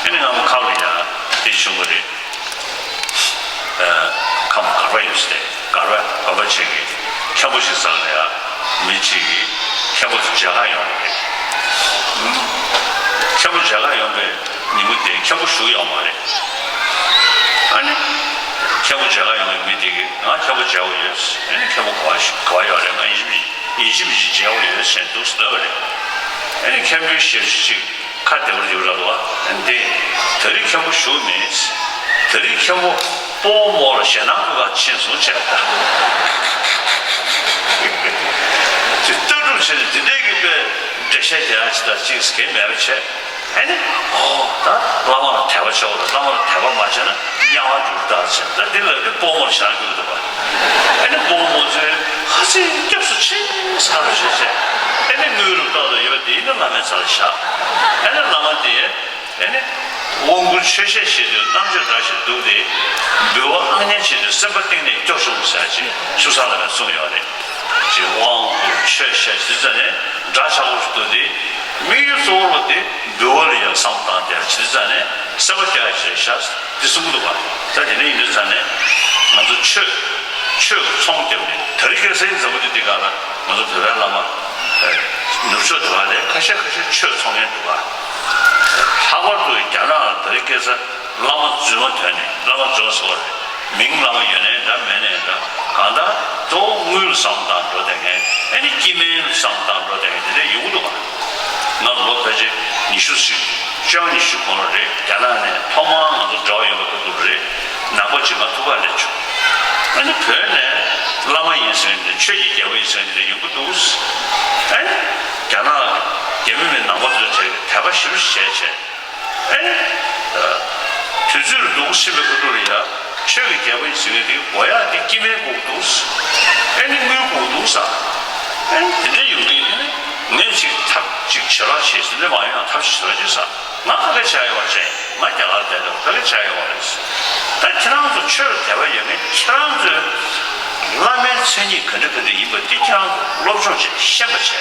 ཨ་ནི་སྔ་མོ་ཁམས་ལ་ཡང་དེ་བྱུང་བ་རེད། ཨ་ཁམས་སྒར་པ་ཡོད་ས་རེད། སྒར་པ་བམ་པ་ཅན་གྱི་མཁན་པོ་ཞིག་ཚང་ལ་ཡང་མི་གཅིག་གིས་མཁན་པོ་དེ་མཇལ་ཁ་ཡོང་བ་རེད། མཁན་པོ་མཇལ་ཁ་ཡོང་པའི་ཉིན་མོ་དེ་མཁན་པོ་བཞུགས་ཡོད་མ་རེད། ཨ་ནི། མཁན་པོ་མཇལ་ཁ་ཡོང་བའི་མི་དེ་གིས་ང་མཁན་པོ་མཇལ་བ་ཡོད། ཨ་ནི་མཁན་པོ་ག་བ་ཞིག་ག་བ་ཡོད་རེད། ང་ཡིན་གཅིག་མིན་ཡིན་གཅིག་མིན་གཅིག་མཇལ་བ་ཡོད་ཟེར་འདུག་ཟེར་ལབ་པ་རེད། ཨ་ནི་མཁན་པོའི་ཞབས་ཕྱི་ཅིག་ཁ་བདེ་བོར་ཡོད་ར་བ། ཨ་ནི་དེ་ད་རེས་མཁན་པོ་བཞུགས་མེད། ད་རེས་མཁན་པོ་སྤོ་བོ་མོ་ལ་ཞེད་སྣང་ཁུག་ཁ་ཕྱིན་སོང་བྱས་པ་དང་། དེ་ལྟ་གྲུབ་བྱས་ནས་དེ་འདྲའི་གི་དཔེ་འགྲེལ་བཤད་རྒྱག་ཡག་ཅིག་དང་ཅིག་གང་ཡང་མེད་པ་བྱས། ཨ་ནི། ཨོ། ད་བླ་མ་ལ་དད་པ་ཆེ་བ་དང་བླ་མ་ལ་དད་པ་མ་བྱས་ན་དམྱལ་བར་འགྲོ་གི་རེད་ཟེར། ད་འདི་ལབ་དུས་སྤོ་བོ་མོར་ཞེད་སྣང་སྐྱེ་གི་འདུག་པ། ཨ་ནི་སྤོ་བོ་མོ་ཚོས་ཧ་ཅང་སྐྱབས་སུ་མཆི་ཟེར་རོགས་བྱས་བྱས། ཨ་ནི་དངུལ་རུ་རྟག་ཏུ་ཡོད་པ་དེ་ཡིན་ན་བླ་མའི་རྩ་ལ་བཞག་ཨ་ནི་བླ་མ་དེས་ཨ་ནི་དབང་བསྐུར་ཆོས་བཤད་བྱེད་དུས་རྣམ་དཔྱོད་འདྲ་ཞིག་འདུག་སྟེ། འབུལ་བ་ཨང་ཉན་བྱེད་དུས་སེམས་པ་གཏིང་ནས་སྐྱོ་བྱུང་ཟེར་ཅིག་ཆུ་བཟང་བླ་མས་གསུངས་ཡོད་རེད། ཅེས་དབང་བསྐུར་ཆོས་བཤད་དེ་ཙམ་ནས་འདྲ་ཆགས་པོ་ཞིག་འདུག་སྟེ། དམིགས་ཡུལ་གཙོ་བོ་ལ་དེ་འབུལ་བ་ལ་ཡང་བསམ་བཏང་སྟེ་ཇི་ཙམ་ནས་སེམས་པ་སྐྱོ་ཡག་ཅིག་རེད་ཤག་འདི་གསུང་གི་འདུག་ག་ད་དེ་འདྲ་ཡིན་དུས་ཙམ་ནས་ང་ཚོ་ཆོས་ཆོས་ཀྱི་ཚོང་བརྒྱབ་ནས་ད་རེས་ཁ་སང་འཛམ་བུ་གླིང་འདི་སྒང་ལ་ང་ཚོ་བོད་པའི་བླ་མ་ནུབ་ཕྱོགས་དེ་བ་ལས་ཁ་ཤས་ཁ་ཤས་ཆོས་ཚོང་མཁན་འདུག་ག་ལྷག་པར་དུ་རྒྱ་ནག་ལ་ད་རེས་ཁ་སང་བླ་མ་རྫུན་མ་ཐོན་ནས་ བླ་མ་རྫོགས་སོང་བ་རེད། མིང་བླ་མ་ཡོད་ནའི་འདྲ་མེད་ནའི་འདྲ། གང་ལྟར་གཙོ་བོ་དངུལ་བསམ་བློ་བཏང་འགྲོ་བསྡད་མཁན། ཨ་ནི་སྐྱེ་དམན་བསམ་བློ་བཏང་འགྲོ་བསྡད་མཁན་དེ་འདྲ་ཡོང་གི་འདུག་ག་ང་ལོ་ཕལ་ཆེར་ཉི་ཤུ་ཞིག་བཅོ་ལྔ་ཉི་ཤུ་གོང་ལ་རེད། རྒྱ་ནག་ནས་ཐོག་མར་ང་ཚོ་འབྲེལ་བ་ཡོད་པ་ཁ་ཐུག་རེད། ནང་པ་ཅིག་ང་ཐུག་པར་སླེབས་བྱུང་། ཨ་ནི་བོད་ནས་བླ་མ་ཡིན་ཟེར་མཁན་དེ། ཆོས་ཀྱི་རྒྱལ་པོ་ཡིན་ཟེར་མཁན་དེ་ཡོང་གི་འདུག་ཨ་ནི་རྒྱ་ནག་རྒྱ་མི་མིན་ནང་པ་ཚོས་དད་པ་ཞེ་པོ་ཞིག་བྱས་བྱས། ཨེ། དུས་ཚོད་འདུག་ཕྱིན་པའི་ཁ་ཐུག་ལ་ཡ། ཆོས་ཀྱི་རྒྱལ་པོ་ཡིན་ཟེར་མཁན་དེ་དགོས་ཡག་དེ་སྐྱེ་དམན་དགོས་འདུག་ཨེ་ནི་དངུལ་དགོས་འདུག་ས། ཨེ་ནི་དེ་འདྲ་ཡོང་གི་ཡིན་ན་ངས་ཅིག་ཐབས་ཅིག་བྱེད་རོགས་བྱེད་ཟེར་ནས། མ་ཡོང་ཐབས་ཤེས་བྱེད་རོགས་བྱེད་ས། ང་ག་གེ་བྱ་ཡོད་པ་བྱས། ང་རྒྱ་གར་བསྡད་འདུག་ག་གེ་བྱ་ཡོད་པ་རེད། ད་ཁྱེད་རང་ཚོ་ཆོས་ལ་དད་པ་ཡོད་མཁན་ཁྱེད་རང་ཚོའི་བླ་མའི་མཚན་ཉིད་ག་འདྲ་ག་འདྲ་ཡིན་པ་དེ་ཁྱེད་རང་ཚོ་སློབ་སྦྱོང་བྱས་ཤེས་པ་བྱས།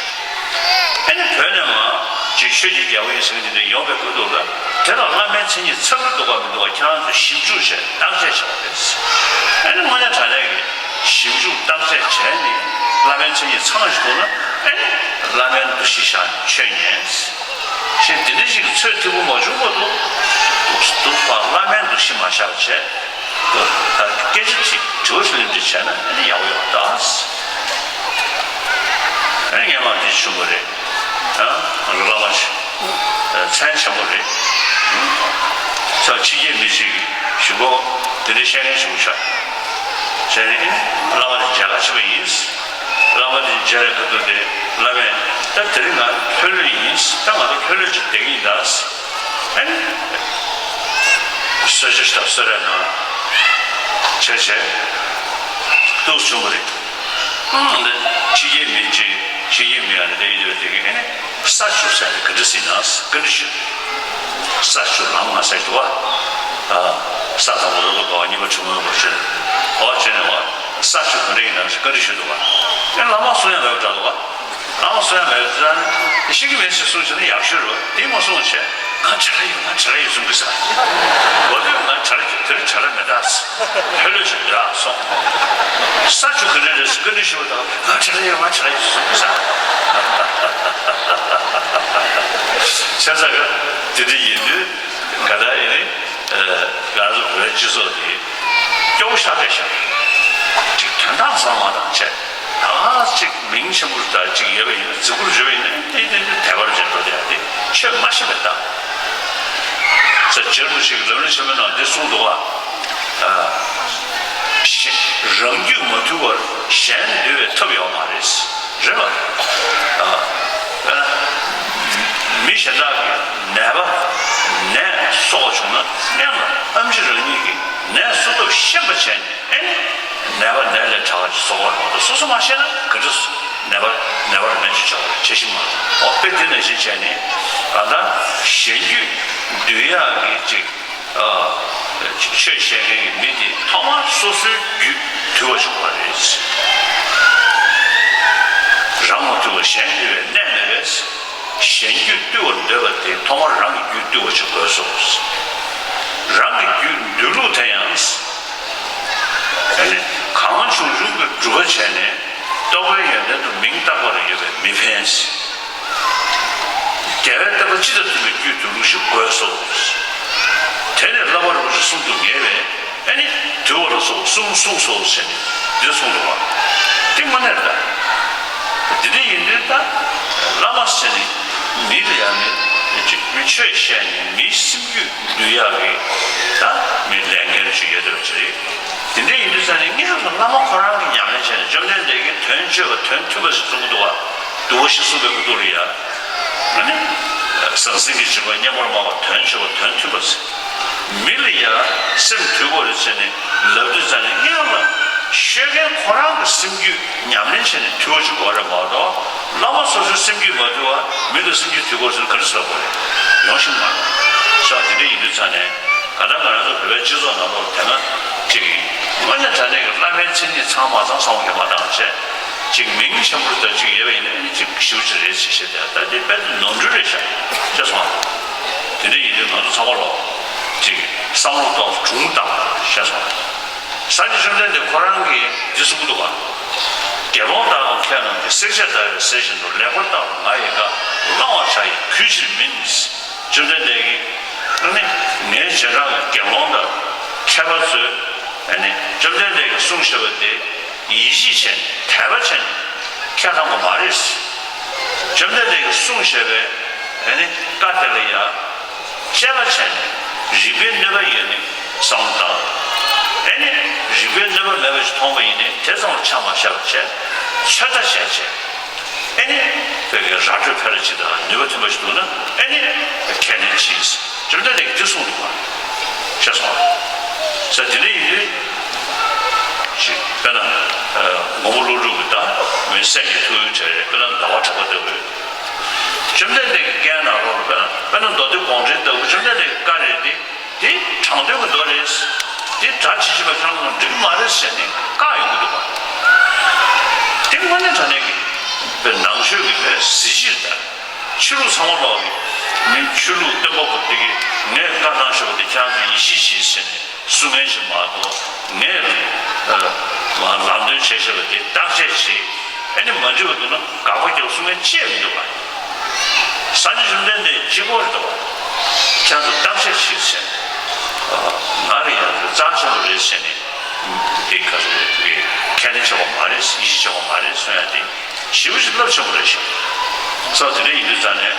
ཨ་ནི་བོད་ནས་མར་ཅིག་ཆོས་ཀྱི་རྒྱལ་པོ་ཡིན་ཟེར་མཁན་དེ་འདྲ་ཡོང་བའི་ཁ་ཐུག་ལ། དེ་ལ་བླ་མའི་མཚན་ཉིད་ཚང་གི་འདུག་ག་མི་འདུག་ག་ཁྱེད་རང་ཚོས་ཞིབ་འཇུག་བྱས་བརྟག་དཔྱད་བྱས་པ་རེད། ཨ་ནི་དངོས་གནས་དྲང་གནས་ཀྱི་ཞིབ་འཇུག་བརྟག་དཔྱད་བྱས་ནས་བླ་མའི་མཚན་ཉིད་ཚང་ཞིག་འདུག་ན། ཨ་ནི་བླ་མའི་འདུ་ཤེས་བཞག་ནས་ཆོས་ཉན། ཞེས་དེ་འདྲ་ཞིག་གི་ཚོད་ཐིག་པོ་མ་བྱུང་བར་དུ། འདུག་འདུག་པ་བླ་མའི་འདུ་ཤེས་མ་བཞག་པ་བྱས། ད་སྐད་ཆ་དྲི་དྲི་བ་ཞིག་ལན་འདྲི་བྱས་ན་ཨ་ནི་ཡག་པོ་ཡོད་པ་འདྲ། ཨ་ནི་ངས་མར་འདི་ཞུ་དགོས་རེད། ཨ་ང་ཚོ་བླ་མ་ཞིག་མཚན་ཆེན་པོ་རེད། ཚོ་ཕྱི་རྒྱལ་མི་ཞིག་གིས་གཞུག་གུ་དེ་འདྲའི་བཤད་མཁན་ཞིག་ཆགས། བྱས་ནས་བླ་མ་དེ་མཇལ་ཁ་ཕྱིན་པ་ཡིན། བླ་མ་དེ་མཇལ་བའི་ཁ་ཐུག་དེ་བླ་མས། ད་དེ་རིང་ང་ལྷོད་ལྷོད་ཡིན། ད་ང་ཚོ་ལྷོད་ལྷོད་ཅིག་བསྡད་ཀྱི་ཡིན་ད། ཨེ། གསོལ་ཇ་ཞིག་བཏབ། གསོལ་རས་ནང་བྱས་བྱས་འདུག་བྱུང་བ་རེད། ཨང་། འདི་ཕྱི་རྒྱལ་མི་ཅིག་ཕྱི་རྒྱལ་མི་ཡང་འདི་ཡིན་འདུག་དེ་གི་ཨེ་ནས་ས་བཅུ་ཟེར་ནས་ག་འདྲ་ཟེར་ན་ག་འདྲ་ཞུ། ས་བཅུ་ལམ་ལྔ་ཟེར་འདུག་བ། ཨ། ས་དང་པོ་རི་མགོ་དང་། གཉིས་པ་ཆུ་མོ་རི་མགོ་ཞེས། འོ་བྱས་ནས་འོ་ས་བཅུ་ག་འདྲ་ཡིན་ན་ག་འདྲ་ཞུ་འདུག་བ། ཨེ། བླ་མ་གསུང་ཡ་མེད་པ་འདྲ་འདུག་བ། ཨང་། གསུང་ཡ་མེད་ཙང་ཤེས་ཀྱི་མེད་ཅེས་གསུངས་བྱས་ན་ཡག་ཤོས་རེད། དེ་མ་གསུངས་བྱས། ང་བྲེལ་བ་ཡོད། ང་བྲེལ་བ་ཡོད་གསུང་གི་ས། འོ་དེ་ང་བྲེལ་བ་ཡོད། དེར་བྲེལ་བ་མེད་ད། ལྷོད་ལྷོད་བྱས་སྡོད་ཨ་སོང་། ས་བཅུ་ག་འདྲ་རེད་ཟེར་ག་འདྲ་ཞུ་བ་དང་། ང་བྲེལ་བ་ཡོད། ང་བྲེལ་བ་ཡོད་གསུང་གི་ས། བྱས་ཙང་ག་དེ་འདྲ་ཡིན་དུས་ག་ད་ཡིན་ནི། ཨ། ང་ཚོ་བོད་སྤྱི་ཚོགས་དེ་སྐྱོ་བོ་ཞེ་དྲག་ཞིག་ཅིག་དོན་དག་ཚང་མ་དང་བཅས། ད་ཅིག་མིང་ཆེན་པོ་ཞིག་དང་ཅིག་ཡོད་པ་ཡིན་ན། རྫིག་པོ་བརྗོད་པ་ཡིན་ན། དེ་དེ་དེ་དད་པ་བྱེད་འགྲོ་དེ་ཡང་དེ་ཆོས་མ་ཤེས་པའི་རྟགས། ས་བཅད་རུ་ཞིག་ལམ་རིམ་ཆེན་མོའི་ནང་འདི་གསུངས་འདུག་བ། ཨ། གཞན། རང་རྒྱུད་མ་ཐུལ་བར་གཞན་འདུལ་བའི་ཐབས་ཡོད་མ་རེད། རེད་པ། ཨ། ཨ། མི་གཞན་དག་གི་ནད་པ་ནད་གསོ་བ་བྱུང་ན། སྔོན་ལ་ཨེམ་ཆི་རང་ཉིད་ཀྱིས་ནད་གསོ་ཐབས་ཤེས་པ་བྱས་ནས། ཨེ་ནས་ནད་པ་ནད་ལས་དྲག་པ་ཞིག་གསོ་བར་འགྲོ་དང་། སོ་སོ་མ་ཤེས་ན་ག་འདྲ་ནད་པ་ནད་པར་སྨན་བཅོས་བྱ་བར་བྱེད་ཤེས་མ་རེད། འོ་དཔེ་དེ་ནང་བཞིན་བྱས་ནས་ད་ལྟ་གཞན་རྒྱུད་འདུལ་ཡག་གི་ཅིག་ཨ། ཆོས་བཤད་མཁན་གྱི་མི་དེ་ཐོག་མར་སོ་སོའི་རྒྱུད་དུལ་བ་ཞིག་དགོས་པ་རེད། རང་མ་དུལ་བར་གཞན་དུལ་བའི་གནས་མེད་པས། གཞན་རྒྱུད་བཏུལ་བར་འདོད་པ་དེ་ཐོག་མར་རང་གི་རྒྱུད་བཏུལ་བ་ཞིག་དགོས་སོ། རང་གི་རྒྱུད་འདུལ་ལུགས་དེ་ཡང་། ཨ་ནི་གང་བྱུང་བྱུང་གི་སྒྲུབ་པ་བྱས་ནས་རྟོགས་པའི་ཡོན་ཏན་དུ་མིང་བཏགས་པ་ལ་ཡོད་པས་མི་ཕན། རྒྱལ་བའི་བསྟན་པ་སྤྱི་དང་མཐུན་པའི་རྒྱུད་དུལ་ལུགས་ཤིག་དགོས་སོ། དེ་ནས་བསླབ་པ་རིན་པོ་ཆེ་གསུམ་དུ་ངེས་པས། ཨ་ནི་དུལ་བ་ལ་སོགས་གསུམ་གསུངས་སོ་ཟེར་ནས་འདི་གསུངས་འདུག་བ། དེ་དངོས་གནས་རེད་ད། དེ་འདྲ་ཡིན་དུས་ད་བླ་མ་ཟེར་ནས་མི་ལ་ཡང་མི་ཅིག་མི་ཆོས་བཤད་ནས་མིའི་སེམས་རྒྱུད་འདུལ་ཡག་གི་ད་མི་ལས་འགན་ཅིག་ཡོད་བསྡད་པ་ཅིག་རེད། དེ་འདྲ་ཡིན་དུས་ཙང་ནས་སྔོན་ལ་བླ་མ་ཁོ་རང་གིས་ཉམས་ལེན་བྱས་ནས། བཅོམ་ལྡན་འདས་ཀྱིས་དོན་སྤྱོད་པ་དོན་མཐུན་པ་ཞིག་གསུངས་འདུག་བ། དུལ་བ་ཞིག་གསུངས་པའི་ཁ་ཐུག་ལ་ཡ། ཨ་ནི་ཟང་ཟིང་གི་འཇིགས་པ་སྙོམས་པར་མངའ་བ། དོན་སྤྱོད་པ་དོན་མཐུན་པ་ཟེར། མི་ལ་ཡ་སེམས་དུལ་དགོས་རེད་ཟེར་ནས་ལབ་དུས་ཙང་ནས། སྔོན་ལ་ཤོད་མཁན་ཁོ་རང་གི་སེམས་རྒྱུད་ཉམས་ལེན་བྱས་ནས་དུལ་བ་ཞིག་དགོས་རེད་མ་གཏོགས། བླ་མ་སོ་སོའི་སེམས་རྒྱུད་མ་དུལ་བར་མི་ལ་སེམས་རྒྱུད་དུལ་དགོས་ཟེར་ན་ག་རེ་ཟེར་དགོས་རེད། ཡོང་ཤེས་མ་རེད། ས་དེ་འདྲ་ཡིན་དུས་ཙང་ནས། ག་ད་ང་རང་ཚོ་བོད་པའི་སྤྱི་ཚོགས་ནང་ལོགས་དེ་སྔ་ཅིག་དངོས་གནས་དྲང་གནས་ཀྱི་བླ་མའི་མཚན་ཉིད་ཚང་མ་ཚང་ཚང་བ་གི་མ་བཏང་བྱས། ཅིག་མིང་ཆེན་པོ་ལྟར་ཅིག་ཡོད་པ་ཡིན་ན་ཅིག་ཞེ་པོ་ཅིག་རེད་ཅེས་བཤད་དེ། ད་འདི་དཔེ་ནོར་འཁྲུལ་རེད་ཤག་ཤེས་སོང་ང་། དེ་འདྲ་ཡིན་དུས་ང་ཚོ་ཚང་མ་ལོག་ཅིག་བསམ་བློ་གཏོང་སྒྲུང་བཏང་ཤེས་སོང་ང་། ས་སྐྱ་བཅོམ་ལྡན་འདས་ཁོ་རང་གིས་འདི་གསུངས་འདུག་ག་དགེ་སློང་དག་ཀྱང་ཁྱེད་རྣམས་ཀྱིས། བསྲེག་བཅད་བརྡར་བའི་གསེར་བཞིན་དུ། ལེགས་པར་བརྟགས་ལ་ང་ཡི་བཀའ། བླང་བར་བྱ་ཡི་གུས་ཕྱིར་མིན། བཅོམ་ལྡན་འདས་ཀྱིས་ཨ་ནི་ངའི་རྗེས་འབྲང་གི་དགེ་སློང་དག་ མཁས་པ་ཚོས་ཨ་ནི་བཅོམ་ལྡན་འདས་ཀྱིས་གསུངས་བཞག་པ་དེ་ཡིད་ཆེས་བྱས་ནས་དད་པ་བྱས་ནས་ཁས་བླངས་པ་མ་རེད། བཅོམ་ལྡན་འདས་ཀྱིས་གསུངས་བཞག་པའི་ཨ་ནི་བཀའ་དེ་ལ་ཡང་དཔྱད་པ་བྱས་ནས་རིགས་པའི་གནོད་པ་ཡོད་ནི་བསམ་བློ་བཏང་། ཨ་ནི་རིགས་པའི་གནོད་པ་མེད་པ་ཞིག་མཐོང་བ་ཡིན་ནའི་དེ་ཙམ་ལ་ཆ་མ་བཞག་པ་བྱས། ཚོད་ལྟ་བྱས་བྱས། ཨ་ནི་བོད་ཀྱི་ར་སྤྲོད་ཕལ་ཆེར་དང་ནུས་པ་ཐོན་པ་ཞིག་འདུག་ན་ཨ་ནི་ཁས་ལེན་བྱེད། བཅོམ་ལྡན་འདས་ཀྱིས་འདི་གསུངས་འདུག་པ། ཤེས་སོང་། ས་དེ་འདྲ་ཡིན་དུས་ཅིག་དཔེར་ན་ངོ་བོ་ཀླུ་སྒྲུབ་ཀྱི་ད་མི་སེམས་ཀྱི་ཐུགས་ཡོད་གྲས་རེད། དཔེར་ན་ཟླ་བ་གྲགས་པ་ལྟ་བུས་བཅོམ་ལྡན་འདས་ཀྱི་བཀའ་ནང་ལོགས་ལ་དཔེར་ན་དཔེར་ན་མདོ་སྡེ་དགོངས་འགྲེལ་ལྟ་བུ་བཅོམ་ལྡན་འདས་ཀྱི་བཀའ་རེད་དེ། དེ་དྲང་དོན་གྱི་མདོ་རེད། དེ་སྒྲ་ཇི་བཞིན་པ་ཁྱོད་རང་ཚོ་འགྲིག་གི་མ་རེད་ཟེར་ནས་བཀག་ཡོང་གི་འདུག་པ། དེ་དངོས་གནས་དྲང་གནས་ཀྱི་དཔེ་ནང་ཆོས་ཀྱི་དཔེ་གཟི་བརྗིད་དང་ཆོས་ལུགས་ཚང་མ་ལོག་གི་མི་ཆོས་ལུགས་སྟོན་པ་པོ་དེ་གིས་ངས་བཀའ་གནང་བཞག་པ་དེ་ཁྱེད་རང་ཚོས་ཡིད་ཆེས་བྱེད་ཟེར་ནས་གསུང་མཁན་ཞིག་མ་གཏོགས་ངས་ལམ་སྟོན་བྱས་བཞག་པ་དེ་བརྟག་དཔྱད་བྱེད། ཨ་ནི་མ་འགྲིག་པ་འདུག་ན་དགག་པ་རྒྱག་གསུང་མཁན་ཅི་ཡང་མི་འདུག་པ། སངས་རྒྱས་བཅོམ་ལྡན་འདས་གཅིག་པོ་རེད་འདུག་པ། ཁྱེད་ཚོ་བརྟག་དཔྱད་བྱེད་ཟེར། ང་རེད་ཡང་རྩ་ཆེན་པོ་རེད་ཟེར་ནས་དེ་ག་ཚོད་དེ་ཁས་ལེན་བྱེད་དགོས་མ་རེད། ཡིད་ཆེས་བྱེད་དགོས་མ་རེད་གསུང་ཡ་དེ་ཞེ་པོ་ཞིག་རླབས་ཆེན་པོ་རེད་ཤག་སོ་དེ་འདྲ་ཡིན་དུས་ཙང་ནས་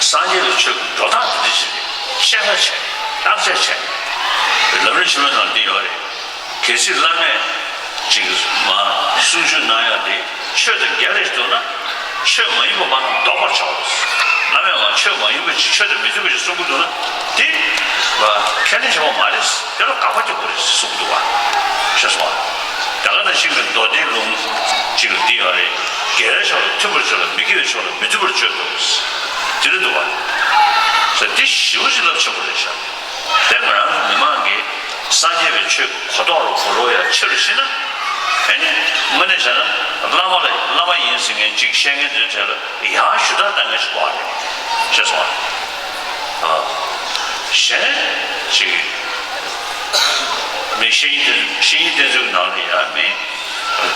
སངས་རྒྱས་པའི་ཆོས་ཀྱི་འགྲོ་སྟངས་དེ་འདྲ་ཞིག་རེད། དཔྱད་པ་བྱས་བརྟག་དཔྱད་བྱས། ལམ་རིམ་ཆེན་མོའི་ནང་འདི་ཡོད་རེད། གལ་སྲིད་བླ་མས་ཅིག་མ་གསུང་ཆོས་གནང་ཡག་དེ་ཆོས་དང་འགལ་རེ་འདུག་ན་ཆོས་མ་ཡིན་པ་མ་གཏོགས་ལྡོག་པར་བྱའོ། བླ་མས་མ་ཆོས་མ་ཡིན་པ་ཅིག་ཆོས་དང་མི་མཐུན་པ་ཅིག་གསུང་གི་འདུག་ན་དེ་ཁས་ལེན་བྱེད་དགོས་མ་རེད། དེ་ལ་དགག་པ་རྒྱག་དགོས་རེད་གསུང་གི་འདུག་བ། ཤེས་སོང་བ། ད་ག་ནང་བཞིན་གྱི་མདོ་སྡེའི་ལུང་ཅིག་ལ་འདི་ཡོད་རེད། དགེ་བའི་ཕྱོགས་ལ་མཐུན་པར་བྱ་ལ་མི་དགེ་བའི་ཕྱོགས་ལ་མི་མཐུན་པར་བྱ་དགོས། དེ་འདྲ་འདུག་བ། ས་དེ་ཞེ་པོ་ཅིག་རླབས་ཆེན་པོ་རེད་ཤག་དེ་ང་རང་ཚོ་མི་མང་གིས་སངས་རྒྱས་པའི་ཆོས་ཀྱི་གོ་རྟོགས་ལ་གོ་རོགས་ཡ་ཆེ་རུ་ཕྱིན་ན། ཨེ་ནི་དངོས་གནས་བྱས་ན་བླ་མ་ལ་བླ་མ་ཡིན་ཟེར་མཁན་ཅིག་བཤད་མཁན་ཚོའི་གྲས་ལ་ཡང་ཞུ་དག་བཏང་མཁན་ཞིག་དགོས་རེད། ཤེས་སོང་ཨ། གཞན་ཅིག་མི་ཤེས་ཡིན་ཤེས་ཡིན་བསྟན་འཛིན་ནང་ལ་ཡ་མི་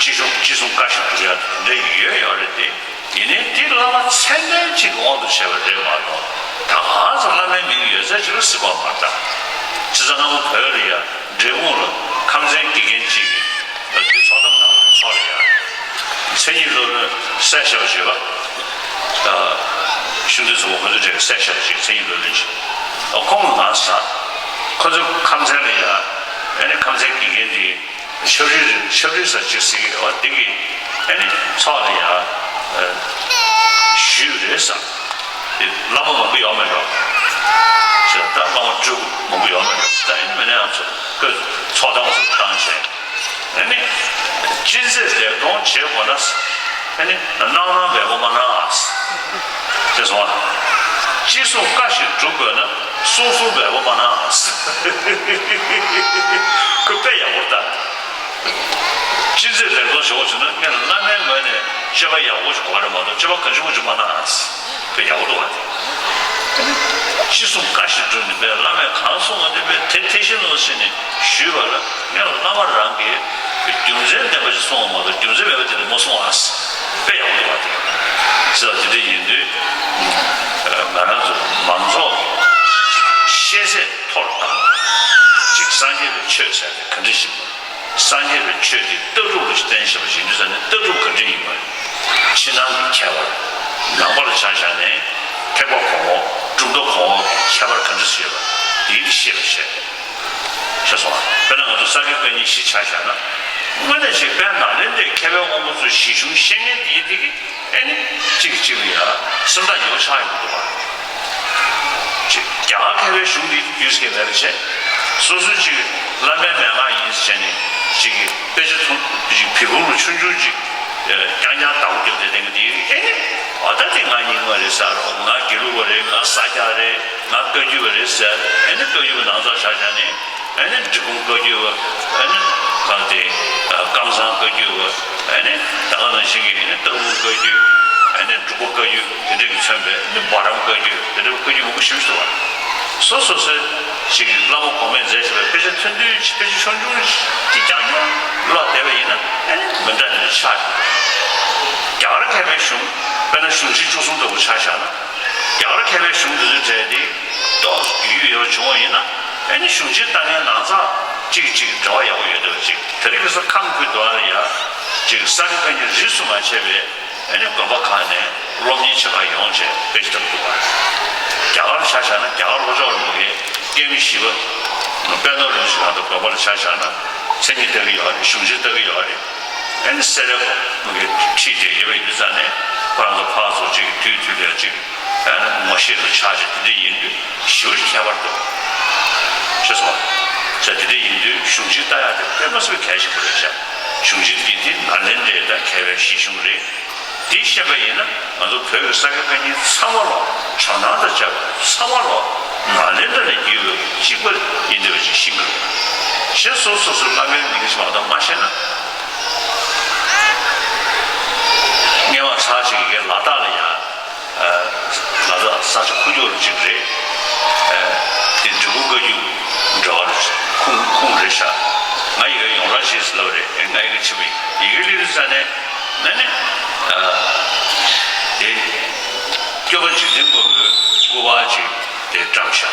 ཅི་གསུང་ཅི་གསུང་བཀའ་ཞིག་སྒྲུབ་ཡ་དེ་འདྲ་ཡོད་ཡོད་རེད་དེ། ཡིན་ནའི་དེ་བླ་མ་མཚན་ལྡན་གཅིག་གི་དབང་དུ་བྱས་པ་རེད་མ་གཏོགས་ད་གང་ཟེར་བླ་མའི་མིང་ཡོད་ཚད་ཅིག་ལ་སྲིད་པ་མ་རེད་ད། སྤྱིར་བཏང་སྔ་མོ་བོད་ལ་ཡ་འབྲས་སྤུངས་ལ་ཁམས་ཚན་དགེ་རྒན་གཅིག་གིས་དེ་ཚོགས་གཏམ་བཏང་བའི་ཚོགས་ལ་ཡ་མཚན་ཉིད་སློབ་དཔོན་སྲས་ཞབས་བརྗོད་པ་ཤུགས་ལྡན་ཚོགས་པ་ཁོ་ཚོའི་གྲས་སྲས་ཞབས་ཅིག་མཚན་ཉིད་སློབ་དཔོན་ཅིག་ཨ་ཁོང་ལ་ང་ཟ་ཁོ་ཚོ་ཁམས་ཚན་ལ་ཡ་ཨ་ནི་ཁམས་ཚན་དགེ་རྒན་དེ། ཆབ་རིལ་ཆབ་རིལ་ས་གཅིག་ཟེར་གི་རེད་བ། འདི་གི་ཨ་ནི་ཚོགས་ལ་ཡ་ཞུས་རེད་ས། དེ་བླ་མ་མང་པོ་ཡོད་མེད་འགྲོ། ཟེར་ད་བླ་མ་སྤྲུལ་སྐུ་མང་པོ་ཡོད་མེད་འགྲོ། ད་ཨ་ནི་མི་ནས་ཡང་ཚོགས་ཚོགས་གཏམ་སུ་བཏང་བྱས། ཨ་ནི་ཅི་མཛད་ལེགས་མཐོང་བྱེད་དགོས་ན། ཨ་ནི་གནང་གནང་འབེལ་པོ་མ་གནང་ཨ། དེ་སོང་ཨ། ཅི་གསུང་བཀའ་བཞིན་སྒྲུབ་དགོས་ན་གསུང་གསུང་འབེལ་པོ་མ་གནང་ཨ། ཁོ་དཔེ་ཡག་པོ་ལྟ། ཅི་མཛད་ལེགས་མཐོང་ཞུ་བ་བྱུང་ན་ངས་བླ་མའི་ངོས་ནས་སྤྱོད་པ་ཡག་པོ་ཞིག་གོ་རེ་མ་གཏོགས་སྤྱོད་པ་གང་ཅི་མོ་ཅིག་མ་གནང་ཨ། དཔེ་ཡག་པོ་འདུག་ཨ། ཅི་གསུང་བཀའ་བཞིན་སྒྲུབ་ནས་པས་བླ་མས་གང་གསུང་བ་དེ་པས་དེ་དེ་བཞིན་ནོ་ཟེར་ནས་ཞུས་པ་ལ། ངས་བླ་མ་རང་གིས་རྒྱུ་མཚན་ལྡན་པ་ཞིག་གསུངས་པ་མ་གཏོགས་རྒྱུ་མཚན་མེད་པ་དེ་འདྲ་མ་གསུངས་ཨ། དཔེ་ཡག་པོ་འདུག་བ་དེ། ཟེར་བ་དེ་འདྲ་ཡིན་དུས། ང་རང་ཚོ་མང་ཚོགས་ཀྱི་ཤེས་ཚད་མཐོ་རུ་བཏང་། ཅིག་སངས་རྒྱས་པའི་ཆོས་ཟེར་ཏེ་ག་འདྲ་ཞིག་སངས་རྒྱས་པའི་ཆོས་དེ་ལྟ་གྲུབ་ལ་བརྟེན་བཞག་པ་ཡིན་དུས་ཙང་ནས་ལྟ་གྲུབ་ག་འདྲ་ཡིན་པ། ཕྱི་ནང་གི་ཁྱད་པར། ནང་པ་ལ་ཆ་བཞག་ནས་ཐེག་པ་གོང་འོག་གྲུབ་མཐའ་གོང་འོག་གི་ཁྱད་པར་ག་འདྲ་ཞིག་ཡོད་པ་དེ་ཤེས་པ་བྱས། ཤེས་སོང་ཨ། དཔེར་ན་ང་ཚོ་ས་དགེ་བཀའ་རྙིང་བཞི་ཆ་བཞག་ན། དངོས་གནས་ཅིག་དཔལ་ནཱ་ལེནྡྲའི་མཁས་པའི་དབང་པོ་ཚོས་ཞི་གཞུང་ཤེས་མཁན་དེ་ཡིན་དེ་གི་ཨེ་ནི་གཅིག་གཅིག་ལ་ཡ་སེམས་ཐག་ཉེ་པོ་ཆགས་ཡོང་གི་འདུག་བ། ཅིག་རྒྱ་གར་མཁས་པའི་གཞུང་དེ་ཡོད་ཟེར་མཁན་མེད་པ་བྱས། སོ་སོ་ཅིག་བླ་མའི་མན་ངག་ཡིན་ཟེར་བྱས་ནས་ཅིག་གི་དཔེ་ཆ་ཐུང་ཅིག་བི་ཕུང་ལ་ཆུང་ཆུང་ཅིག་རྐྱང་རྐྱང་བདག་པོ་རྒྱབ་སྟེ་བསྟན་གི་དེ་ཨེ་ནི་ཨ་ད་དེ་ང་རྙིང་མ་རེད་ཟེར་རོ། ང་དགེ་ལུགས་པ་རེད། ང་ས་སྐྱ་རེད། ང་བཀའ་བརྒྱུད་པ་རེད་ཟེར། ཨེ་ནི་བཀའ་བརྒྱུད་པ་ནང་ཚགས་ཆགས་བཞག་ནས། ཨ་ནི་འབྲི་གུང་བཀའ་བརྒྱུད་པ། ཨ་ནི་གང་དེ་ཀམ་ཚང་བཀའ་བརྒྱུད་པ། ཨ་ནི་ད་ག་ནང་བཞིན་གྱི་ཨ་ནི་སྟག་ལུང་བཀའ་བརྒྱུད། ཨ་ནི་འབྲུག་པ་བཀའ་བརྒྱུད་དེ་འདྲ་གི་མཚོན་པའི་ཨ་ནི་བྷ་རམ་བཀའ་བརྒྱུད་དེ་འདྲ་བཀའ་བརྒྱུད་མང་པོ་ཞིག་འདུག་བ། སོ་སོ་སོའི་ཅིག་བླ་མ་གོང་མས་མཛད་བཞག་པའི་དཔེ་ཆ་ཐུང་ཐུང་དཔེ་ཆ་ཆུང་ཆུང་ཅིག་རྐྱང་རྐྱང་ཀློག་བསྡད་པ་ཡིན་ན་ཨ་ནི་མི་འདྲ་ནི་ཆགས་འདུག་རྒྱ་གར་མཁས་པའི་གཞུང་དཔེར་ན་གཞུང་ཆེན་བཅུ་གསུམ་ལྟ་བུ་ཆ་བཞག་ན། རྒྱ་གར་མཁས་པའི་གཞུང་འདི་ཚོའི་གྲས་དེ་ཏོག་ཙམ་རྒྱུས་ཡོད་པ་བྱུང་བ་ཡིན་ན། ཨ་ནི་གཞུང་ཆེན་ལྟ་མཁན་ནང་ཚང་གཅིག་གཅིག་འབྲེལ་བ་ཡག་པོ་ཡོད་འདུག་ཅིག་དེ་རིང་ཁ་སང་ཁམས་ཁུལ་དུ་ཨ་ལ་ཡ་ཅིག་ས་དགེ་བཀའ་རྙིང་རིས་སུ་མ་ཆད་པའི་ཨ་ནི་དགོན་པ་ཁག་ནས་སློབ་གཉེར་བྱེད་གར་ཡོང་བྱས་དཔེ་ཆ་ལྟ་འདུག་པ། རྒྱ་གར་ཆ་བཞག་ན་རྒྱ་གར་ལྷོ་ཕྱོགས་ལ་མ་གི་སྐྱེས་མི་བཞི་པ་དཔལ་ནོར་རིན་པོ་ཆེ་གང་དུ་དགོན་པ་ལ་ཆ་བཞག་ན་མཚན་ཉིད་ལྟ་གི་ཡོད་རེད། གཞུང་ཆེན་ལྟ་གི་ཡོད་རེད། ཨ་ནི་སེ་ར་མ་གི་ཁྲིད་བསྡད་ཡོད་པ་ཡིན་དུས་ཙང་ནས་ཁོ་རང་ཚོ་ཕར་ཚུར་ཅིག་དུས་དུས་ལ་ཅིག་ཨ་ནི་ངོ་ཤེས་སུ་ཆགས་བྱས་དེ་འདྲ་ཡིན་དུས་ཞེ་པོ་ཅིག་ཁྱད་པར་འདུག་ཤེས་སོང་། ཟེར་དེ་འདྲ་ཡིན་དུས་གཞུང་ཆེན་ལྟ་ཡག་དེ་དཔེ་མ་སྲིད་པའི་གལ་ཆེན་པོ་རེད་ཤག་གཞུང་ཆེན་དེ་དེ་ནཱ་ལེནྡྲའི་ད་མཁས་པའི་གཞི་གཞུང་རེད། དེ་ཤེས་པ་ཡིན་ན་ང་ཚོ་བོད་ཀྱི་ས་དགེ་བཀའ་རྙིང་ཚང་མ་ལོ་ཇོ་ནང་དང་བཅས་པ་ཚང་མ་ལོ་ནཱ་ལེནྡྲ་ནས་བརྒྱུད་པའི་གཅིག་པ་ཡིན་འདུག་ཅེས་ཤེས་དགོས། ཞེས་སོ་སོ་སོ་བླ་མའི་མིང་ཞིག་མ་གཏོགས་མ་ཤེས་ན། སྔས་མ་ཚར་གཅིག་གི་ལ་དྭགས་ལ་ཡང་ལ་དྭགས་ས་ཆ་ཁུག་ཀྱོག་རུ་གཅིག་རེད། དེ་འབྲི་གུང་བཀའ་བརྒྱུད་འབྲེལ་བ་ཁུངས་ཁུངས་རེད་ཤག་ང་ཡི་གེ་ཡོངས་གྲགས་ཤིག་ལབ་རེད། ང་ཡི་གེ་ཆེ་བའི་ཡི་གེ་ལི་རི་ས་ནས་ན་ནི་དེ་སྐྱོབ་པ་འཇིག་རྟེན་མགོན་པོའི་སྐུ་པར་ཅིག་དེ་བཀྲམ་ཤག་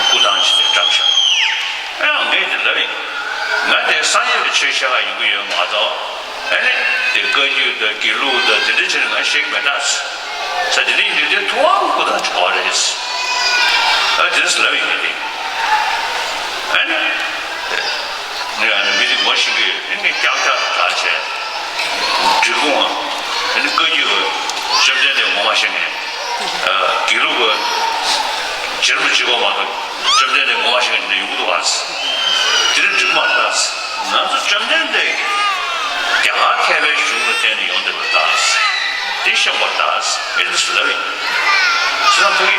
སྐུ་ཐང་ཅིག་དེ་བཀྲམ་ཤག་ཨེ་ཡང་ངས་དེ་ལབ་ཡིན། ང་དེ་སངས་རྒྱས་པའི་ཆོས་བཤད་ག་ཡོང་གི་ཡོད་མ་གཏོགས་ཨ་ནི་དེ་བཀའ་བརྒྱུད་དང་དགེ་ལུགས་དང་དེ་འདྲ་བྱས་ནས་ང་བཤད་གི་མེད་ད། ས་དེ་འདྲ་ཡིན་དུས་དེ་ཐུབ་དབང་སྐུ་ཐང་ཅིག་དགོས་རེད། ཨ་དེ་འདྲ་ལབ་ཡིན་དེ། ཨ་ནི་ངས་ཨ་ནི་མི་དེ་ངོ་ཤེས་ཀྱི་ཡོད། ཨ་ནི་ཀྱག་ཀྱག་ཏུ་གྲགས་བྱས། འབྲི་གུང་ཨ་ནི་བཀའ་བརྒྱུད་པ་བཅོམ་ལྡན་འདས་ངོ་མ་ཤེས་མཁན། དགེ་ལུགས་པ་རྗེ་རིན་པོ་ཆེ་གོ་མ་གཏོགས་བཅོམ་ལྡན་འདས་ངོ་མ་ཤེས་མཁན་དེ་འདྲ་ཡོང་གི་འདུག་ཨ། དེ་འདྲ་འགྲིག་མ་རེད་ད། ང་ཚོ་བཅོམ་ལྡན་འདས་ཀྱི་རྒྱ་གར་མཁས་པའི་གཞུང་ལ་བརྟེན་ནས་ཡོང་བསྡད་པ་རེད་ད། དེ་ཤེས་དགོས་རེད་ད། ངས་འདི་ལབ་ཡིན། བྱས་ཙང་ཕ་གི་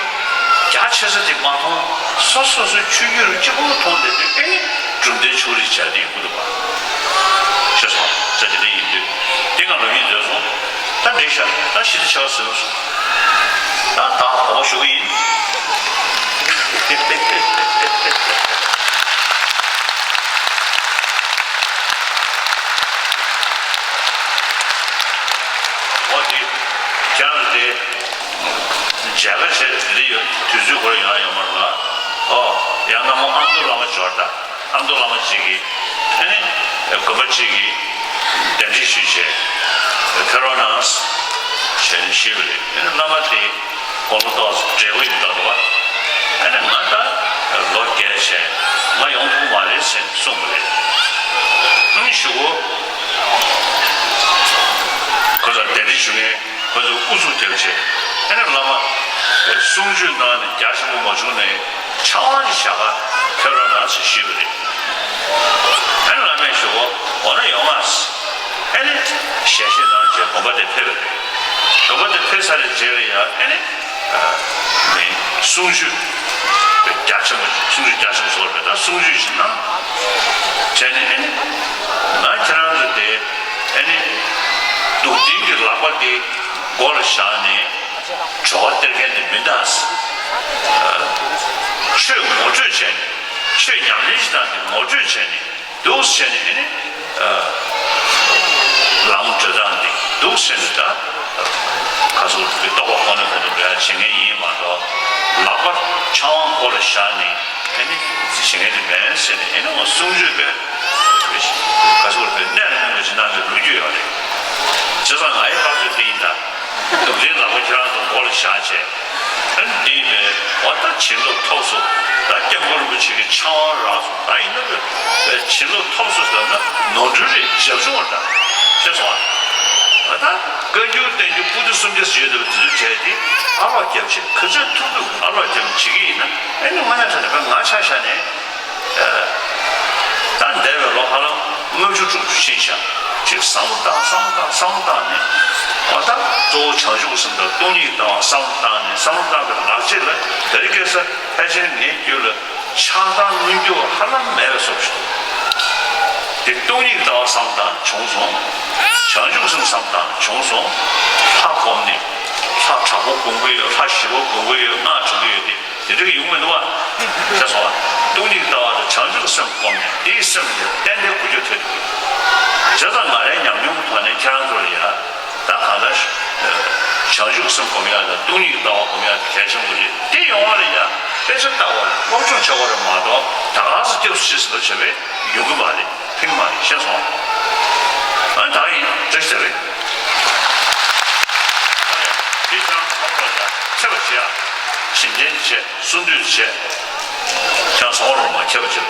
རྒྱ་ཆེ་ས་དེ་མ་མཐོང་། སོ་སོ་སོའི་ཆོས་བརྒྱུད་ལ་གཅིག་པོ་མཐོང་བསྡད་དུས་ཨེ་གྲུབ་མཐའི་ཕྱོགས་རིས་བྱ་དེ་ཡོང་གི་འདུག་པ། ཤེས་སོང་། ས་དེ་འདྲ་ཡིན་དུས་དེ་ང་ལབ་ཡིན་བཟོས་སོང་། ད་འགྲིག་ཤག་ད་ཞི་བདེ་ཆེ་བ་ཟེར་སོང་། ད་ད་གོ་བ་ཞུ་གི་ཡིན། འོ་དེ་ཁྱེད་རང་དེ་མཇལ་ཁ་བྱས་དེ་འདྲ་ཡོད། དུས་ཚོད་ཁོ་རང་ཡོང་ཡོད་མ་རེད་ལ། ཨོ་ཡང་ན་མོ་ཨ་མདོ་བླ་མ་འབྱོར་ད། ཨ་མདོ་བླ་མ་གཅིག་གིས་ཨ་ནི་དགོན་པ་གཅིག་གིས་གདན་འདྲེན་ཞུས་བྱས་ཕེབས་རོགས་གནང་ཞེས་ནས་ཞུས་པ་རེད། ཨ་ནི་བླ་མ་དེ་དགུང་ལོ་ཏོག་ཙམ་བགྲེས་པོ་ཡིན་མདོག་འདུག་པ། ཨ་ནི་ང་ད་ལོ་བརྒྱད་བྱས་ང་ཡོང་ཐུབ་མ་རེད་ཟེར་ནས་གསུངས་པ་རེད། ཨ་ནི་གཞུག་གུ་ཁོ་ཚོ་གདན་འདྲེན་ཞུ་མཁན་ཁོ་ཚོ་ཨུ་ཚུགས་རྒྱབ་བྱས་ཨ་ནི་བླ་མ་གསུང་ཆོས་གནང་ནས་རྒྱ་ཆེན་པོ་མ་བྱུང་ནའི། ཕྱག་དབང་ཞིག་བཞག་ག་ཕེབས་རོགས་གནང་ཞེས་ཞུས་པ་རེད། ཨ་ནི་བླ་མས་ཞུ་བ་འོ་ན་ཡོང་ང་། ཨ་ནི་ཞལ་བཞེས་གནང་བྱས་དགོན་པ་དེ་ཕེབས་པ་རེད། དགོན་པ་དེ་ཕེབས་ཚར་བའི་རྗེས་ལ་ཡང་ཨ་ནི་ཨ་ནི་གསུང་ཆོས་རྒྱ་ཆེན་པོ་གསུང་ཆོས་རྒྱ་ཆེན་པོ་ཟེར་བ་རེད་ད། གསུང་ཆོས་ཤིག་གནང་བྱས་ནས་ཨ་ནི་ང་ཁྱེད་རང་ཚོ་དེ་ཨ་ནི་སྡུག་བདེན་གྱི་ལག་པ་དེ་མགོ་ལ་བཞག་ནས། ཇོ་བོ་སྟེར་མཁན་དེ་མི་འདུག་ཆོས་ངོ་སྤྲོད་བྱས་ནས་ཆོས་ཉམས་ལེན་བྱེད་སྟངས་དེ་ངོ་སྤྲོད་བྱས་ནས་འདུག་བྱས་ནས་ཨ་ནི་ལམ་བགྲོད་སྟངས་དེ་འདུག་བྱས་ནས་ད་ཁ་སོ་གི་རྟོགས་པ་ཁོ་ན་ཁོ་ན་འགྲོ་ཡ་བྱེད་མཁན་ཡིན་མ་གཏོགས་ལག་པ་ཕྱག་དབང་མགོ་ལ་བཞག་ནས་ཨ་ནི་བྱེད་མཁན་དེ་མེད་ཟེར་ནས་ཨ་ནི་འོ་གསུང་ཆོས་པས་ཁ་སོ་གི་གནས་ལ་སྨིན་པ་ཇི་སྣང་གི་ལོ་རྒྱུས་ཡོད་རེད། བྱས་ཙང་ང་ཡི་བར་དུ་དེ་ཡིན་ད། སྡུག་བདེན་ལག་པ་ཁྱེད་རང་ཚོ་མགོ་ལ་བཞག་བྱས། ཨ་ནི་འདི་ཡིན་པས་འོ་ད་བྱིན་རླབས་ཐོབ་སོང་། ད་སྐྱབས་མགོན་རིན་པོ་ཆེ་གི་ཕྱག་དབང་རག་སོང་། ད་ཡིན་ན་བས་བྱིན་རླབས་ཐོབ་སོང་ཟེར་ན་ནོར་འཁྲུལ་རེད། རྒྱབ་ལྗོངས་རེད། ཤེས་སོང་ཨ། ད་བཀའ་འགྱུར་བསྟན་འགྱུར་པོ་ཏི་སུམ་བརྒྱ་ཟེར་ཡོད་དེ་བ་དེ་ཚོ་བྲལ་ཏེ་ཨ་ལོག་རྒྱབ་བྱས་ག་ཚོད་ཐུབ་ཐུབ་ཨ་ལོག་རྒྱབ་བྱེད་ཀྱི་ཡིན་ན་ཨ་ནི་དངོས་གནས་དྲང་གནས་ང་ཆ་བཞག་ནས། ད་འདས་པའི་ལོ་ཧ་ལམ་ལྔ་བཅུ་དྲུག་ཅུ་ཕྱིན་ཤག་ཅིག་བསམ་བློ་བཏང་བསམ་བློ་བཏང་བསམ་བློ་བཏང་ནས་འོ་ད་གཙོ་བོ་བྱང་ཆུབ་སེམས་དང་སྟོང་ཉིད་ལྟ་བ་བསམ་བློ་བཏང་ནས་བསམ་བློ་བཏང་པའི་ལག་རྗེས་ལ་དེ་རིང་ཁ་སང་ཕལ་ཆེར་ངའི་རྒྱུད་ལ་ཆགས་སྡང་མངོན་གྱུར་ཧ་ལམ་མེད་པའི་བཟོ་ཞིག་འདུག་དེ་སྟོང་ཉིད་ལྟ་བ་བསམ་བློ་བཏང་ནས་བྱུང་སོང་། བྱང་ཆུབ་སེམས་བསམ་བློ་བཏང་ནས་བྱུང་སོང་། ལྷ་བསྒོམས་ནས་ལྷ་དྲག་པོ་སྒོམ་གྱི་ཡོད། ལྷ་ཞི་བ་སྒོམ་གྱི་ཡོད། སྔགས་བགྲང་གི་ཡོད་དེ། དེ་འདྲ་ཡོང་མི་འདུག་བ། ཤེས་སོང་བ། སྟོང་ཉིད་ལྟ་བ་དང་བྱང་ཆུབ་སེམས་སྒོམ་ནས་དེའི་སེམས་ལ་ཏན་ཏན་འགུལ་སྐྱོད་ཐེབས་འདུག་བྱས་ཙང་ང་རའི་ཉམས་མྱོང་གི་ཐོག་ནས་ཁྱེད་རང་ཚོ་ལ་ཡ། ད་གང་ལྟར། བྱང་ཆུབ་སེམས་སྒོམ་ཡག་དང་སྟོང་ཉིད་ལྟ་བ་སྒོམ་ཡག་དེ་གལ་ཆེན་པོ་རེད། དེ་ཡོང་བ་ལ་ཡ། དཔེ་ཆ་ལྟ་བ་ལ་སློབ་སྦྱོང་བྱེད་དགོས་རེད་མ་གཏོགས། ད་ག་སེ་སྐྱབས་སུ་མཆི་ཟེར་ལབ་བྱས་པས་ཡོང་གི་མ་རེད། ཕན་གི་མ་རེད། ཤེས་སོང་། ཨ་ནི་ད་ཡིན་འདྲ་ཞིག་རེད། ཨ་ནི་དེ་ཁྱེད་རང་ཚང་མ་ལ་མཁས་པ་བྱེད་ཡ། གཞན་ཕན་བྱེད། གསོན་དུས་བྱེད། ཁྱེད་རང་ཚང་མ་ལ་མ་མཁས་པ་བྱེད།